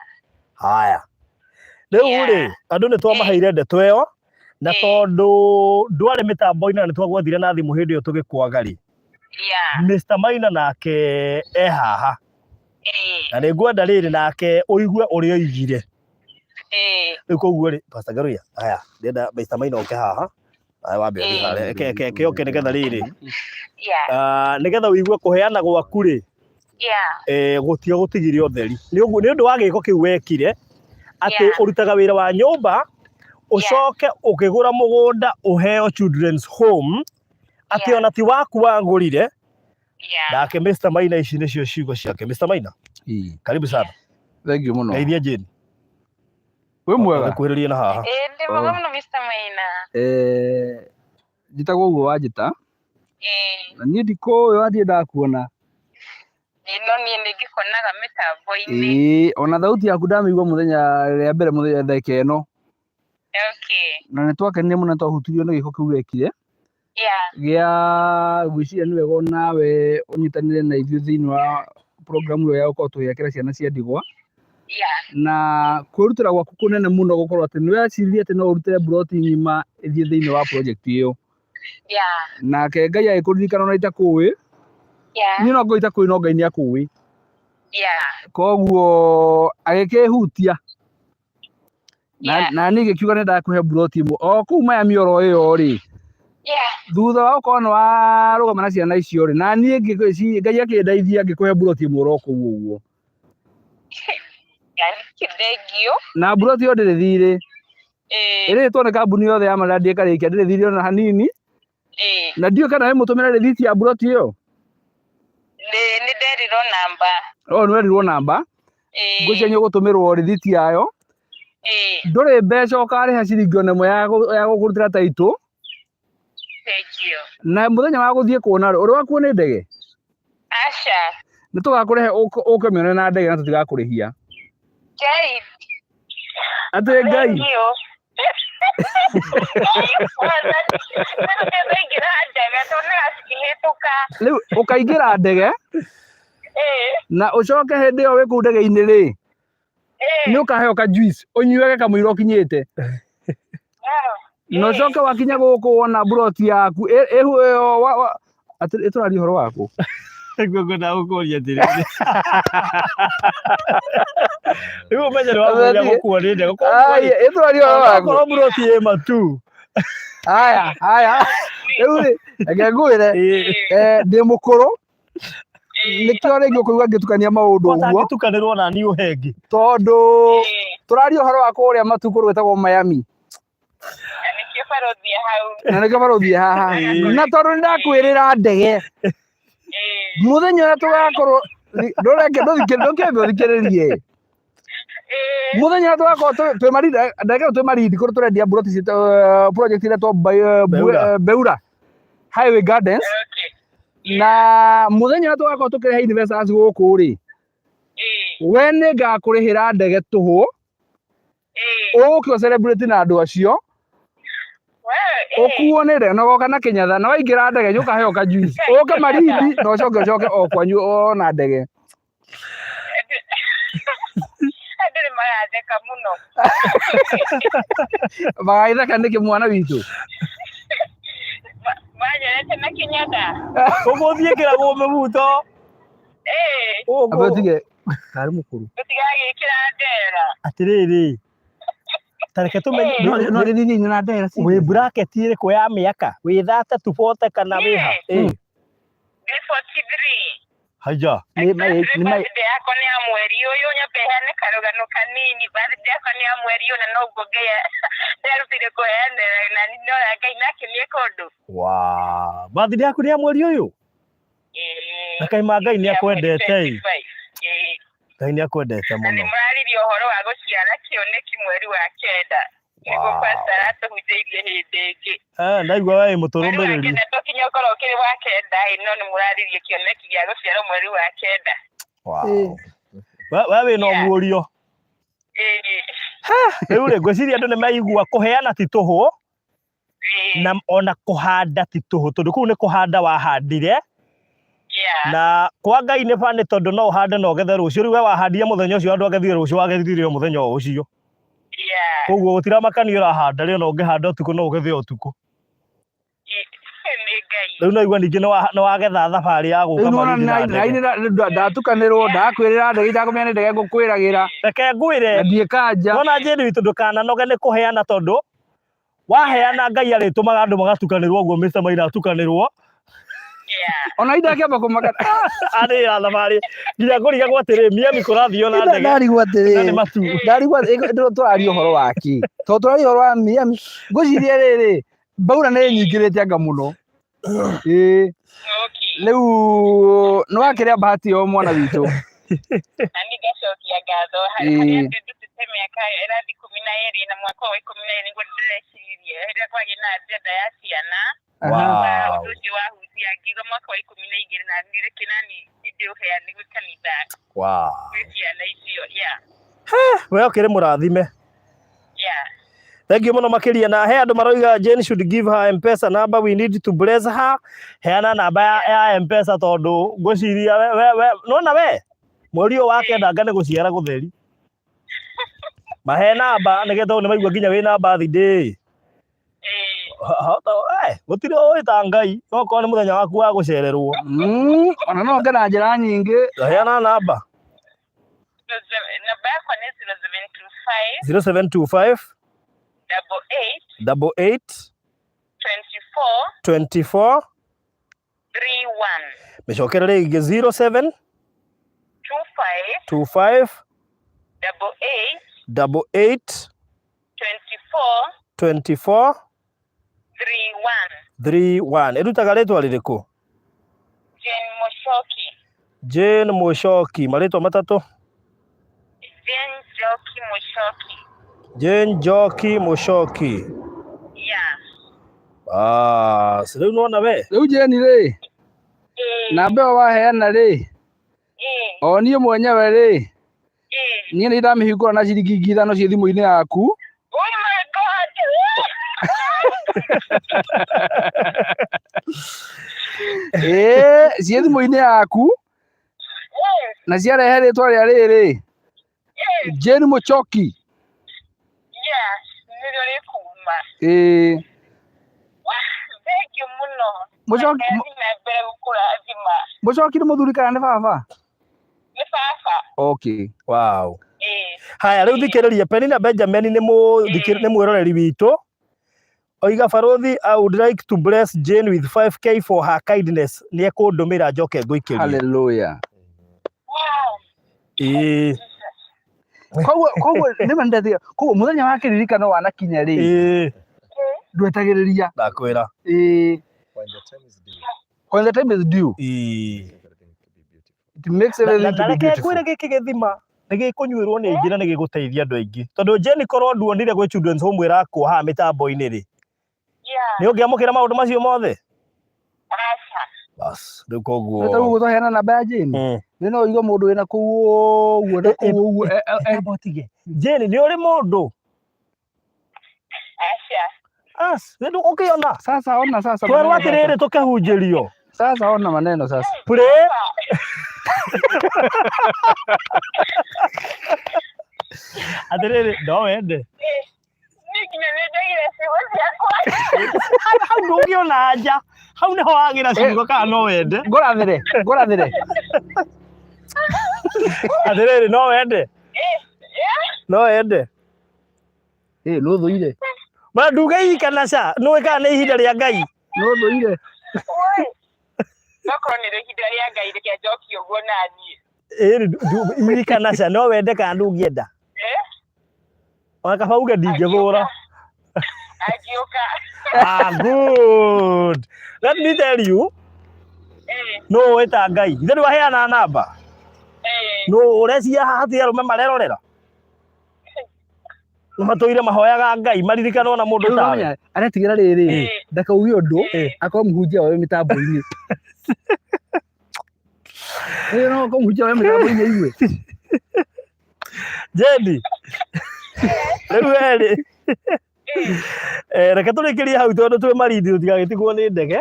Haya. Rĩu rĩ, andũ nĩ twamaheire ndeto ĩyo na tondũ ndwarĩ mĩtambo-inĩ na nĩ twagwathire na thimũ hĩndĩ ĩyo tũgĩkwaga rĩ, Yeah. Mr. Maina nake e haha Ĩĩ. na nĩ ngwenda rĩrĩ nake ũigue ũrĩa oigire. Ĩĩ. Rĩu koguo rĩ, Pastor Ngaruiya, haya, ndĩrenda Mr. Maina oke haha. Haya wambe ũthiĩ harĩa. Reke reke oke nĩgetha rĩrĩ. Yeah. Ah, nĩgetha ũigue kũheana gwaku rĩ, Yeah. gũtiga gũtigire ũtheri. Nĩ ũguo nĩ ũndũ wa gĩko kĩu wekire atĩ Yeah. ũrutaga wĩra wa nyũmba ũcoke ũkĩgũra mũgũnda ũheo Children's Home atĩ Yeah. ona ti waku wagũrire. Yeah. Nake Mr. Maina ici nĩcio ciugo ciake. Mr. Maina, Ĩĩ. karibu sana. Thank you mũno. Geithia Jane. Wĩ mwega? Gũkuhĩrĩria na haha. Ĩĩ, ndĩ mwega mũno Mr. Maina. Eh, njĩtagwo ũguo wanjĩta Ĩĩ. na niĩ ndikũĩ wathiĩ ndakuona. Ĩĩ, no niĩ nĩ ngĩkonaga mĩtambo-inĩ. Ĩĩ, ona thauti yaku ndamĩigua mũthenya rĩa mbere mũthenya ndagĩka ĩno. Okay. Na nĩ twakenire mũno nĩ twahutirio nĩ gĩko kĩu wekire. Yeah. Gĩa gwĩciria nĩ wega onawe ũnyitanĩre na ithuĩ thĩinĩ wa program ĩyo ya gũkorwo tũgĩakĩra ciana cia ndigwa. Yeah. Na kwĩrutĩra gwaku kũnene mũno gũkorwo atĩ nĩ weciririe atĩ no ũrutĩre mburoti ng'ima ĩthiĩ thĩinĩ wa project ĩyo. Yeah. Nake Ngai agĩkũririkana ona itakũĩ. Yeah. Niĩ no ngorwo itakũĩ no Ngai nĩ akũĩ. Yeah. Koguo agĩkĩhutia. Na, Yeah. na niĩ ngĩkiuga nĩ ndakũhe mburoti ĩmwe o kũu Miami oro ĩyo rĩ. Yeah. Thutha wa gũkorwo nĩ warũgama na ciana icio rĩ, na niĩ Ngai akĩndeithia ngĩkũhe mburoti ĩmwe oro kũu ũguo. Thank you. Na mburoti ĩyo ndĩrĩ thirĩ. Eh, Ĩrĩtwo nĩ kambuni yothe ya Malandi ĩkarĩkia ndĩrĩ thirĩ ona hanini. eh. Na ndiũĩ kana wĩ mũtũmĩre rĩthiti ya mburoti ĩyo. Nĩ nderirwo namba. O nĩ werirwo namba. Eh, Ngwĩciria nĩ ũgũtũmĩrwo rĩthiti yayo. eh, Ndũrĩ mbeca ũkarĩha ciringi ona ĩmwe ya gũkũrutĩra taitũ. thank you. Na mũthenya wa gũthiĩ kuona rĩ, ũrĩ wakuo nĩ ndege? Aca. Nĩ tũgakũrehe ũke mĩone na ndege na tũtigakũrĩhia. Ngai. Atĩ Ngai. Thank you. Ndaingĩra ndege tuonaga cikĩhĩtũka. Rĩu ũkaingĩra ndege Eh, na ũcoke hĩndĩ ĩyo wĩ kũu ndege-inĩ rĩ, eh, nĩ ũkaheo ka juice ũnyuage kamũira ũkinyĩte. wow. Na ũcoke wakinya gũkũ wona mburoti yaku ĩyo atĩ ĩtũraria ũhoro waku. Nĩguo ngwendaga gũkũria atĩrĩrĩ. Rĩu ũmenye nĩ wamũria gũkuo nĩ ndege. Ai, ĩtũraria ũhoro waku. Okorwo mburoti ĩ matu. Haya, haya. Rĩu rĩ, reke ngwĩre, ndĩ mũkũrũ, nĩkĩo rĩngĩ ũkũigua ngĩtukania maũndũ ũguo. Ũtangĩtukanĩrwo na niĩ ũhe ĩngĩ. Tondũ tũraria ũhoro wa kũrĩa matu kũndũ gwĩtagwo Miami. Na nĩkĩo barũthi hau. Na nĩkĩo barũthi haha. Na tondũ nĩndakwĩrĩra ndege, mũthenya ũrĩa tũgakorwo, ndũreke, ndũkĩambe ũthikĩrĩrie. Mũthenya ũrĩa tũgakorwo twĩ Malindi, ndege ĩyo twĩ Malindi kũrĩa tũrendia mburoti citũ, project ĩretwo Beura. Beura Highway Gardens. Na mũthenya ũrĩa tũgakorwo tũkĩrehe investors gũkũ rĩ, we nĩ ngakũrĩhĩra ndege tũhũ, ũke ũ celebrate na andũ acio, ũkuo nĩ ndege na ũgoka na Kĩnyatha, na waingĩra ndege nĩ ũkaheo ka juice, ũke Malindi na ũcoke ũcoke o kwanyu o na ndege. Andũ nĩ maratheka mũno. Magagĩtheka nĩkĩ mwana witũ? Manyonete na Kĩnyatha. Ũgũthiĩ ĩkĩragwo mĩbuto. Ambe ũtige karĩ mũkũrũ. Tũtigagĩkĩra ndera. Atĩrĩrĩ, ta reke tũmenye No rĩrĩ na ndera. Wĩ bracket ĩrĩkũ ya mĩaka? Wĩ 30 40 kana wĩ ha? Ndĩ 43. Haya. Birthday yakwa nĩ ya mweri ũyũ, nyambe heane karũgano kanini. Birthday yakwa nĩ ya mweri ũyũ na noguo Ngai nderutĩire kũheanĩra na no Ngai nake nĩeka ũndũ. Wow. Birthday yaku nĩ ya mweri ũyũ? Ĩĩ. Na kaima Ngai nĩ akwendete ĩ. 25. Ĩĩ. Ngai nĩ akwendete Na mũno. nĩ mũraririe ũhoro wa gũciara kĩoneki mweri wa kenda. Nĩguo Wow. pastor aratũhunjĩirie hĩndĩ ĩngĩ. Ndaigua we wĩ Mweri wa mũtũrũmĩrĩri. kenda tũkinya ũkorwo ũkĩrĩ wa kenda ĩ, no nĩ mũraririe kĩoneki gĩa gũciarwo mweri wa kenda. Wow. We wĩna ũguũrio. Rĩu rĩ, ngwĩciria andũ nĩ maigua kũheana ti tũhũ, na ona kũhanda ti tũhũ, tondũ kũu nĩ kũhanda wahandire. Na kwa Ngai nĩ bani tondũ no ũhande na ũgethe rũciũ. Rĩu we wahandire mũthenya ũcio andũ agethire rũciũ, wagethire o mũthenya o ũcio. Koguo gũtiramakania ũrahanda rĩ, ona ũngĩhanda ũtukũ no ũgethe ũtukũ. Rĩu no igua ningĩ nĩ wagetha thabarĩ ya gũka Rĩu nĩwona Malindi na ndege. ndatukanĩrwo, ndakwĩrĩra ndege itakũmenya nĩ ndege ngũkwĩragĩra. Reke ngwĩre. Na ndiĩkanja. Wona Jane witũ ndũkananoge nĩ kũheana tondũ waheana Ngai arĩtũmaga andũ magatukanĩrwo ũguo Mr. Maina atukanĩrwo. Ona indakĩamba kũmaka. Arĩ ya thabarĩ. Nginya ngũrigagwo atĩrĩ, Miami kũrathiĩ ona ndege. Ndarigwo atĩrĩ. Na nĩ matu. Ndarigwo atĩrĩ, tũraria ũhoro wa kĩ? Tondũ tũraria ũhoro wa Miami. Ngwĩciria rĩrĩ, Mbaura nĩ ĩnyingĩrĩte anga mũno. Ĩĩ. Rĩu nĩ wakĩrĩa bahati ĩyo mwana witũ. Na nĩ ngacokia ngatho harĩ harĩa ndutĩte mĩaka ĩrathiĩ 12 na mwaka wa 12 nĩguo ndĩreciria rĩrĩa kwagĩa na agenda ya ciana. Wow. Ũndũ ũcio wahunjia Ndanjia ngiuga mwaka wa 12 na nĩ reke nani ndĩũheane gwĩ kanitha Wow. gwĩ ciana icio. Yeah. We ũkĩrĩ mũrathime. Yeah. Thank you mũno makĩria na he andũ maroiga Jane should give her M-Pesa number we need to bless her. Heana namba ya, ya M-Pesa tondũ ngwĩciria we, we, we, nona we mweri ũyũ wa kenda anga nĩ gũciara gũtheri. Mahe namba nĩgetha nĩ maigua nginya wĩna birthday. Gũtirĩ ũĩ ta Ngai okorwo nĩ mũthenya waku wa gũcererwo. Ona no oke na njĩra nyingĩ. Heana namba. Namba yakwa nĩ 0725 0725 88 88 24 24 31 mĩcokere rĩngĩ 07 25 25 88 88 24 24 31. 31 ĩrutaga rĩtwa rĩrĩkũ? Jane Mushoki. Jane Mũcoki marĩtwa matatũ. Jane Njoki Mushoki. Jane Njoki Mũcoki. Yeah. Bas, rĩu nĩwona we Rĩu Jane rĩ, namba ĩyo waheana rĩ, o niĩ mwenyewe rĩ, niĩ nĩ ndamĩhingũra na ciringi 5,000 ciĩ thimũ-inĩ yaku. Oh my God. Ĩĩ, ciĩ thimũ-inĩ yaku na ciarehe rĩtwa rĩa rĩrĩ Jane Mũchoki. Yeah, nĩrĩo rĩkuma. Ĩĩ. Wah, thank you mũno. Mũchoki Ngai athiĩ na mbere gũkũrathima. Mũchoki nĩ mũthuri kana nĩ baba? Nĩ baba. Okay. Wow. Ĩĩ. Haya rĩu thikĩrĩria Penina Benjamin nĩ nĩ mwĩroreri witũ. Oiga Barũthi, I would like to bless Jane with 5k for her kindness. Nĩ ekũndũmĩra njoke ngũikĩrie. Hallelujah. Wow. Ĩĩ. Koguo koguo nĩ ma nĩndetiga koguo mũthenya wa kĩririkano wanakinya rĩ Ĩĩ. ndwetagĩrĩria. Ndakwĩra. Ĩĩ. When the time is due, When the time is due, Ĩĩ. it makes Na everything to na be reke beautiful. ngwĩre gĩkĩ gĩthima nĩ gĩkũnyuĩrwo nĩ aingĩ na nĩ gĩgũteithia andũ aingĩ. Tondũ Jane korwo nduonire gwĩ Children's Home ĩrakwo haha mĩtambo-inĩ rĩ, Yeah. nĩ ũngĩamũkĩra maũndũ macio mothe? Aca. Bas, rĩu Nĩ ta koguo. ũguo twaheana namba ya Jane. Nĩ no ũigue mũndũ wĩna kũu ũguo na kũu ũguo. Amba ũtige. Jane, nĩ ũrĩ mũndũ? Aca. As, nĩ ũkĩona. Sasa ona sasa Twerwo maneno sasa. atĩrĩrĩ tũkĩhunjĩrio. Sasa ona maneno sasa. Pray. Atĩrĩrĩ, no wende. Niĩ nginya nĩ njagire ciugo ciakwa. Hau ndũngĩona anja. Hau nĩho wagĩra ciugo kana no wende. Ngũrathĩre, ngũrathĩre. Atĩrĩrĩ, no wende. No wende. Ĩ, nĩ ũthũire. Ma nduge kana ca, nĩũĩ kana nĩ ihinda rĩa Ngai. Nĩ ũthũire. Oi. Nokorwo nĩrĩo ihinda rĩa Ngai reke njokie ũguo naniĩ. Ĩĩ kana ca, no wende kana ndũngĩenda. Eh? Ona kaba uge ndingĩthũra. Angiũka. Ah, good. Let me tell you, nũ ũĩ ta Ngai. Ithe ndwaheana namba. Nũ ũrecia haha hatirĩ arũme marerorera. Matũire mahoyaga Ngai maririkanwo na mũndũ Rĩu tawe. ũramenya, aretigĩra rĩrĩ ndakauge ũndũ akorwo mũhunjia wawe mĩtambo-inĩ. Ĩĩ no akorwo mũhunjia wawe mĩtambo-inĩ aigue. Jendi. Rĩu werĩ. Reke tũrĩkĩrie hau tondũ twĩ marindi tũtigagĩtigwo nĩ ndege.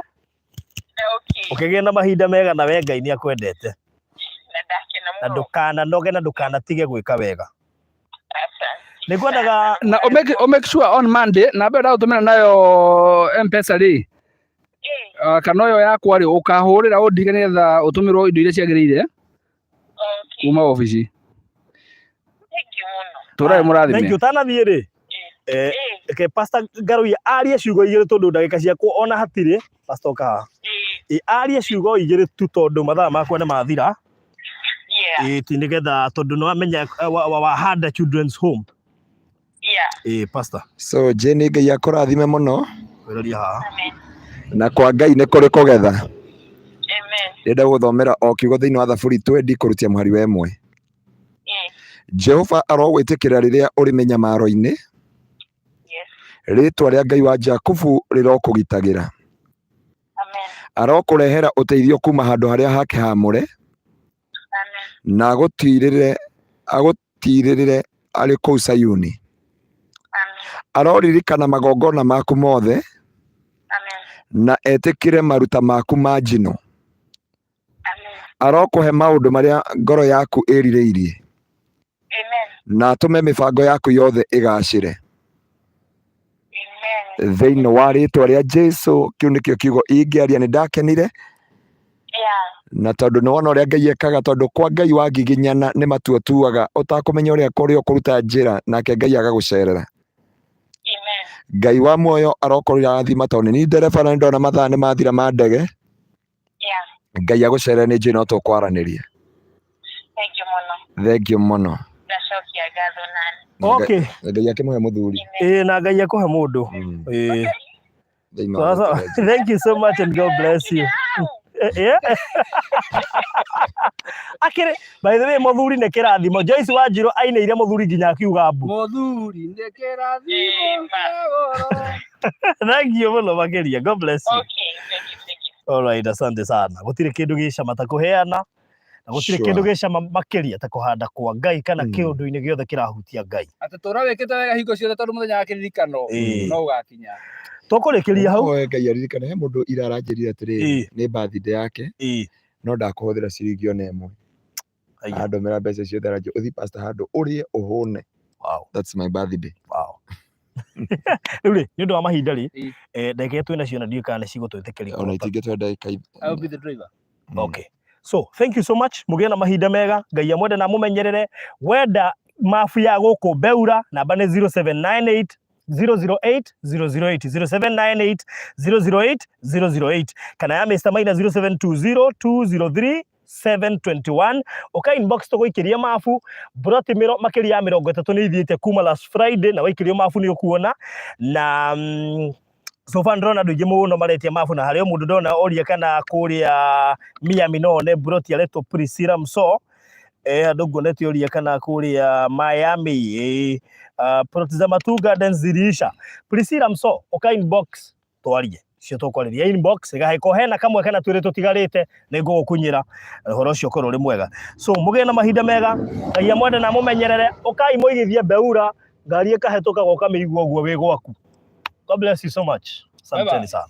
Okay. Ũkĩgĩe na mahinda mega na we Ngai nĩ akwendete. Na ndakena Na mũno. ndũkananoge na ndũkanatige gwĩka wega. Asante. Nĩ ngwendaga Na o make sure on Monday namba ĩyo ndagũtũmĩra nayo M-Pesa rĩ kana ũyũ yakwa rĩ ũkahũrĩra ũndige nĩgetha ũtũmĩrwo indo iria ciagĩrĩire Okay. kuma obici. Thank you mũno. Tũrae mũrathime. Thank you ũtanathiĩ rĩ. Reke Pastor Ngaruiya arie ciugo igĩrĩ tondũ ndagĩka ciakwa ona hatirĩ. Pastor ũka haha. Arie ciugo igĩrĩ tu tondũ mathaa makwa nĩ mathira. Yeah. Ti nĩgetha tondũ nĩ wamenya wahanda Children's Home. Yeah. Pastor. So Jane Ngai akũrathime mũno. Wĩrorie haha. Amen. Na kwa Ngai nĩ kũrĩ kũgetha. Amen. Ndĩrenda gũthomera o kiugo thĩinĩ wa Thaburi twendi kũrutia mũhari wa ĩmwe. Jehova arogwĩtĩkĩra rĩrĩa ũrĩ mĩnyamaro-inĩ. Yes. Rĩtwa rĩa Ngai wa Jakubu rĩrokũgitagĩra. Amen. Arokũrehera ũteithio kuma handũ harĩa hake haamũre, Amen. na agũtiirĩrĩre agũtiirĩrĩre arĩ kũu Sayuni. Amen. Aroririkana magongona maku mothe, Amen. na etĩkĩre maruta maku ma njino. Amen. Arokũhe maũndũ marĩa ngoro yaku ĩrirĩirie, Amen. na atũme mĩbango yaku yothe ĩgaacĩre. Amen. Thĩinĩ wa rĩtwa rĩa Jesu, kĩu nĩkĩo kiugo ingĩaria. Nĩ ndakenire Yeah. na tondũ nĩ wona ũrĩa Ngai ekaga, tondũ kwa Ngai wangiginyana nĩ matua tuaga ũtakũmenya ũrĩa kũrĩa ũkũruta njĩra, nake Ngai agagũcerera. Amen. Ngai wa muoyo arokorwo arathima, tondũ nĩ niĩ ndereba na nĩ ndona mathaa nĩ mathira ma ndege. Yeah. Ngai agũcerere, nĩ njũĩ no tũkwaranĩria. Thank you mũno. Thank you mũno. Ndacokia ngatho nani. Na Ngai- Okay. na Ngai akĩmũhe mũthuri. Ĩĩ, na Ngai akũhe mũndũ. Ĩĩ. Thĩinĩ wa Sasa, rĩtwa rĩa Jesũ. thank you so much and God bless you. Yeah. Akĩrĩ, by the way, mũthuri nĩ kĩrathimo. Joyce Wanjirũ ainĩire mũthuri nginya akiuga mbu. Mũthuri nĩ kĩrathimo kĩa goro. Thank you mũno makĩria. God bless you. Okay, thank you, thank you. All right, asante sana. Gũtirĩ kĩndũ gĩcama ta kũheana na gũtirĩ Sure. kĩndũ gĩcama makĩria ta kũhanda kwa Ngai kana kĩũndũ-inĩ gĩothe kĩrahutia Ngai. Atĩ tũra wĩkĩte wega hingo ciothe, tondũ mũthenya wa kĩririkano no ũgakinya. Tũkũrĩkĩria hau. Oe Ngai aririkane, he mũndũ ira aranjĩrire atĩrĩrĩ, nĩ birthday yake, no ndakũhũthĩra ciringi ona ĩmwe. Aya. Andũmĩra mbeca ciothe, aranjĩra ũthiĩ pastor handũ ũrĩe ũhũne. That's my birthday. Wow. Rĩu rĩ, nĩ ũndũ wa mahinda rĩ, ndagĩka iria twĩ nacio na ndiũĩ kana nĩ cigũtwĩtĩkĩria Ona kũruta. itingĩtwenda ndagĩka I will be the driver. Okay. So, thank you so much. Mũgĩe na mahinda mega. Ngai amwende na amũmenyerere. Wenda mabu ya gũkũ Beura, namba nĩ 0798 008 008, 0798 008 008, kana ya Mr. Maina 0720 203 721. Ũka inbox tũgũikĩria mabu. Broti mĩro makĩria ya 30 nĩ ithiĩte kuma last Friday, na waikĩrio mabu nĩ ũkuona. Na so far ndĩrona andũ aingĩ mũno maretia mabu, na harĩ o mũndũ ndona oria kana kũrĩa Miami no one broti aretwo Priscilla Mso. Andũ nguonete oria kana kũrĩa Miami plot za Matu Gardens ziliisha. Priscilla Mso, ũka inbox twarie cio tũkwarĩria inbox gahĩko hena kamwe kana twĩrĩ tũtigarĩte nĩ ngũgũkunyĩra ũhoro ũcio ũkorwo ũrĩ mwega. So mũgĩe na mahinda mega. Ngai amwende na amũmenyerere. Ũkai mũigithie Beura, ngari ĩkahetũka goka mĩigua ũguo wĩ gwaku. God bless you so much. Bye Asanteni bye. sana.